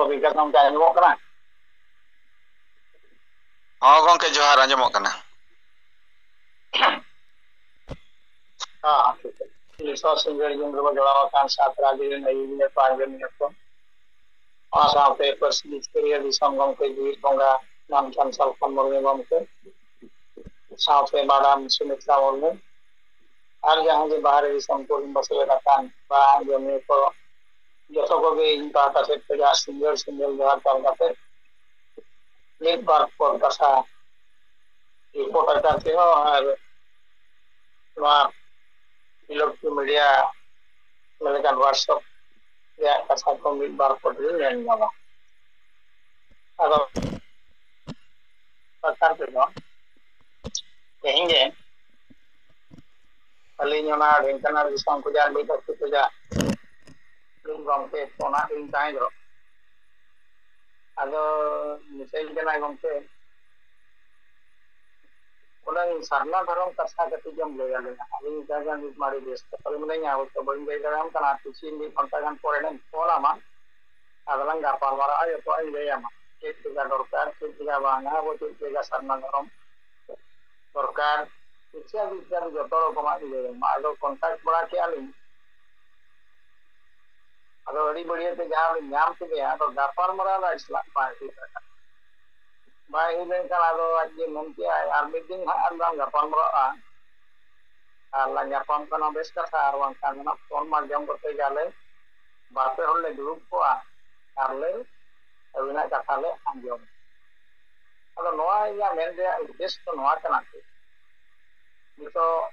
ᱜᱚᱢᱠᱮ ᱟᱸᱡᱚᱢᱚᱜ ᱠᱟᱱᱟ? ᱦᱚᱸ ᱜᱚᱢᱠᱮ, ᱡᱚᱦᱟᱨ, ᱟᱸᱡᱚᱢᱚᱜ ᱠᱟᱱᱟ᱾ ᱦᱮᱸ, ᱱᱤᱛᱚᱜ ᱥᱤᱸᱜᱟᱹᱲ ᱧᱩᱛ ᱨᱮᱵᱚ ᱡᱚᱲᱟᱣ ᱟᱠᱟᱱ ᱥᱟᱱᱛᱟᱲ ᱟᱹᱫᱤᱢ ᱟᱹᱭᱩᱨᱤᱭᱟᱹ ᱠᱚ ᱟᱸᱡᱚᱢ ᱧᱟᱯᱟᱢ, ᱚᱱᱟ ᱥᱟᱶᱛᱮ ᱯᱟᱹᱨᱥᱤ ᱡᱤᱛᱠᱟᱹᱨᱤᱭᱟᱹ ᱫᱤᱥᱚᱢ ᱜᱚᱢᱠᱮ ᱡᱤᱣᱤᱫ ᱵᱚᱸᱜᱟ ᱢᱟᱱ ᱥᱟᱞᱠᱷᱟᱱ ᱢᱩᱨᱢᱩ ᱜᱚᱢᱠᱮ, ᱥᱟᱶᱛᱮ ᱢᱟᱰᱟᱢ ᱥᱩᱢᱤᱛᱨᱟ ᱢᱩᱨᱢᱩ, ᱟᱨ ᱡᱟᱦᱟᱸ ᱜᱮ ᱵᱟᱦᱨᱮ ᱫᱤᱥᱚᱢ ᱠᱚᱨᱮ ᱵᱚ ᱥᱮᱞᱮᱫ ᱟᱠᱟᱱ ᱵᱟ ᱟᱸᱡᱚᱢᱤᱭᱟᱹ ᱠᱚ, ᱡᱚᱛᱚ ᱠᱚᱜᱮ ᱤᱧ ᱯᱟᱦᱴᱟ ᱥᱮᱫ ᱠᱷᱚᱱᱟᱜ ᱥᱤᱸᱜᱟᱹᱲ ᱥᱤᱸᱜᱟᱹᱲ ᱡᱚᱦᱟᱨ ᱪᱟᱞ ᱠᱟᱛᱮ ᱢᱤᱫ ᱵᱟᱨ ᱯᱚᱫ ᱠᱟᱛᱷᱟ ᱨᱤᱯᱳᱨᱴ ᱟᱠᱟᱫ ᱛᱮᱦᱚᱸ ᱟᱨ ᱱᱚᱣᱟ ᱤᱞᱚᱠᱤ ᱢᱤᱰᱤᱭᱟ ᱞᱮᱠᱟᱱ WhatsApp ᱨᱮᱭᱟᱜ ᱠᱟᱛᱷᱟ ᱠᱚ ᱢᱤᱫ ᱵᱟᱨ ᱯᱚᱫ ᱞᱤᱧ ᱢᱮᱱ ᱧᱚᱜᱟ᱾ ᱟᱫᱚ ᱠᱟᱛᱷᱟ ᱛᱮᱫᱚ ᱛᱮᱦᱮᱧ ᱜᱮ ᱟᱹᱞᱤᱧ ᱚᱱᱟ ᱰᱷᱮᱱᱠᱟᱱᱟᱞ ᱫᱤᱥᱚᱢ ᱠᱷᱚᱱᱟᱜ ᱢᱤᱫ ᱟᱹᱛᱩ ᱠᱷᱚᱱᱟᱜ ᱢᱤᱫ ᱜᱚᱢᱠᱮ ᱯᱷᱳᱱᱟᱜ ᱞᱤᱧ ᱛᱟᱦᱮᱸ ᱡᱚᱜ, ᱟᱫᱚ ᱢᱮᱛᱟᱹᱧ ᱠᱟᱱᱟᱭ, "ᱜᱚᱢᱠᱮ, ᱚᱱᱟ ᱥᱟᱨᱱᱟ ᱫᱷᱚᱨᱚᱢ ᱠᱟᱛᱷᱟ ᱠᱟᱹᱴᱤᱡ ᱮᱢ ᱞᱟᱹᱭ ᱟᱞᱮᱭᱟ, ᱟᱹᱞᱤᱧ ᱡᱟᱭᱜᱟ ᱱᱤᱛ ᱢᱟ ᱟᱹᱰᱤ ᱵᱮᱥᱛᱚ ᱨᱮ ᱢᱤᱱᱟᱹᱧᱟ, ᱦᱚᱭᱛᱳ ᱵᱟᱹᱧ ᱞᱟᱹᱭ ᱫᱟᱲᱮᱭᱟᱢ ᱠᱟᱱᱟ, ᱟᱨ ᱠᱤᱪᱷᱩ ᱢᱤᱫ ᱜᱷᱚᱱᱴᱟ ᱜᱟᱱ ᱯᱚᱨᱮ ᱱᱟᱜ ᱤᱧ ᱯᱷᱳᱱ ᱟᱢᱟ, ᱟᱫᱚ ᱞᱟᱝ ᱜᱟᱯᱟᱞ ᱢᱟᱨᱟᱜᱼᱟ, ᱡᱚᱛᱚᱣᱟᱜ ᱤᱧ ᱞᱟᱹᱭ ᱟᱢᱟ, ᱪᱮᱫ ᱪᱮᱠᱟ ᱫᱚᱨᱠᱟᱨ, ᱪᱮᱫ ᱪᱮᱠᱟ ᱵᱟᱝᱟ, ᱟᱵᱚ ᱪᱮᱫ ᱪᱮᱠᱟ ᱥᱟᱨᱱᱟ ᱫᱷᱚᱨᱚᱢ ᱫᱚᱨᱠᱟᱨ, ᱤᱛᱭᱟᱫᱤ ᱤᱛᱭᱟᱫᱤ ᱡᱚᱛᱚ ᱨᱚᱠᱚᱢᱟᱜ ᱤᱧ ᱞᱟᱹᱭ ᱟᱢᱟ᱾" ᱟᱫᱚ ᱠᱚᱱᱴᱟᱠᱴ ᱵᱟᱲᱟ ᱠᱮᱜᱼᱟ ᱞᱤᱧ, ᱟᱫᱚ ᱟᱹᱰᱤ ᱵᱟᱹᱲᱤᱭᱟᱹ ᱛᱮ ᱡᱟᱦᱟᱸ ᱞᱤᱧ ᱧᱟᱢ ᱠᱮᱫᱮᱭᱟ, ᱟᱫᱚ ᱜᱟᱯᱟᱞ ᱢᱟᱨᱟᱣ ᱫᱚ ᱟᱡ ᱥᱟᱞᱟᱜ ᱵᱟᱭ ᱦᱩᱭ ᱫᱟᱲᱮᱭᱟᱜᱼᱟ᱾ ᱵᱟᱭ ᱦᱩᱭ ᱞᱮᱱᱠᱷᱟᱱ ᱟᱫᱚ ᱟᱡ ᱜᱮ ᱢᱮᱱ ᱠᱮᱜᱼᱟᱭ, "ᱟᱨ ᱢᱤᱫ ᱫᱤᱱ ᱦᱟᱸᱜ ᱟᱨ ᱞᱟᱝ ᱜᱟᱯᱟᱞ ᱢᱟᱨᱟᱜᱼᱟ, ᱟᱨ ᱞᱟᱝ ᱧᱟᱯᱟᱢ ᱠᱷᱟᱱ ᱵᱮᱥ ᱠᱟᱛᱷᱟ, ᱟᱨ ᱵᱟᱝᱠᱷᱟᱱ ᱫᱚ ᱱᱟᱜ ᱯᱷᱳᱱ ᱢᱟᱫᱽᱫᱷᱚᱢ ᱠᱚᱛᱮ ᱜᱮ ᱟᱞᱮ ᱵᱟᱨ ᱯᱮ ᱦᱚᱲ ᱞᱮ ᱫᱩᱲᱩᱵ ᱠᱚᱜᱼᱟ, ᱟᱨ ᱞᱮ ᱟᱹᱵᱤᱱᱟᱜ ᱠᱟᱛᱷᱟ ᱞᱮ ᱟᱸᱡᱚᱢᱟ᱾" ᱟᱫᱚ ᱱᱚᱣᱟ ᱤᱧᱟᱹᱜ ᱢᱮᱱ ᱨᱮᱭᱟᱜ ᱩᱫᱽᱫᱮᱥᱥᱚ ᱫᱚ ᱱᱚᱣᱟ ᱠᱟᱱᱟ ᱡᱮ, ᱱᱤᱛᱚᱜ,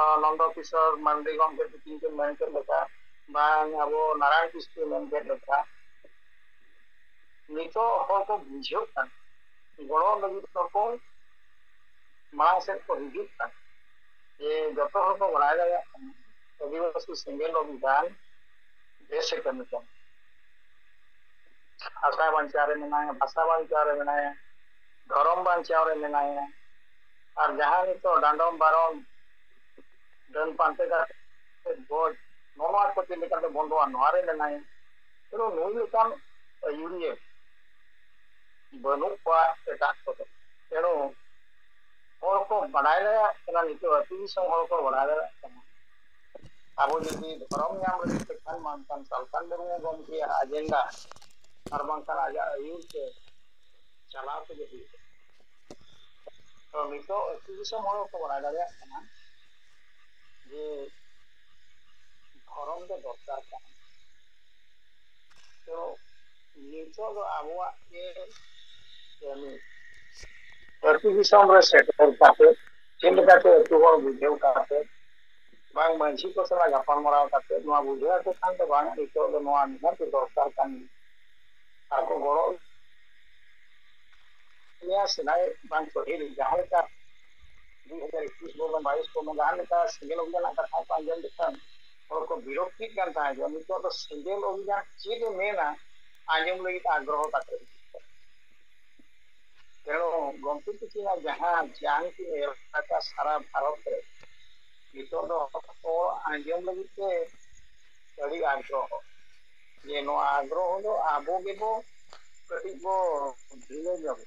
ᱟᱸ, ᱱᱚᱱᱫᱚ ᱠᱤᱥᱳᱨ ᱢᱟᱱᱰᱤ ᱜᱚᱢᱠᱮ ᱛᱤᱠᱤᱱ ᱠᱤᱱ ᱢᱮᱱ ᱠᱮᱫ ᱞᱮᱠᱟ, ᱵᱟᱝ ᱟᱵᱚ ᱱᱟᱨᱟᱭᱚᱱ ᱠᱤᱥᱠᱩ ᱢᱮᱱ ᱠᱮᱫ ᱞᱮᱠᱟ, ᱱᱤᱛᱚᱜ ᱦᱚᱲ ᱠᱚ ᱵᱩᱡᱷᱟᱹᱜ ᱠᱟᱱᱟ, ᱜᱚᱲᱚ ᱞᱟᱹᱜᱤᱫ ᱦᱚᱲ ᱠᱚ ᱢᱟᱲᱟᱝ ᱥᱮᱫ ᱠᱚ ᱦᱤᱡᱩᱜ ᱠᱟᱱᱟ᱾ ᱡᱮ ᱡᱚᱛᱚ ᱦᱚᱲ ᱠᱚ ᱵᱟᱲᱟᱭ ᱫᱟᱲᱮᱭᱟᱜ ᱠᱟᱱᱟ, ᱟᱹᱫᱤᱵᱟᱹᱥᱤ ᱥᱮᱸᱜᱮᱞ ᱚᱵᱷᱤᱡᱟᱱ ᱵᱮᱥ ᱮ ᱠᱟᱹᱢᱤ ᱠᱟᱱᱟ᱾ ᱵᱷᱟᱥᱟ ᱵᱟᱧᱪᱟᱣ ᱨᱮ ᱢᱮᱱᱟᱭᱟ, ᱵᱷᱟᱥᱟ ᱵᱟᱧᱪᱟᱣ ᱨᱮ ᱢᱮᱱᱟᱭᱟ, ᱫᱷᱚᱨᱚᱢ ᱵᱟᱧᱪᱟᱣ ᱨᱮ ᱢᱮᱱᱟᱭᱟ, ᱟᱨ ᱡᱟᱦᱟᱸ ᱱᱤᱛᱚᱜ ᱰᱟᱸᱰᱚᱢ ᱵᱟᱨᱚᱱ, ᱰᱟᱹᱱ ᱯᱟᱱᱛᱮ ᱠᱟᱛᱮ ᱜᱚᱡ, ᱱᱚᱣᱟ ᱠᱚ ᱪᱮᱫ ᱞᱮᱠᱟᱛᱮ ᱵᱚᱱᱫᱚᱜᱼᱟ, ᱱᱚᱣᱟ ᱨᱮ ᱢᱮᱱᱟᱭᱟ᱾ ᱛᱮᱱᱩ ᱱᱩᱭ ᱞᱮᱠᱟᱱ ᱟᱹᱭᱩᱨᱤᱭᱟᱹ ᱵᱟᱹᱱᱩᱜ ᱠᱚᱣᱟ ᱮᱴᱟᱜ ᱠᱚᱫᱚ᱾ ᱛᱮᱱᱩ ᱦᱚᱲ ᱠᱚ ᱵᱟᱰᱟᱭ ᱫᱟᱲᱮᱭᱟᱜ ᱠᱟᱱᱟ, ᱱᱤᱛᱚᱜ ᱟᱹᱛᱩ ᱫᱤᱥᱚᱢ ᱦᱚᱲ ᱠᱚ ᱵᱟᱰᱟᱭ ᱫᱟᱲᱮᱭᱟᱜ ᱠᱟᱱᱟ᱾ ᱟᱵᱚ ᱡᱩᱫᱤ ᱫᱷᱚᱨᱚᱢ ᱧᱟᱢ ᱞᱟᱹᱜᱤᱫ ᱛᱮ ᱠᱷᱟᱱ ᱢᱟ ᱮᱱᱠᱷᱟᱱ ᱥᱟᱞᱠᱷᱟᱱ ᱢᱩᱨᱢᱩ ᱜᱚᱢᱠᱮᱭᱟᱜ ᱟᱡᱮᱱᱰᱟ ᱟᱨ ᱵᱟᱝᱠᱷᱟᱱ ᱟᱡᱟᱜ ᱟᱹᱭᱩᱨ ᱛᱮ ᱪᱟᱞᱟᱣ ᱛᱮᱜᱮ ᱦᱩᱭᱩᱜᱼᱟ᱾ ᱛᱚ ᱱᱤᱛᱚᱜ ᱟᱹᱛᱩ ᱫᱤᱥᱚᱢ ᱦᱚᱲ ᱠᱚ ᱵᱟᱲᱟᱭ ᱫᱟᱲᱮᱭᱟᱜ ᱠᱟᱱᱟ ᱡᱮ ᱫᱷᱚᱨᱚᱢ ᱫᱚ ᱫᱚᱨᱠᱟᱨ ᱠᱟᱱᱟ᱾ ᱛᱚ ᱱᱤᱛᱚᱜ ᱫᱚ ᱟᱵᱚᱣᱟᱜ ᱜᱮ ᱠᱟᱹᱢᱤ, ᱟᱹᱛᱩ ᱫᱤᱥᱚᱢ ᱨᱮ ᱥᱮᱴᱮᱨ ᱠᱟᱛᱮ ᱪᱮᱫ ᱞᱮᱠᱟᱛᱮ ᱟᱹᱛᱩ ᱦᱚᱲ ᱵᱩᱡᱷᱟᱹᱣ ᱠᱟᱛᱮ ᱵᱟᱝ ᱢᱟᱹᱡᱷᱤ ᱠᱚ ᱥᱟᱞᱟᱜ ᱜᱟᱯᱟᱞᱢᱟᱨᱟᱣ ᱠᱟᱛᱮ ᱱᱚᱣᱟ ᱵᱩᱡᱷᱟᱹᱣ ᱟᱠᱚ ᱠᱷᱟᱱ ᱫᱚ ᱵᱟᱝ, ᱱᱤᱛᱚᱜ ᱫᱚ ᱱᱚᱣᱟ ᱱᱤᱦᱟᱹᱛ ᱜᱮ ᱫᱚᱨᱠᱟᱨ ᱠᱟᱱ ᱜᱮᱭᱟ᱾ ᱟᱨ ᱠᱚ ᱜᱚᱲᱚ ᱱᱤᱭᱟᱹ ᱥᱮᱫᱟᱭ ᱵᱟᱝ ᱯᱟᱹᱦᱤᱞ ᱡᱟᱦᱟᱸ ᱞᱮᱠᱟ ᱫᱩ ᱦᱟᱡᱟᱨ ᱮᱠᱩᱥ ᱵᱚᱱ ᱵᱟᱭᱤᱥ ᱵᱚᱱ ᱡᱟᱦᱟᱸ ᱞᱮᱠᱟ ᱥᱮᱸᱜᱮᱞ ᱚᱵᱷᱤᱡᱟᱱ ᱨᱮᱱᱟᱜ ᱠᱟᱛᱷᱟ ᱠᱚ ᱟᱸᱡᱚᱢ ᱞᱮᱠᱷᱟᱱ ᱦᱚᱲ ᱠᱚ ᱵᱤᱨᱚᱠᱛᱤᱜ ᱠᱟᱱ ᱛᱟᱦᱮᱸᱫ, ᱱᱤᱛᱚᱜ ᱫᱚ ᱥᱮᱸᱜᱮᱞ ᱚᱵᱷᱤᱡᱟᱱ ᱪᱮᱫ ᱮ ᱢᱮᱱᱟ ᱟᱸᱡᱚᱢ ᱞᱟᱹᱜᱤᱫ ᱟᱜᱽᱨᱚᱦᱚ ᱛᱟᱠᱚ ᱦᱤᱡᱩᱜ ᱠᱟᱱᱟ᱾ ᱛᱮᱱᱩ ᱜᱚᱢᱠᱮ ᱛᱟᱹᱠᱤᱱᱟᱜ ᱡᱟᱦᱟᱸ ᱡᱟᱝ ᱠᱤᱱ ᱮᱨ ᱟᱠᱟᱫ ᱥᱟᱨᱟ ᱵᱷᱟᱨᱚᱛ ᱨᱮ, ᱱᱤᱛᱚᱜ ᱫᱚ ᱦᱚᱲ ᱟᱸᱡᱚᱢ ᱞᱟᱹᱜᱤᱫ ᱛᱮ ᱟᱹᱰᱤ ᱟᱜᱽᱨᱚᱦᱚ᱾ ᱡᱮ ᱱᱚᱣᱟ ᱟᱜᱽᱨᱚᱦᱚ ᱫᱚ ᱟᱵᱚ ᱜᱮᱵᱚ ᱠᱟᱹᱴᱤᱡ ᱵᱚ ᱵᱷᱤᱲᱟᱹ ᱧᱚᱜ᱾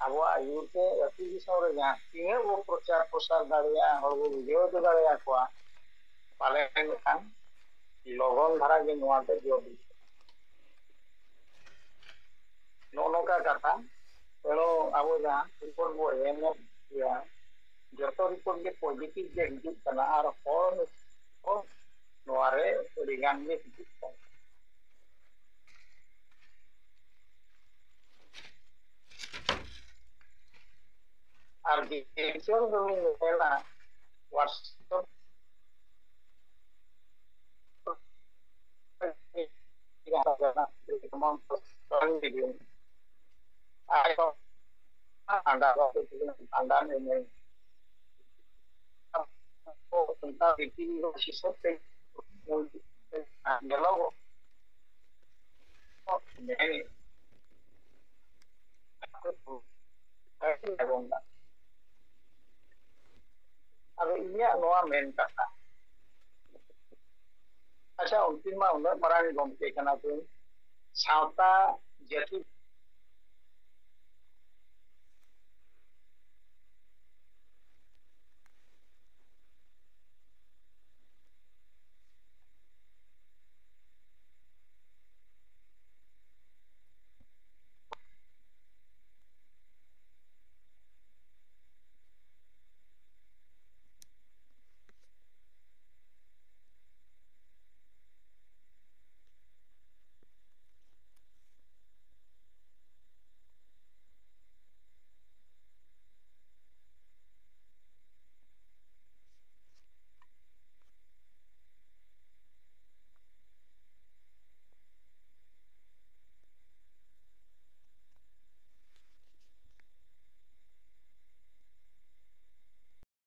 ᱟᱵᱚᱣᱟᱜ ᱟᱹᱭᱩᱨ ᱛᱮ ᱟᱹᱛᱩ ᱫᱤᱥᱚᱢ ᱨᱮ ᱡᱟᱦᱟᱸ ᱛᱤᱱᱟᱹᱜ ᱵᱚ ᱯᱨᱚᱪᱟᱨ ᱯᱨᱚᱥᱟᱨ ᱫᱟᱲᱮᱭᱟᱜᱼᱟ, ᱦᱚᱲ ᱵᱚ ᱵᱩᱡᱷᱟᱹᱣ ᱦᱚᱪᱚ ᱫᱟᱲᱮᱭᱟᱠᱚᱣᱟ, ᱯᱟᱞᱮᱱ ᱠᱷᱟᱱ ᱞᱚᱜᱚᱱ ᱫᱷᱟᱨᱟ ᱜᱮ ᱱᱚᱣᱟ ᱫᱚ ᱡᱚ ᱵᱤᱞᱤᱜᱼᱟ᱾ ᱱᱚᱜᱼᱚ ᱱᱚᱝᱠᱟ ᱠᱟᱛᱷᱟ᱾ ᱛᱮᱱᱩ ᱟᱵᱚ ᱡᱟᱦᱟᱸ ᱨᱤᱯᱳᱨᱴ ᱵᱚ ᱮᱢᱮᱫ ᱜᱮᱭᱟ, ᱡᱚᱛᱚ ᱨᱤᱯᱳᱨᱴ ᱜᱮ ᱯᱚᱡᱤᱴᱤᱵᱷ ᱜᱮ ᱦᱤᱡᱩᱜ ᱠᱟᱱᱟ ᱟᱨ ᱦᱚᱲ ᱠᱚ ᱱᱚᱣᱟ ᱨᱮ ᱟᱹᱰᱤ ᱜᱟᱱ ᱜᱮ ᱦᱤᱡᱩᱜ ᱠᱟᱱᱟ᱾ ᱟᱨ ᱰᱤᱴᱮᱞᱥ ᱫᱚᱞᱤᱧ ᱧᱮᱞᱟ WhatsApp ᱟᱨ ᱟᱸᱰᱟ ᱟᱸᱰᱟ ᱮᱱᱮᱡ᱾ ᱟᱵᱚ ᱥᱟᱱᱛᱟᱲ ᱨᱤᱛᱤ ᱨᱮᱣᱟᱡᱽ ᱦᱤᱥᱟᱹᱵ ᱛᱮ ᱧᱮᱞᱚᱜᱚᱜ ᱢᱮᱱᱮᱫ ᱟᱫᱚ ᱤᱧᱟᱹᱜ ᱱᱚᱣᱟ ᱢᱮᱱ ᱠᱟᱛᱷᱟ, ᱟᱪᱪᱷᱟ, ᱩᱱᱠᱤᱱ ᱢᱟ ᱩᱱᱟᱹᱜ ᱢᱟᱨᱟᱝ ᱜᱚᱢᱠᱮ ᱠᱟᱱᱟ ᱠᱤᱱ, ᱥᱟᱶᱛᱟ ᱡᱟᱹᱛᱤ